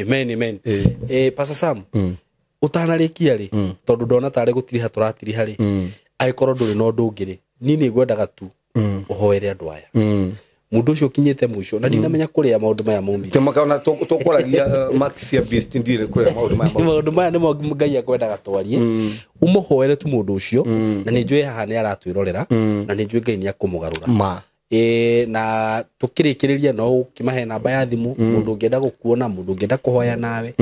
Amen, amen. Pastor Sam, ũtanarĩkia rĩ, tondũ ndona tarĩ gũtiriha tũratiriha rĩ, angĩkorwo ndũrĩ na ũndũ ũngĩ rĩ, niĩ nĩ ngwendaga tu ũhoere andũ aya. Mũndũ ũcio ũkinyĩte mũico, na ndinamenya kũrĩa maũndũ maya maumire. Tĩmakaona tũkwaragia Max ya Beast ndire kũrĩa maũndũ maya maumire. Maũndũ maya nĩmo Ngai akwendaga twarie. Ũmũhoere tu mũndũ ũcio, na nĩ njũĩ haha nĩ aratwĩrorera, na nĩ njũĩ Ngai nĩ akũmũgarũra. Na tũkĩrĩkĩrĩria no ũkĩmahe namba ya thimũ, mũndũ ũngĩenda gũkuona, mũndũ ũngĩenda kũhoya nawe,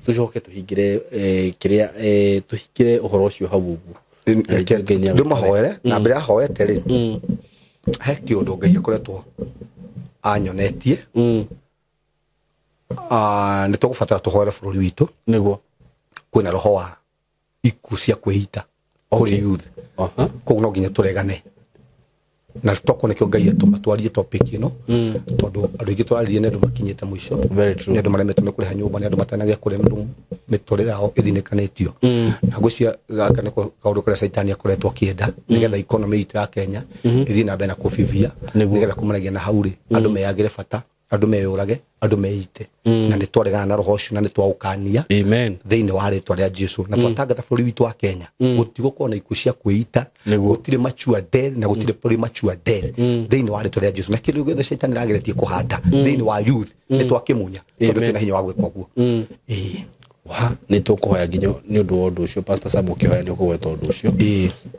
tũcoke tũhingĩre kĩrĩa, tũhingĩre ũhoro ũcio hau ũguo. Na nĩ njũĩ Ngai nĩ agũkũhe. Ndĩmahoere, na mbere ya hoete rĩ, he kĩũndũ Ngai akoretwo anyonetie. Nĩ tũgũbatara tũhoere bũrũri witũ. Nĩguo. Kwĩna roho wa ikuũ cia kwĩita kũrĩ youth. Koguo no nginya tũregane. Na tokorwo nĩkĩo Ngai atũma twarie topic ĩno, tondũ andũ aingĩ tũraririe nĩ andũ makinyĩte mũico. Very true. Nĩ andũ maremetwo nĩ kũrĩha nyũmba, nĩ andũ matarĩ na gĩa kũrĩa, nĩ andũ mĩtũrĩre yao ĩthinĩkanĩtio. Na ngwĩciria gaka nĩko kaũndũ karĩa Caitani akoretwo akĩenda, nĩgetha economy itũ ya Kenya ĩthiĩ na mbere na kũbibia, nĩgetha kumanagia na hau rĩ, andũ meyagĩre bata, andũ meyũrage, andũ meite. Na nĩ twaregana na roho ũcio na nĩ twaũkania thĩinĩ wa rĩtwa rĩa Jesu. Na twatangatha bũrũri witũ wa Kenya, gũtigũkorwo na ikuũ cia kwĩita, gũtirĩ mature death na gũtirĩ premature death thĩinĩ wa rĩtwa rĩa Jesu. Na kĩndũ gĩothe Caitani arageretie kũhanda thĩinĩ wa youth nĩ twakĩmunya, tondũ twĩna hinya wa gwĩka ũguo. Wa, nĩ tũkũhoya nginya nĩ ũndũ wa ũndũ ũcio. Pastor Sam ũkĩhoya nĩ ũkũgweta ũndũ ũcio.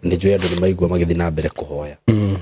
Nĩ njũĩ andũ nĩ maigua magĩthiĩ na mbere kũhoya.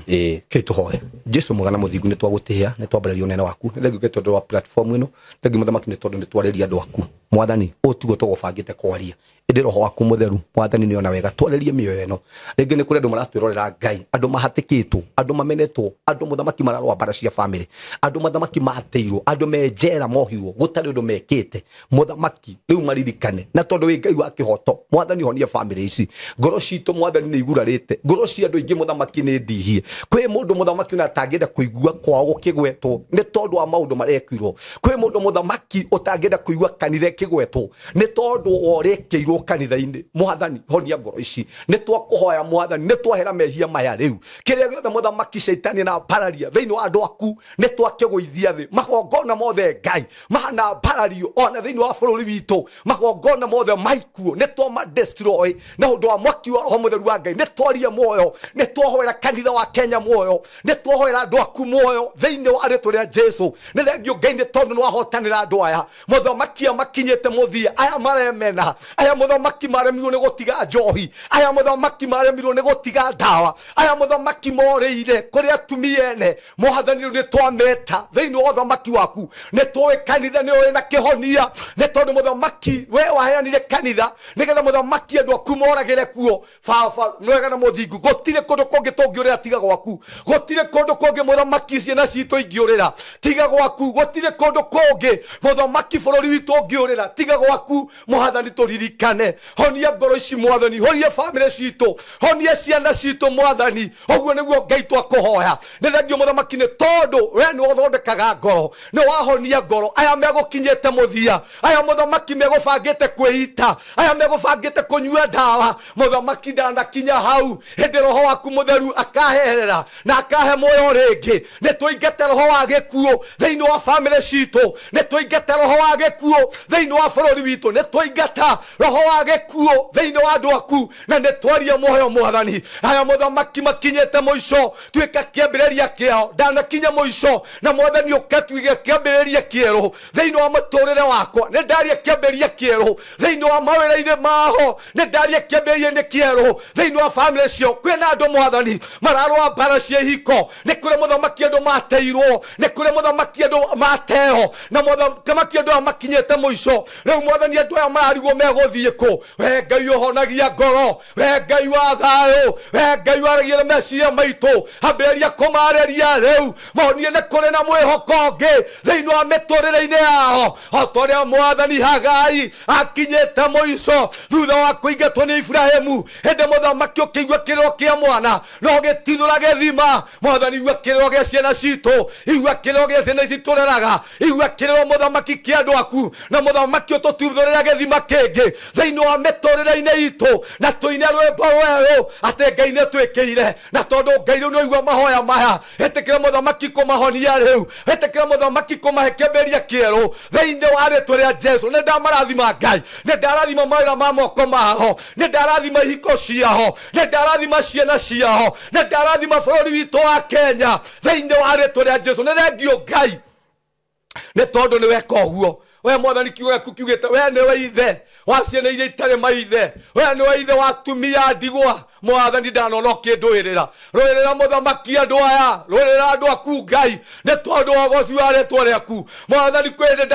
Ĩĩ. Kei tũhoe. Jesu mwega na mũthingu, nĩ twagũtĩĩa, nĩ twambararia ũnene waku. Nĩ thengiũ tondũ wa platform ĩno, thengiũ mũthamaki nĩ tondũ nĩ twarĩria andũ aku. Mwathani, ũũ tiguo tũgũbangĩte kwaria, ĩndĩ roho waku mũtheru mwathani nĩ ona wega twarĩrie mĩoyo ĩno. Rĩngĩ nĩ kũrĩ andũ maratwĩrorera Ngai, andũ mahatĩkĩtwo, andũ mamenetwo, andũ mũthamaki mararũa mbara cia famĩlĩ, andũ mũthamaki matĩirwo, andũ me njera mohirwo gũtarĩ ũndũ mekĩte. Mũthamaki rĩu maririkane, na tondũ wĩ Ngai wa kĩhoto mwathani, honia famĩlĩ ici. Ngoro citũ mwathani nĩ igurarĩte, ngoro cia andũ aingĩ mũthamaki nĩ ndihie. Kwĩ mũndũ mũthamaki ona atangĩenda kũigua kwao gũkĩgwetwo nĩ tondũ wa maũndũ marekirwo. Kwĩ mũndũ mũthamaki ũtangĩenda kũigua kanitha ĩkĩgwetwo nĩ tondũ wa ũrĩa ĩkĩirwo kanitha-inĩ. Mwathani honia ngoro ici, nĩ twakũhoya mwathani, nĩ twahera mehia maya rĩu. Kĩrĩa gĩothe mũthamaki caitani na mbararia thĩinĩ wa andũ aku nĩ twakĩgũithia thĩ. Magongona mothe Ngai mahana mbarario ona thĩinĩ wa bũrũri witũ, magongona mothe maikuo nĩ twama destroy na ũndũ wa mwaki wa roho mũtheru wa Ngai. Nĩ twaria muoyo, nĩ twahoera kanitha wa Kenya muoyo, nĩ twahoera andũ aku muoyo thĩinĩ wa rĩtwa rĩa Jesu. Nĩ thengio Ngai nĩ tondũ nĩ wahotanĩra andũ aya mũthamaki makinyĩte mũthia, aya maremena, aya mũthamaki maremirwo nĩ gũtiga njohi, aya mũthamaki maremirwo nĩ gũtiga ndawa, aya mũthamaki morĩire kũrĩ atumia ene. Mwathani rĩu nĩ twameta thĩinĩ wa ũthamaki waku, nĩ tũĩ kanitha nĩ ũrĩ na kĩhonia, nĩ tondũ mũthamaki we waheanire kanitha nĩgetha mũthamaki andũ aku moragĩre kuo. Baba mwega na mũthingu, gũtirĩ kũndũ kũngĩ tũngĩũrĩra tiga gwaku, gũtirĩ kũndũ kũngĩ mũthamaki ciana citũ ingĩũrĩra tiga gwaku, gũtirĩ kũndũ kũngĩ mũthamaki bũrũri witũ ũngĩũrĩra tiga gwaku. Mwathani tũririkane, honia ngoro ici mwathani, honia famĩlĩ citũ, honia ciana citũ mwathani. Ũguo nĩguo Ngai twakũhoya. Nĩ thengio mũthamaki nĩ tondũ we nĩ ũthondekaga ngoro, nĩ wahonia ngoro aya megũkinyĩte mũthia, aya mũthamaki megũbangĩte kwĩita, aya megũbangĩte kũnyua ndawa. Mũthamaki ndanakinya hau, hĩndĩ roho waku mũtheru akaherera na akahe muoyo rĩngĩ. Nĩ tũingate roho wa gĩkuũ thĩinĩ wa famĩlĩ citũ, nĩ tũingate roho wa gĩkuũ thĩinĩ wa bũrũri witũ, nĩ tũingata roho wa gĩkuũ thĩinĩ wa andũ aku, na nĩ twaria muoyo mwathani. Aya mũthamaki makinyĩte mũico, tuĩka kĩambĩrĩria kĩao, ndanakinya mũico, na mwathani ũkatuige kĩambĩrĩria kĩerũ thĩinĩ wa mũtũrĩre wakwa. Nĩ ndaria kĩambĩrĩria kĩerũ thĩinĩ wa mawĩra-inĩ maho, nĩ ndaria kĩambĩrĩria-inĩ kĩerũ thĩinĩ wa famĩlĩ cio. Kwĩna andũ mwathani mararũa mbara cia ihiko, nĩ kũrĩ mũthamaki andũ mateirwo, nĩ kũrĩ mũthamaki andũ mateo, na mũthamaki andũ aya makinyĩte mũico. Rĩu mwathani andũ aya mararigwo megũthiĩ kũ. We Ngai ũhonagia ngoro, we Ngai wa thayũ, we Ngai waragia na meciria maitũ, ambĩrĩria kũmarĩria rĩu, monie nĩ kũrĩ na mwĩhoko ũngĩ thĩinĩ wa mĩtũrĩre-inĩ yao. O ta ũrĩa mwathani Hagai akinyĩte mũico thutha wa kũingatwo nĩ Iburahĩmu, hĩndĩ mũthamaki ũkĩigua kĩrĩro kĩa mwana no gĩtithũra gĩthima. Mwathani igua kĩrĩro gĩa ciana citũ, igua kĩrĩro gĩa ciana ici tũreraga, igua kĩrĩro mũthamaki kĩa andũ aku, na mũthamaki ũtũtuthũrĩre gĩthima kĩngĩ thĩinĩ wa mĩtũrĩre-inĩ itũ, na tũine rwĩmbo rwerũ atĩ Ngai nĩ twĩkĩire. Na tondũ Ngai rĩu nĩ waigua mahoya maya, ĩtĩkĩra mũthamaki kũmahonia rĩu, ĩtĩkĩra mũthamaki kũmahe kĩambĩrĩria kĩerũ thĩinĩ wa rĩtwa rĩa Jesu. Nĩ ndamarathima Ngai, nĩ ndarathima mawĩra ma moko mao, nĩ ndarathima ihiko ciao, nĩ ndarathima ciana ciao, nĩ ndarathima bũrũri witũ wa Kenya thĩinĩ wa rĩtwa rĩa Jesu. Nĩ thengio Ngai nĩ tondũ nĩ weka ũguo. We mwathani kiugo gĩaku kiugĩte we nĩwe ithe wa ciana iria itarĩ maithe, we nĩwe ithe wa atumia ndigwa. Mwathani ndanona ũkĩndũĩrĩra, rũĩrĩra mũthamaki andũ aya, rũĩrĩra andũ aku Ngai, nĩ tondũ wa ũgoci wa rĩtwa rĩaku. Mwathani kwĩ hĩndĩ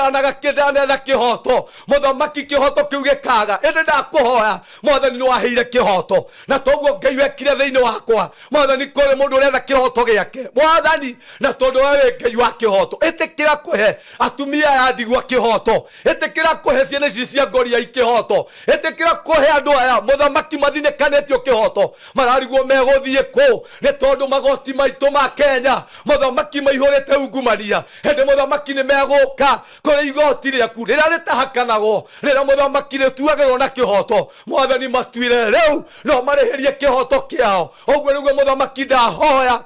ndanetha kĩhoto, mũthamaki kĩhoto kĩu gĩkaga, ĩndĩ ndakũhoya mwathani nĩ waheire kĩhoto, na toguo Ngai wekire thĩinĩ wakwa. Mwathani kũrĩ mũndũ ũretha kĩhoto gĩake mwathani, na tondũ we wĩ Ngai wa kĩhoto, ĩtĩkĩra kũhe atumia aya ndigwa kĩhoto, ĩtĩkĩra kũhe ciana ici cia ngoria kĩhoto, ĩtĩkĩra kũhe andũ aya mũthamaki mathinĩkanĩtio kĩhoto. Mararigwo megũthiĩ kũ nĩ tondũ magoti maitũ ma Kenya mũthamaki maihũrĩte ungumania. Hĩndĩ mũthamaki nĩ megũka kũrĩ igoti rĩaku rĩrĩa rĩtahakanagwo, rĩrĩa mũthamaki rĩtuagĩrwo na kĩhoto. Mwathani matuire rĩu no marĩhĩrie kĩhoto kĩao. Ũguo nĩguo mũthamaki ndahoya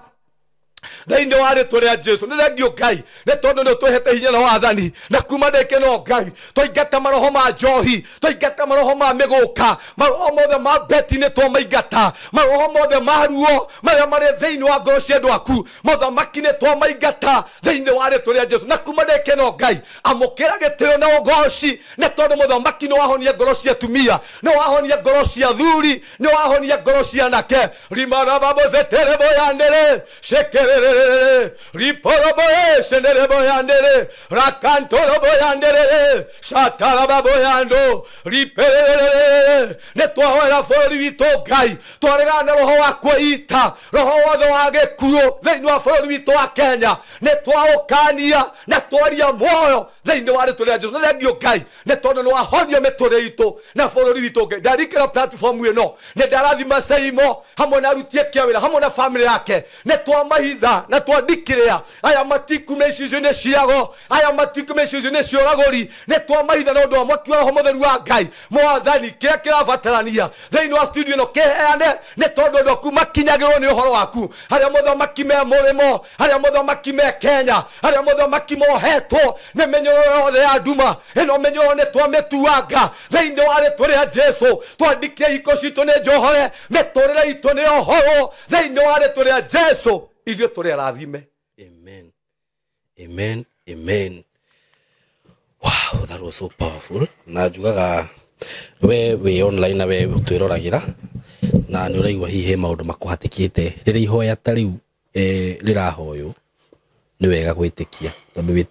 Thĩinĩ wa rĩtwa rĩa Jesu nĩ thengio Ngai nĩ tondũ nĩ ũtũhete hinya na wathani na kuma ndĩke no Ngai twaingata maroho ma njohi, twaingata maroho ma mĩgũka, maroho mothe ma beti nĩ twamaingata, maroho mothe ma ruo marĩa marĩ thĩinĩ wa ngoro cia andũ aku mothamaki nĩ twamaingata thĩinĩ wa rĩtwa rĩa Jesu na kuma ndĩke no Ngai amũkĩra gĩtĩo na ũgoci nĩ tondũ mũthamaki nĩ wahonia ngoro cia atumia, nĩ wahonia ngoro cia thuri, nĩ wahonia ngoro cia anake. Rimarababozetereboyanere shekerere riporoboe shenereboyanere rakantoroboyanere shatarababoyando riperere. Nĩ twahoera bũrũri witũ Ngai, twaregana na roho wa kwĩita, roho wothe wa gĩkuũ thĩinĩ wa bũrũri witũ wa Kenya nĩ twaũkania na twaria muoyo thĩinĩ wa rĩtwa rĩa Jesu. Nĩ thengio Ngai nĩ tondũ nĩ wahonia mĩtũrĩre itũ na bũrũri witũ Ngai. Ndarikĩra platform ĩno nĩ ndarathima Seimo hamwe na aruti ake a wĩra hamwe na famĩlĩ yake, nĩ twamahitha na twandikĩrĩa aya matikume icicio-inĩ ciago, aya matikume icicio-inĩ cia ũragũri, nĩ twamahitha na ũndũ wa mwaki wa Roho Mũtheru wa Ngai. Mwathani kĩrĩa kĩrabatarania thĩinĩ wa studio ĩno kĩheane nĩ tondũ andũ aku makinyagĩrwo nĩ ũhoro waku, harĩa mũthamaki me mũrĩmo, harĩa mũthamaki me Kenya, harĩa mũthamaki mohetwo nĩ mĩnyororo yothe ya nduma ĩno mĩnyororo nĩ twamĩtuanga thĩinĩ wa rĩtwa rĩa Jesu. Twandĩkĩre ihiko citũ nĩ njohore, mĩtũrĩre itũ nĩ yohorwo thĩinĩ wa rĩtwa rĩa Jesu. Ithuĩ tũrĩ arathime. Amen. Amen. Amen. Wow, that was so powerful. Na njugaga we wĩ online na we twĩroragĩra na nĩ ũraigua hihi he maũndũ makũhatĩkĩte rĩrĩa ihoya ta rĩu rĩrahoywo nĩ wega gwĩtĩkia tondũ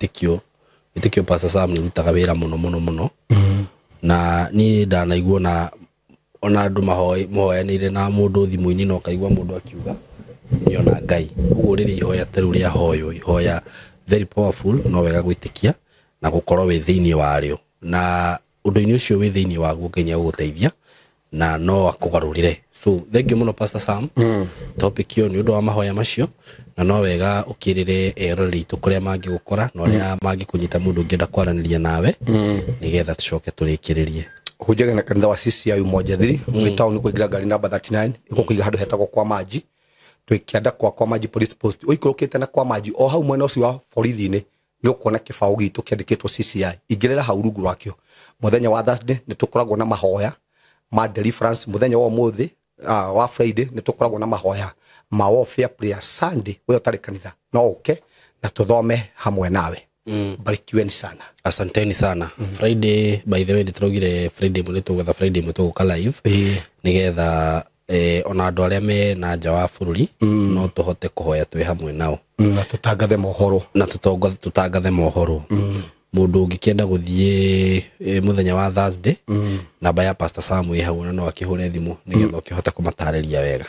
wĩtĩkio Pastor Sam nĩ ũrutaga wĩra mũno mũno mũno. Na niĩ ndanaigua ona andũ mahoyanĩire na mũndũ thimũ-inĩ na ũkaigua mũndũ akiuga nĩona Ngai. Ũguo rĩrĩa ihoya ta rĩu rĩahoywo ihoya very powerful, no wega gwĩtĩkia na gũkorwo wĩ thĩinĩ warĩo, na ũndũ-inĩ ũcio wĩ thĩinĩ waguo Ngai nĩegũgũteithia na no akũgarũrĩre. So thank you mũno Pastor Sam. Topic ĩyo nĩ ũndũ wa mahoya macio, na no wega ũkĩrĩre eroreri itũ kũrĩa mangĩgũkora na ũrĩa mangĩkũnyita mũndũ ũngĩenda kwaranĩria nawe nĩgetha tũcoke tũrĩkĩrĩrie. Hujage na kanitha wa CCI Umoja 3 wĩ taũni kũingĩra ngari namba 39 ĩgũkũiga handũ hetagwo kwa Maji, twĩ kĩanda kwa Maji police post, ũikũrũkĩte na kwa Maji o hau mwena ũcio wa borithi-inĩ nĩ ũkuona kĩbaũ gitũ kĩandĩkĩtwo CCI. Ingĩrĩra hau rungu rwakĩo. Mũthenya wa Thursday nĩ tũkoragwo na mahoya ma deliverance, mũthenya wa ũmũthĩ wa Friday nĩ tũkoragwo na mahoya ma warfare prayer. Sunday we ũtarĩ kanitha no ũke na tũthome hamwe nawe. Barikiweni sana. Asanteni sana. Friday by the way nĩtũraugire Friday mũno tũgwetha Friday mũno tũgũka live nĩgetha ona andũ arĩa me na nja wa bũrũri no tũhote kũhoya twĩ hamwe nao na tũtangathe mohoro, na tũtangathe mohoro. Mũndũ ũngĩkĩenda gũthiĩ mũthenya wa Thursday, namba ya Pastor Sam ĩ hau na no akĩhũre thimũ nĩgetha ũkĩhote kũmatarĩria wega.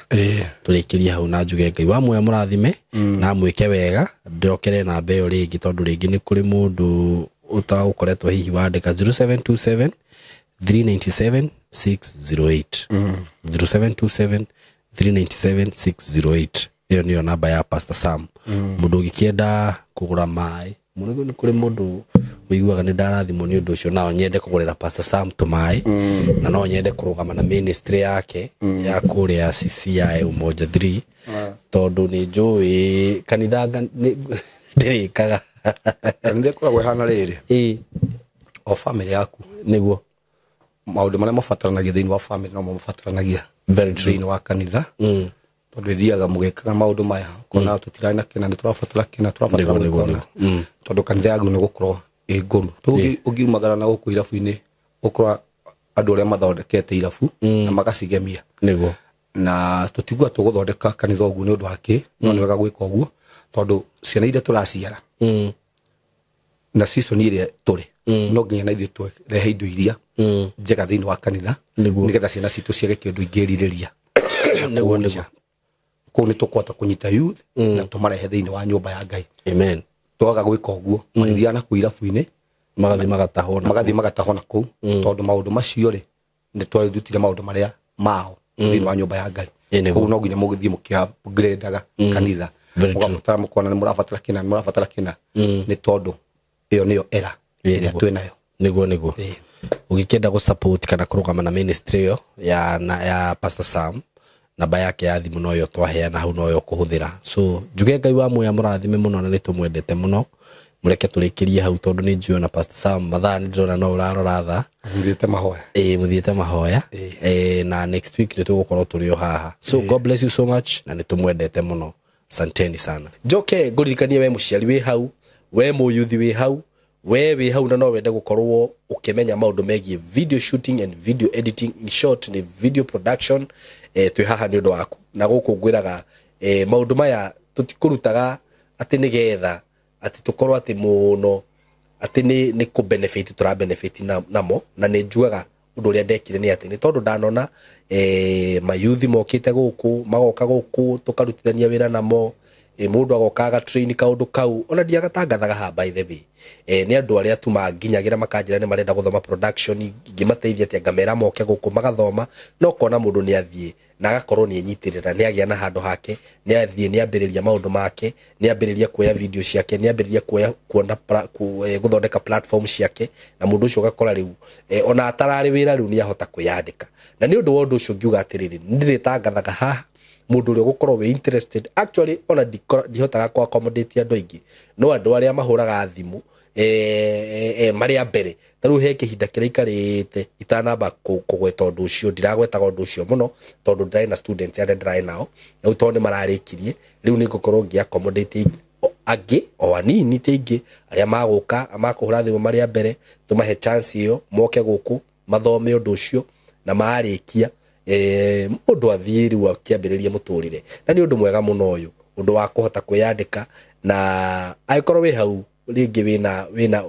Tũrĩkĩrie hau na njuge Ngai wa muoyo mũrathime na mwĩke wega. Ndokere namba ĩyo rĩngĩ tondũ rĩngĩ nĩ kũrĩ mũndũ ũtagũkoretwo hihi wandĩka 0727 397 608 0727 397 608. Ĩyo nĩyo namba ya Pastor Sam. Mũndũ ũngĩkĩenda kũgũra maĩ, mũno nĩ kũrĩ mũndũ ũiguaga nĩ ndarathimwo nĩ ũndũ ũcio, nao nyende kũgũrĩra Pastor Sam tũmaĩ, na no nyende kũrũgama na ministry yake ya kũrĩa CCI Umoja 3 tondũ nĩ njũĩ kanitha ndĩrĩkaga. Kanitha ĩkoragwo ĩhana rĩrĩ, o family yaku nĩguo maũndũ marĩa mabataranagia thĩinĩ wa family no mabataranagia thĩinĩ wa kanitha, tondũ ĩthiaga mũgĩkaga maũndũ maya ũkona tũtirarĩ na kĩna, nĩ tũrabatara kĩna, tũrabatara gwĩka ũna, tondũ kanitha yaku nĩ gũkorwo ĩ ngũru. Ũngiumagara na gũkũ irabu-inĩ ũkora andũ arĩa mathondekete irabu na magacigemia nĩguo, na tũtigua tũgũthondeka kanitha ũguo nĩ ũndũ wa kĩ, no nĩ wega gwĩka ũguo tondũ ciana iria tũraciara na season ĩrĩa tũrĩ no nginya na ithuĩ tũrehe indo iria njega thĩinĩ wa kanitha nĩgetha ciana citũ ciage kĩndũ ingĩrirĩria. Nĩguo nĩguo kũu nĩ tũkũhota kũnyita youth na tũmarehe thĩinĩ wa nyũmba ya Ngai. Amen. Twaga gwĩka ũguo marĩthiaga na kũu irabu-inĩ magathiĩ magatahwo na kũu, tondũ maũndũ macio rĩ nĩ twarutire maũndũ marĩa mao thĩinĩ wa nyũmba ya Ngai. Kũu no nginya mũgĩthiĩ mũkĩ-upgrade-aga kanitha, mũgabatara mũkona nĩ mũrabatara kĩna, nĩ mũrabatara kĩna, nĩ tondũ ĩyo nĩyo era ĩrĩa twĩ nayo. Nĩguo nĩguo. Ũngĩkĩenda gũ support kana kũrũgama na ministry ĩyo ya Pastor Sam Namba yake ya thimũ noyo twaheana hau, noyo kũhũthĩra. So njuge Ngai wa muoya mũrathime mũno, na nĩ tũmwendete mũno. Mũreke tũrĩkĩrie hau, tondũ nĩ njũĩ ona Pastor Sam mathaa nĩ ndĩrona no ũrarora thaa. Thiĩte mahoya. Ĩĩ, mũthiĩte mahoya. Ĩĩ, na next week nĩ tũgũkorwo tũrĩ o haha. So God bless you so much, na nĩ tũmwendete mũno. Asanteni sana. Njoke ngũririkanie, we mũciari wĩ hau, we mũyuthi wĩ hau, we wĩ hau na no wende gũkorwo ũkĩmenya maũndũ megiĩ video shooting and video editing, in short nĩ video production, twĩ haha nĩ ũndũ waku. Na gũkũ ngwĩraga, maũndũ maya tũtikũrutaga atĩ nĩgetha atĩ tũkorwo atĩ mũno atĩ nĩ kũ benefit tũra benefit namo. Na nĩ njugaga ũndũ ũrĩa ndekire nĩ atĩ nĩ tondũ ndanona mayuthi mokĩte gũkũ, magoka gũkũ tũkarutithania wĩra namo, mũndũ agoka agatrain kaũndũ kau, ona ndiagatangathaga haha, by the way. Nĩ andũ arĩa tu manginyagĩra makanjĩra nĩ marenda gũthoma production, ingĩmateithia atĩa, ngamera moke gũkũ magathoma. No kona mũndũ nĩ athiĩ na agakorwo nĩ enyitĩrĩra, nĩ agĩa na handũ hake, nĩ athiĩ nĩ ambĩrĩria maũndũ make, nĩ ambĩrĩria kuoya video ciake, nĩ ambĩrĩria kuoya kuona gũthondeka platform ciake, na mũndũ ũcio ũgakora rĩu ona atararĩ wĩra rĩu nĩ ahota kwĩyandĩka. Na nĩ ũndũ wa ũndũ ũcio ngiuga atĩrĩrĩ, nĩ ndĩrĩtangathaga haha mũndũ ũrĩa ũgũkorwo wĩ interested. Actually, ona ndihotaga kũ accommodate andũ aingĩ, no andũ arĩa mahũraga thimũ marĩa mbere. Ta rĩu he kĩhinda kĩrĩa ikarĩte itanamba kũgweta ũndũ ũcio, ndiragwetaga ũndũ ũcio mũno tondũ ndĩrarĩ na students arĩa ndĩrarĩ nao. Rĩu tondũ nĩ mararĩkirie, rĩu nĩ ngũkorwo ngĩ accommodate angĩ o anini, ti aingĩ, arĩa magũka makũhũra thimũ marĩa mbere, tũmahe chance ĩyo moke gũkũ mathome ũndũ ũcio, na marĩkia mũndũ athiĩ rĩu akĩambĩrĩria mũtũrĩre. Na nĩ ũndũ mwega mũno ũyũ, ũndũ wa kũhota kwĩyandĩka. Na angĩkorwo wĩ hau rĩngĩ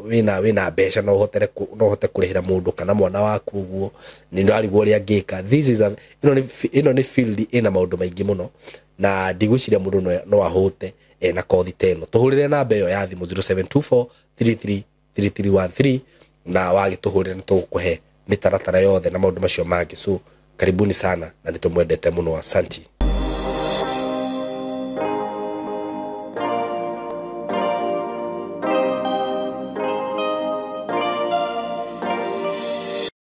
wĩna mbeca, no ũhote kũrĩhĩra mũndũ kana mwana waku ũguo, nĩ ndĩrarigwo ũrĩa angĩka. This is a ĩno nĩ field ĩna maũndũ maingĩ mũno, na ndigwĩciria mũndũ no ahũte na kothi ta ĩno. Tũhũrĩre namba ĩyo ya thimũ 0724 33 3313, na wagĩtũhũrĩra nĩ tũgũkũhe mĩtaratara yothe na maũndũ macio mangĩ. So karibuni sana, na nĩ tũmwendete mũno. Asanti.